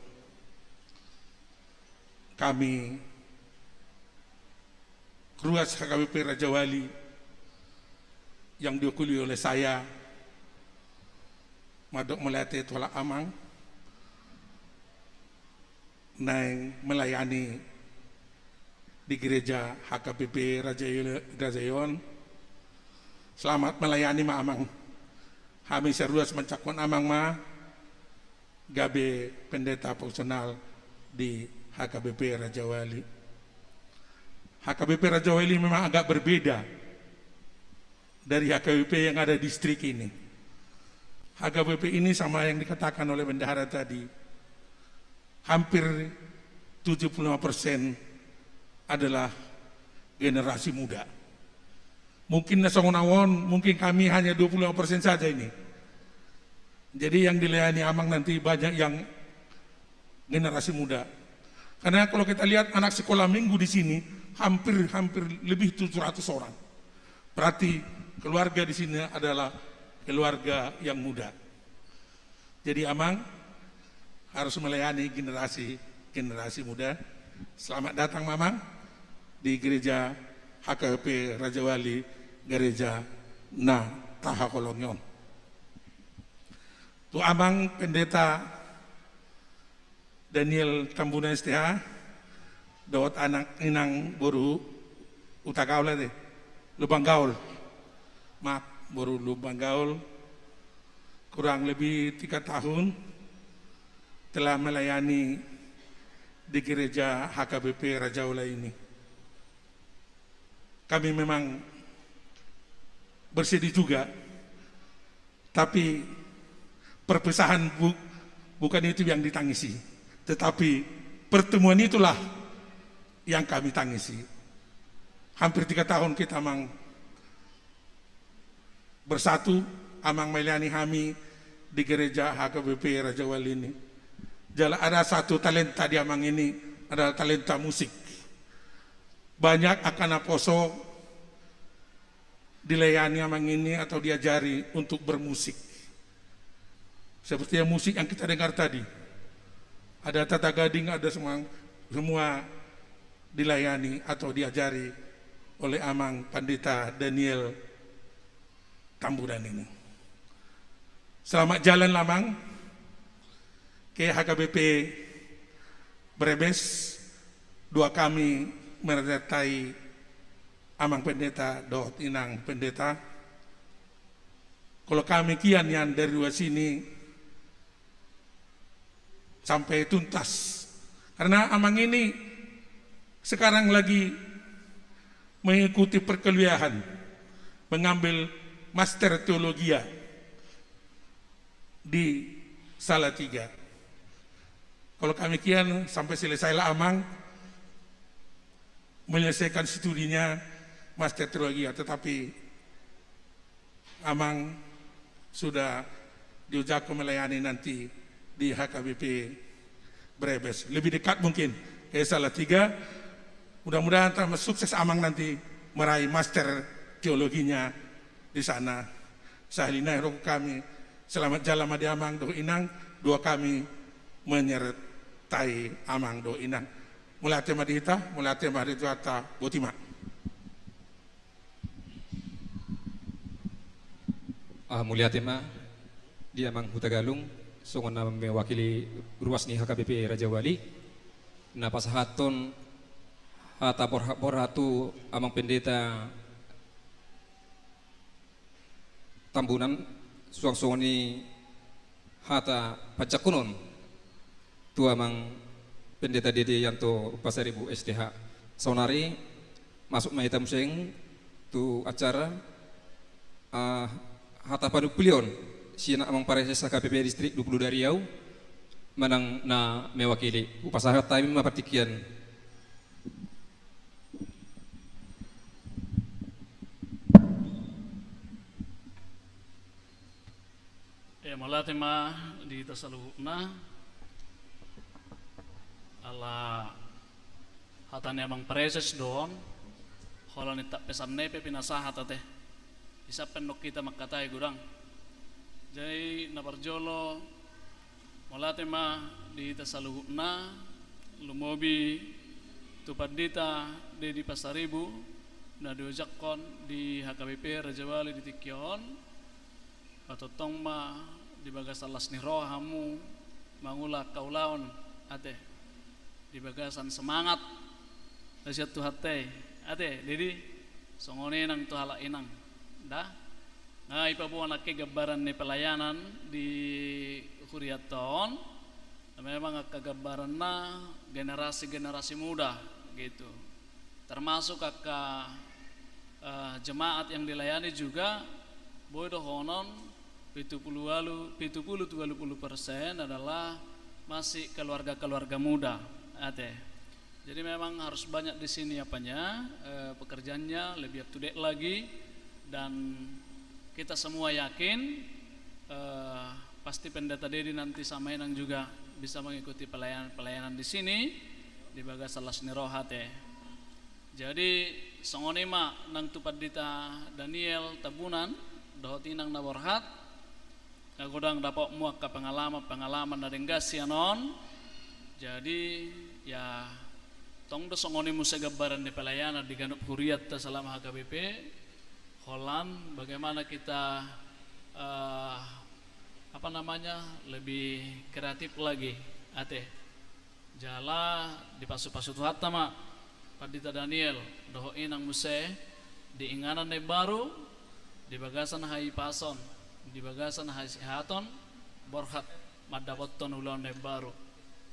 kami ruas H K B P Raja Wali yang diwakili oleh saya, Mandok mauliate tu halak amang naeng melayani di gereja H K B P Raja, Raja i on. Selamat melayani ma amang. Hami saruas manjangkon amang ma gabe pendeta fungsional di H K B P Raja Wali. H K B P Raja Wali memang agak berbeda dari H K B P yang ada di distrik ini. H K B P ini sama yang dikatakan oleh bendahara tadi, hampir tujuh puluh lima persen adalah generasi muda. Mungkin na songon au on, mungkin kami hanya dua puluh lima persen saja ini. Jadi yang dilayani amang nanti banyak yang generasi muda. Karena kalau kita lihat anak sekolah minggu di sini hampir, hampir lebih tujuh ratus orang. Berarti keluarga di sini adalah keluarga yang muda. Jadi amang harus melayani generasi, generasi muda. Selamat datang amang di gereja H K B P Raja Wali, gereja na tahaholongi on. Tu amang pendeta Daniel Tambunan S T H, dohot anak inang boru Hutagaol ate, Lumban Gaol. Maaf, boru Lumban Gaol. Kurang lebih tiga tahun telah melayani di gereja H K B P Raja Wali ini. Kami memang bersedih juga, tapi perpisahan bu-, bukan itu yang ditangisi, tetapi pertemuan itulah yang kami tangisi. Hampir tiga tahun kita amang bersatu, amang melayani hami di gereja H K B P Raja Wali ini. Jala ada satu talenta di amang ini, adalah talenta musik. Banyak angka naposo dilayani amang ini atau diajari untuk bermusik. Seperti yang musik yang kita dengar tadi. Ada tata gading, ada semua, semua dilayani atau diajari oleh amang Pandita Daniel Tambunan ini. Selamat jalan amang ke H K B P Brebes. Doa kami menyertai amang pendeta dohot inang pendeta. Kalau kami kian nian dari dua sini sampai tuntas. Karena amang ini sekarang lagi mengikuti perkuliahan, mengambil master teologia di Salatiga. Kalau kami kian sampai selesailah amang menyelesaikan studinya master teologia, tetapi amang sudah diujakan melayani nanti di H K B P Brebes. Lebih dekat mungkin ke Salatiga. Mudah-mudahan tambah sukses amang nanti meraih master teologinya di sana. Sahali nai roh kami, selamat jalan ma di amang dohot inang, doa kami menyertai amang dohot inang. Mauliate ma di hita, mauliate ma di Tuhanta, botima. Ah, mauliate ma di amang Hutagalung, songon na mewakili ruas ni H K B P Raja Wali, na pasahathon hata borha-, borhat tu amang pendeta Tambunan, suang songon i hata panjangkonon tu amang Pendeta Dede Yanto Pasaribu S T H. Saonari masuk ma hita muse tu acara, ah, hata panumpulion sian amang pareses H K B P Distrik dua puluh dari au manang na mewakili. Hupasahat hami ma partingkian. E, mauliate ma di hita saluhutna. Ala hata ni amang pareses do on, holan i tap pesan na i pe pinasahat ate. Isap pe nong hita mangkatai godang. Jadi na parjolo, mauliate ma di hita saluhutna, lumobi tu Pandita Dedi Pasaribu na diojakhon di H K B P Raja Wali di tingki on. Patongtong ma di bagasan las ni roha hamu mangula angka ulaon, ate, di bagasan semangat na sian Tuhanta i, ate, jadi songon i nang tu halak inang, da. Nga ipaboa nangkin gambaran ni pelayanan di hurianta on, na memang angka gambaranna generasi-generasi muda, gitu. Termasuk angka, eh, jemaat yang dilayani juga, boi dohonon pitu pulu walu, pitu pulu tu walu pulu persen adalah masih keluarga-keluarga muda, ate. Jadi memang harus banyak di sini apanya, eh, pekerjaannya lebih up to date lagi, dan kita semua yakin, eh, pasti Pendeta Dedi nanti sama Inang juga bisa mengikuti pelayanan-pelayanan di sini, di bagasan las ni roha, ate. Jadi songon i ma nang tu Pandita Daniel Tambunan dohot inang na borhat, nga godang dapotmu angka pengalaman-pengalaman na denggan sian on. Jadi, ya, tong do songon i muse gambaran ni pelayanan di ganup hurianta selama H K B P. Holan bagaimana kita, eh, apa namanya, lebih kreatif lagi, ate. Jala dipasu-pasu Tuhanta ma Pandita Daniel dohot inang muse di inganan na imbaru, di bagasan hahipason, di bagasan hasehaton, borhat mandapothon ulaon na imbaru,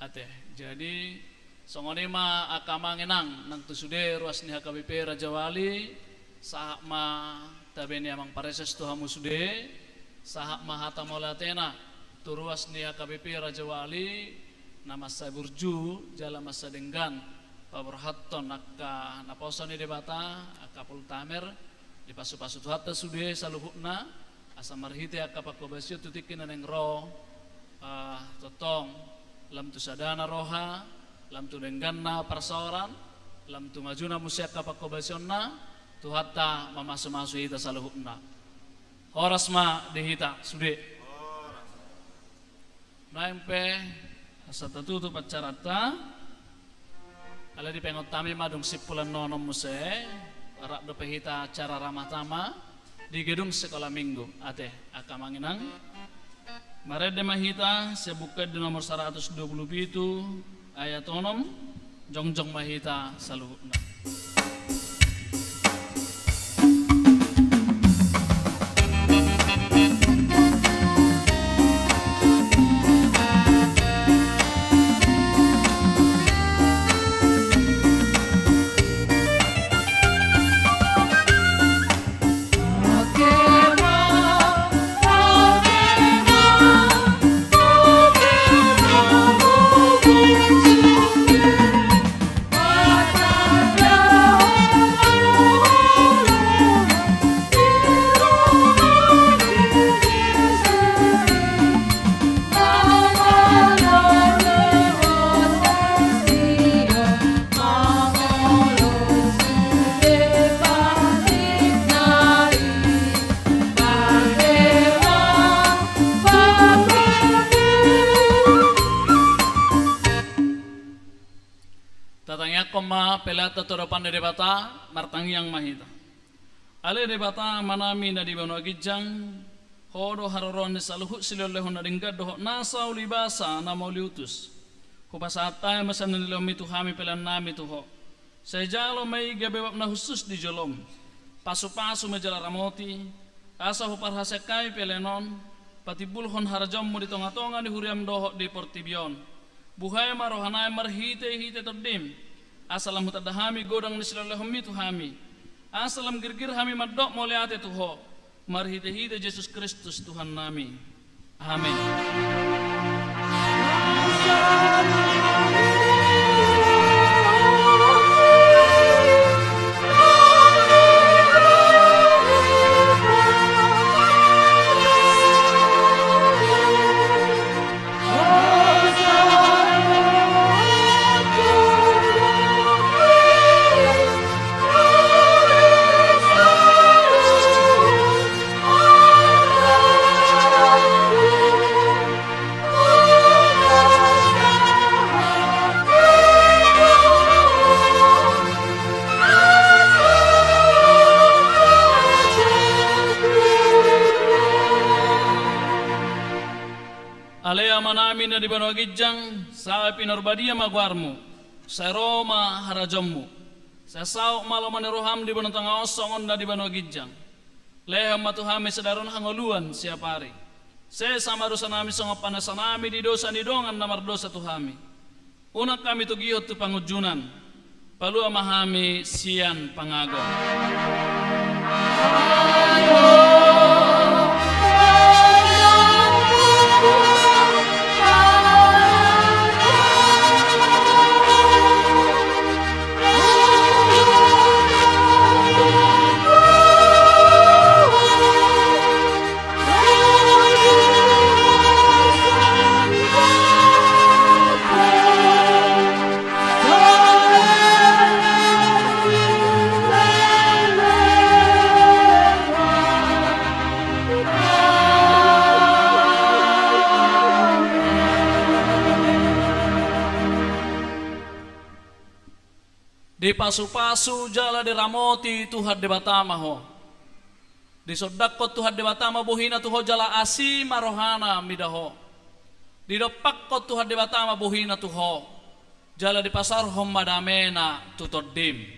ate. Jadi songon i ma angka amang inang nang tu sude ruas ni H K B P Rajawali, sahat ma tabe ni amang pareses tu hamu sude, sahat ma hata mauliatena tu ruas ni H K B P Rajawali, na mansai burju jala mansai denggan paborhathon angka naposo ni Debata, angka pultamer, dipasu-pasu Tuhanta sude saluhutna, asa marhite angka panghobasion tu tingki na naeng ro, eh, tongtong lam tu sadana roha, lam tu dengganna parsaoran, lam tu majuna muse angka panghobasionna, Tuhanta mamasu-masu hita saluhutna. Horas ma di hita sude. Naeng pe asa tatutup acaranta. Alai dipaingot hami ma dung simpulan ni onom muse, rap dope hita acara Ramah Tamah di gedung Sekolah Minggu, ate, angka amang inang. Marende ma hita sian Buku Ende nomor saratus dua pulu pitu ayat onom, jongjong ma hita saluhutna. Tatangiangkon ma peleanta tu adopan ni Debata, martangiang ma hita. Ale Debata Amanami na di banua ginjang, Ho do haroroan ni saluhut silehon-lehon na denggan dohot nasa ulibasa na mauliutus. Hupasahat hami ma sian na nilehonmi tu hami peleannami tu Ho. Sai jalo ma i gabe uap na hushus di jolom. Pasu-pasu ma jala ramoti, asa huparhaseang hami pelean on, patimbulhon harajaonmu di tonga-tonga ni huriam dohot di portibi on. Buhai ma rohanami marhite-hite Tondim, asa lam hutanda hami godang ni silehon-lehonmi tu hami, asa lam girgir hami mandok mauliate tu Ho, marhite-hite Jesus Kristus Tuhannami. Amen. Di banua ginjang, sai pinarbadia ma goarmu, sai ro ma harajaonmu, sai saut ma lomo ni roham di banua tonga on songon na di banua ginjang. Lehon ma tu hami sadari on hangoluan siapari. Sesa ma dosanami songon panesanami di dosa ni dongan na mardosa tu hami. Unang hami togihon tu pangunjunan. Palua ma hami sian pangago. Dipasupasu jala diramoti Tuhan Debata ma ho. Disondangkon Tuhan Debata ma bohina tu ho jala asi ma rohana mida ho. Didompakkon Tuhan Debata ma bohina tu ho jala dipasaorhon ma damena tu tondim.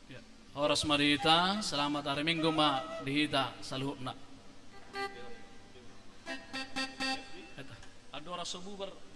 Ya, horas ma di hita, selamat hari Minggu ma di hita saluhutna. Andorang so bubar.